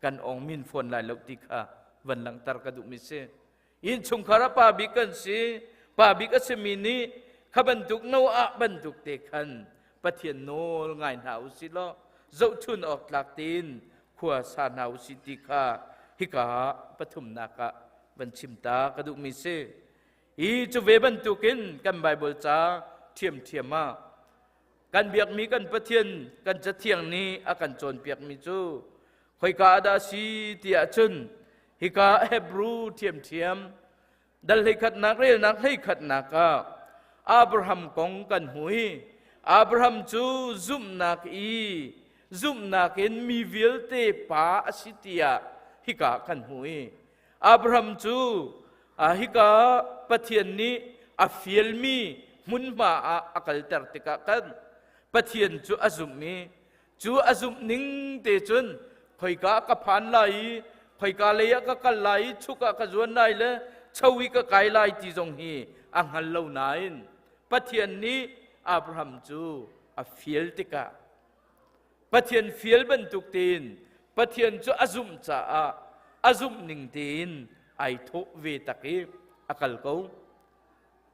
kan ong min fawn lai lo ti kha van langhter ka duhmi si. Innchungkhar ah pa bik kan si. Pa bik a simi nih kha bantuk Noah bantuk te khan Pathian nawl ngai hna u si law zohchun awk tlak tein khua sa hna u si ti kha hika pathumnak ah van chim ta ka duhmi si. Hi cu ve bantukin kan Baibal ca ṭhiamṭhiam ah kan biakmi kan Pathian kan Cathiang nih a kan cawnpiakmi cu khoika ah dah a si ti ahcun hika Hebrew ṭhiamṭhiam dal hleikhatnak relnak hleikhatnak ah Abraham kong kan hmu i Abraham cu zumhnak i zumhnak in mi vialte pa a si tiah hika kan hmu i Abraham cu hika Pathian nih a fialmi hmunhma ah a kalter tikah khan Pathian cu a zumh i cu a zumh ning te cun khoika ka phan lai i khoika lei ah ka kal lai i chuk ah ka zuan lai le cho i ka kai lai ti zong hi a hngal lo nain Pathian nih Abraham cu a fial tikah. Pathian fial bantuk tein Pathian cu a zumh caah a zumh ning tein ai thawh ve tak i a kal ko.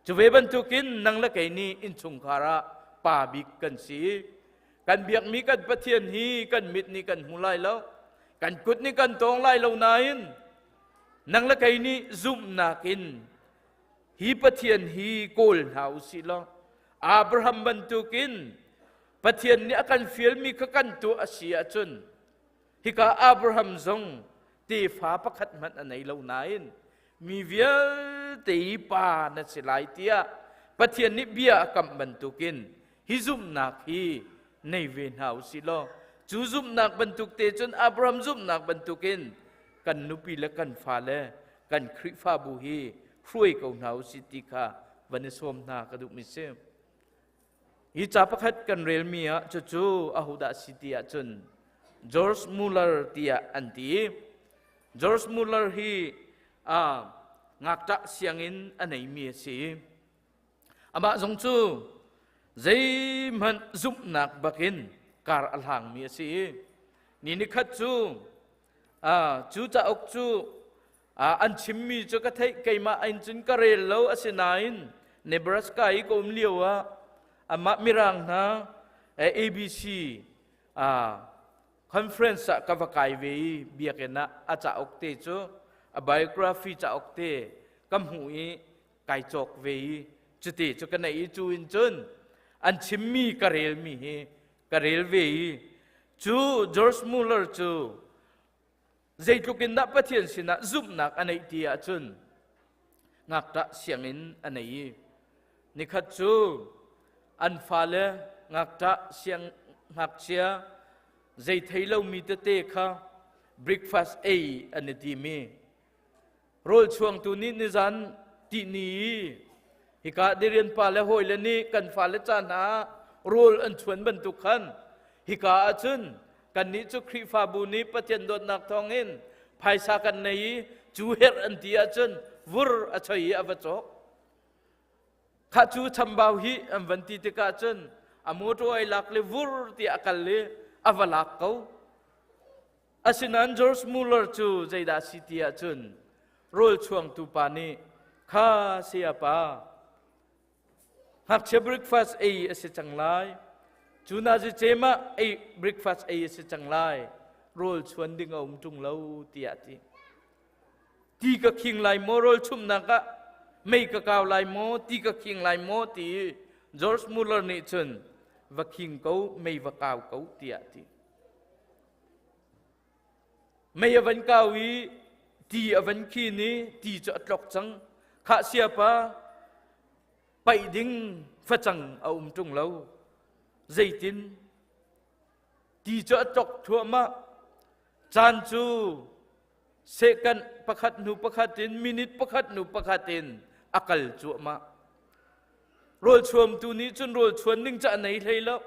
Cu ve bantukin nang le kei nih innchungkhar ah pa bik kan si. Kan biakmi kan Pathian hi kan mit nih kan hmu lai lo, kan kut nih kan tawng lai lo nain nang le kei nih zumhnak in hi Pathian hi kawl hna u sih law Abraham bantukin Pathian nih a kan fialmi kha kan tuah a si ahcun hika Abraham zong tefa pakhat hmanh a nei lo nain mi vialte i pa na si lai tiah Pathian nih bia a kamh bantukin hi zumhnak hi nei ve hna u sih law cu zumhnak bantuk te cun Abraham zumhnak bantukin kan nupi le kan fale kan Khrihfabu hi hruai ko hna u sih ti kha van i sawm hna ka duhmi si. Hi ca pakhat kan relmi ah cucu ahodah si ti ahcun George Muller tiah an ti. George Muller hi ngakṭah sianginn a neimi a si. Amah zong cu zeihmanh zumhnak bakin kar a hlangmi a si. Ni nikhat cu cu cauk cu an chimmi cu ka theih keimah in cun ka rel lo asinain Nebraska i ka um lio ah amah mirang hna ABC conference ah ka va kai ve i biakinn ah a cauk te cu a biography cauk te ka hmuh i kai cawk ve i cuti cu ka neih i cu in cun an chimmi ka relmi hi ka rel ve i cu George Muller cu Zeitluk in dah Pathian sinah zumhnak a neih ti ahcun ngakṭah sianginn a nei i nikhat cu an fale ngakṭah siang ngakchia zei thei lomi tete kha breakfast ei an i tim i rawl chuangtu nih nizan tihni i hika dirian pa le hawile nih kan fale ca hna rawl an chuan bantuk khan hika ahcun kannih cu Khrihfabu nih Pathian dawtnak thawngin phaisa kan nei i cu herh an ti ahcun vur a choi i a va cawk kha cu chambau hi an van ti tikah cun a motor ai lak le vur ti a kal i a va lak ko Asinain George Muller cu zeidah a si ti ahcun rawl chuangtu pa nih kha sayapa ngakchia breakfast ei a si cang lai cu nazi cem ah ei breakfast ei a si cang lai rawl chuan ding a um ṭung lo tiah a ti ti ka khing lai maw rawl chumhnak ah mei ka kau lai maw ti ka khing lai maw ti George Muller nih cun va khing ko mei va kau ko tiah a ti Mei a van kau i ti a van khin i ti cu a tlok cang. Khah siapa paih ding facang a um ṭung lo. Zeitin? Ti cu a tlok thluahmah. Caan cu second pakhat hnu pakhat in minute pakhat hnu pakhat in a kal cuahmah. Rawl chuamtu nih cun rawl chuan ding cu a nei hlei lo.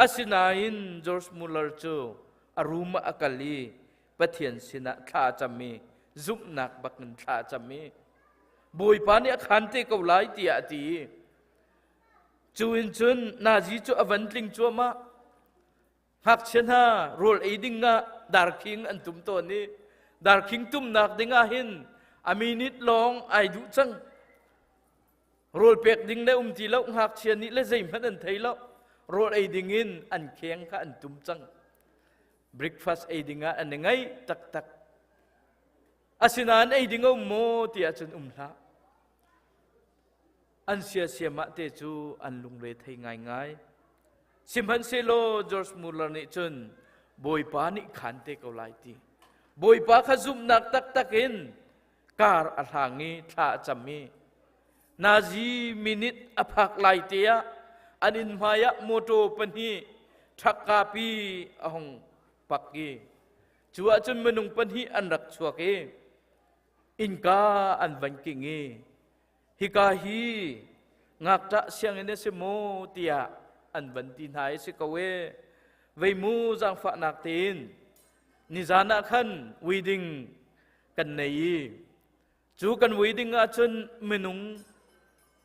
Asinain George Muller cu a room ah a kal i Pathian sinah thla a cam i zumhnak bakin thla a cam i Bawipa nih a khan te ko lai tiah a ti i cu in cun nazi cu a van tling cuahmah. Ngakchia hna rawl ei ding ah darkhing an tum tawn i darkhing tumnak ding ah hin a minute lawng ai duh cang. Rawl pek ding le um ti lo ngakchia nih le zeihmanh an thei lo. Rawl ei ding in an kheng kha an tum cang. Breakfast ei ding ah an i ngaih taktak. Asinain ei ding a um maw ti ahcun um hlah. An siasiam ah te cu an lungre thei ngaingai. Sihmanhsehlaw George Muller nih cun Bawipa nih khan te ko lai ti. Bawipa kha zumhnak taktak in kar a hlang i thla a cam i nazi minute a phak lai te ah an inn hmai ah motor pahnih ṭhakka pi a hung pak i cu ahcun minung pahnih an rak chuak i innka an van king i hika hi ngakṭah sianginn a si maw tiah an van ti hna i si ko e vei mu zaangfahnak tein nizan ah khan wedding kan nei i cu kan vui ding ahcun minung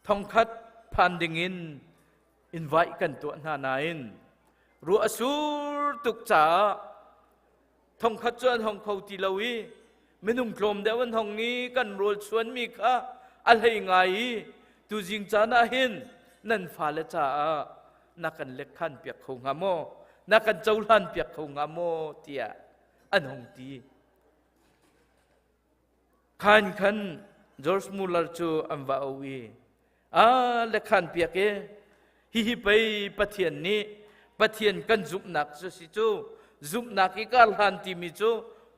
thongkhat phan ding in invite kan tuah hna nain ruah a sur. tuk caah thongkhat cu an hong kho ti lo i minung tlawm deuh an hong i kan rawl chuanmi kha a hlei ngai i tuzing caan ah hin nan fale caah na kan lekkhan piak kho hnga maw, na kan cohlan piak kho hnga maw tiah an hong ti. Khan khan George Muller cu an va au i a lekhan piak i hihi pei Pathian nih Pathian kan zumhnak cu si cu zumhnak i kar hlan timi cu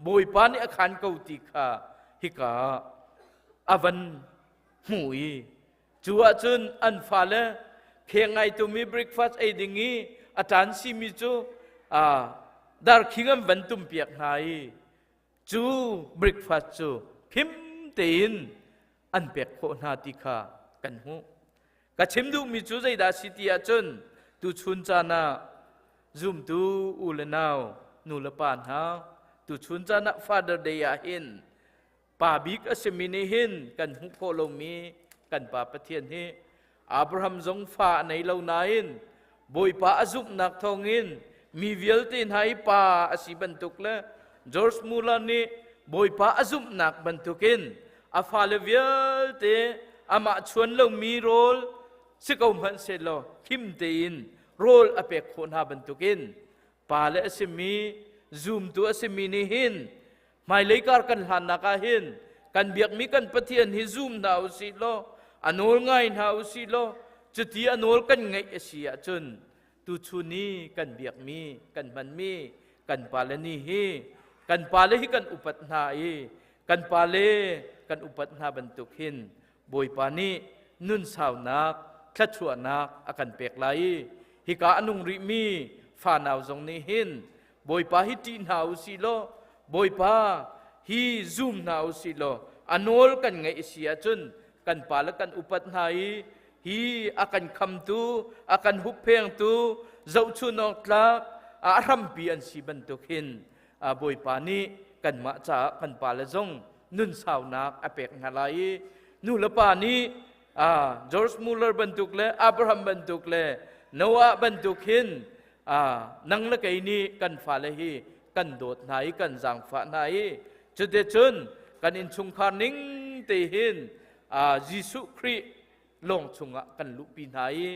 Bawipa nih a khan ko ti kha hika a van hmuh i cu ahcun an fale kheng ngai tumi breakfast ei ding i a ṭan simi cu darkhing an van tum piak hna i cu breakfast cu khim tein an pek khawh hna ti kha kan hmuh. Ka chim duhmi cu zeidah si ti ahcun tuchun caan ah zumtu u le nau nu le pa hna tuchun caan ah Father Day ah hin pa bik a simi nih hin kan hmuh khawh lomi kan pa Pathian hi Abraham zong fa a nei lo nain Bawipa a zumhnak thawngin mi vialte hna i pa a si bantuk le George Muller nih Bawipa a zumhnak bantukin a fale vialte amah chuan lomi rawl si ko hmanh sehlaw khim tein rawl a pek khawh hna bantukin pale a simi zumtu a simi nih hin hmailei kar kan hlannak ah hin kan biakmi kan Pathian hi zum hna u sih law a nawl ngai hna u sih law cuti a nawl kan ngaih a si ahcun tuchun i kan biakmi kan hmanmi kan pale ni hi kan pale hi kan upat hna i kan pale kan upat hna bantuk hin Bawipa nih nun saunak thluachuahnak a kan pek lai i hika a nung rihmi fanau zong nih hin Bawipa hi ṭih hna u sih law Bawipa hi zum hna u sih law a nawl kan ngaih si ahcun kan pa le kan upat hna i hi a kan khamtu a kan hupphengtu zohchun awk tlak a hrampi an si bantuk hin Bawipa nih kanmah caah kan pa le zong nun saunak a pek hna lai i nu le pa nih George Muller bantuk le Abraham bantuk le Noah bantuk hin nang le kei nih kan fale hi kan dawt hna i kan zaangfah hna i cuticun kan innchungkhar ning te hin Jesuh Khrih lawng chungah kan luhpi hna i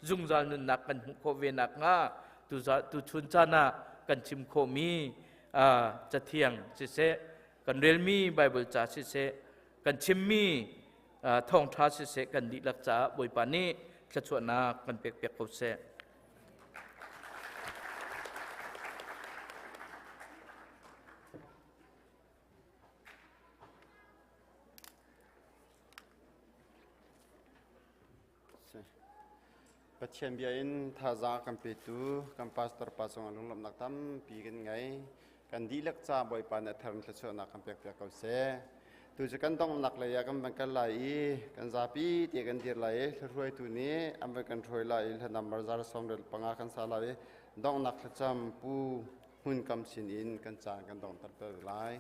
zungzal nunnak kan hmuh khawh ve nakhnga tuchun caan ah kan chim khawhmi cathiang siseh kan relmi Bible ca siseh kan chimmi thawngṭha siseh kan dihlak caah Bawipa nih thluachuahnak kan pekpiak ko seh.
Pathian bia in thazaang kan petu kan pastor pa cungah lunglawmhnak tampi kan ngei. Kan dihlak ca Bawipa nih a thar in thluachuahnak kan pekpiak ko seh. Tu cu kan donghnak lei ah kan van kal lai i kan zapi te kan dir lai i hruaitu nih an van kan hruai lai i hla number zar 75 kan sa lai i donghnak thlacam pu hmun kam sin in kan caan kan donghter ter lai.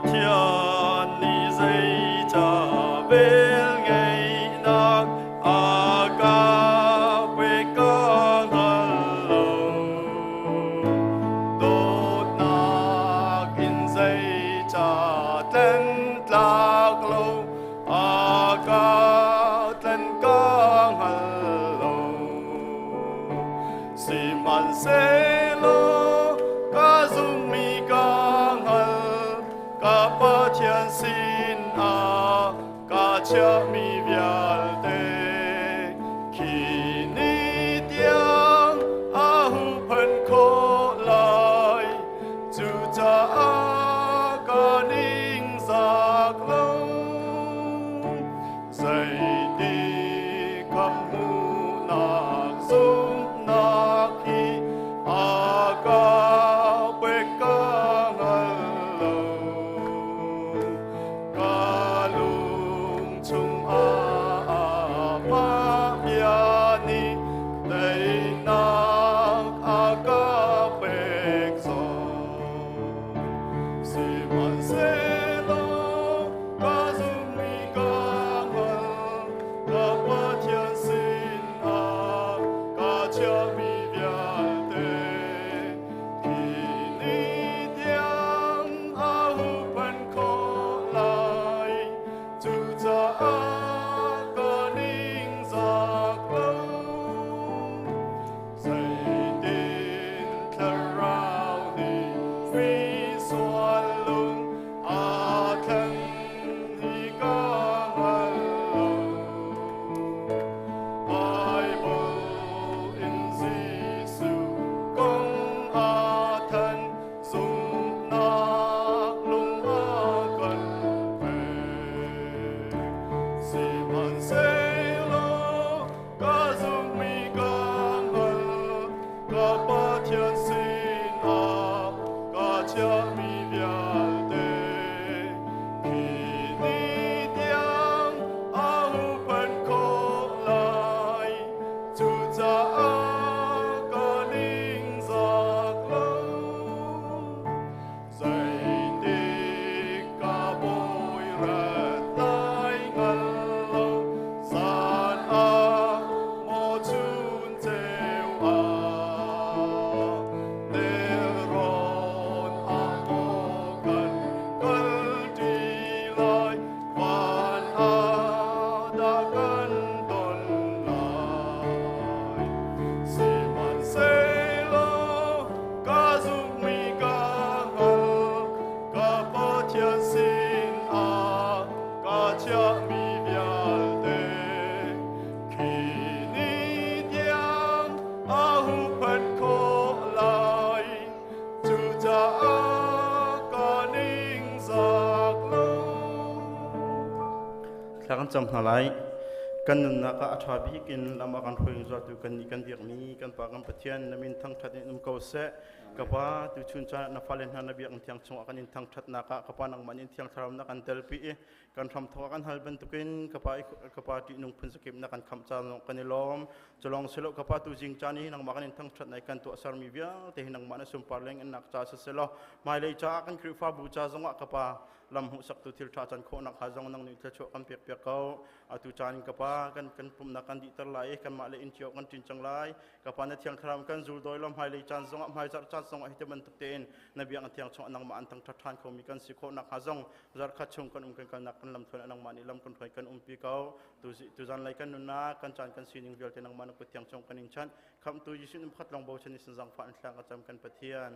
Pathian nih zeicah velngeihnak a ka pek ka hngal lo. Dawtnak in zeicah tlen tlak lo a ka tlen ka hngal lo. Sihmanhsehlaw ka zummi ka hngal.
chiahmi vialte khi ni tiang a huhphenh khawh lai. Cucaah ka ningzak lo. Zeitik ka bawi rat lai hngal lo, zan ah maw chun ceu ah, nelrawn ah maw kan kal ṭi lai, van ah dah kan ton lai. Sihmanhsehlaw ka zumhmi ka hngal, ka Pathian sinah ka chiahmi vialte khi ni tiang a huhphenh khawh lai. Cucaah ka ningzak lo.
Thla kan cam hna lai. Kan nunnak ah a ṭha bik in lam a kan hruai zungzaltu kan nih kan biakmi kan Pa kan Pathian na min thangṭhat in um ko seh. Ka Pa, tuchun caan ah na fale hna na biakinn thiang chungah kan in thangṭhatnak ah ka Pa nangmah nih thiang thlarau na kan telpi i kan hramthawk ah kan hal bantukin ka Pa ka Pa ṭihnung phun zakip na kan khamh caan zong kan i lawm. Culong silo ka Pa tu zing caan hi nangmah kan in thangṭhat na i kan tuah sermi vialte hi nangmah na sunpar leng in nak ca siselaw hmailei caah kan Khrihfabu ca zongah ka Pa lam hmuhsaktu thil ṭha can khawhnak hnga zong nang nih thluachuah kan pek piak ko. Atu caan in ka Pa, kan kan pumhnak kan dihter lai i kanmah le inn cio kan ṭin cang lai. Ka Pa, na thiang thlarau kan zul dawi law hmailei caan zongah hmaizarh caan zongah hi ti bantuk tein na biakinn thiang chungah nangmah an thangṭhat ṭhan khomi kan si khawhnak hnga zong zarhkhat chung kan um kan kalnak kan lam thluan ah nangmah nih lam kan hruai kan umpi ko. Tu tuzan lei kan nunnak kan caan kan sining vialte nangmah na kut thiang chung kan in chanh. Khamhtu Jesuh in pakhat lawng bochan in zangfah in thla ka cam kan Pathian.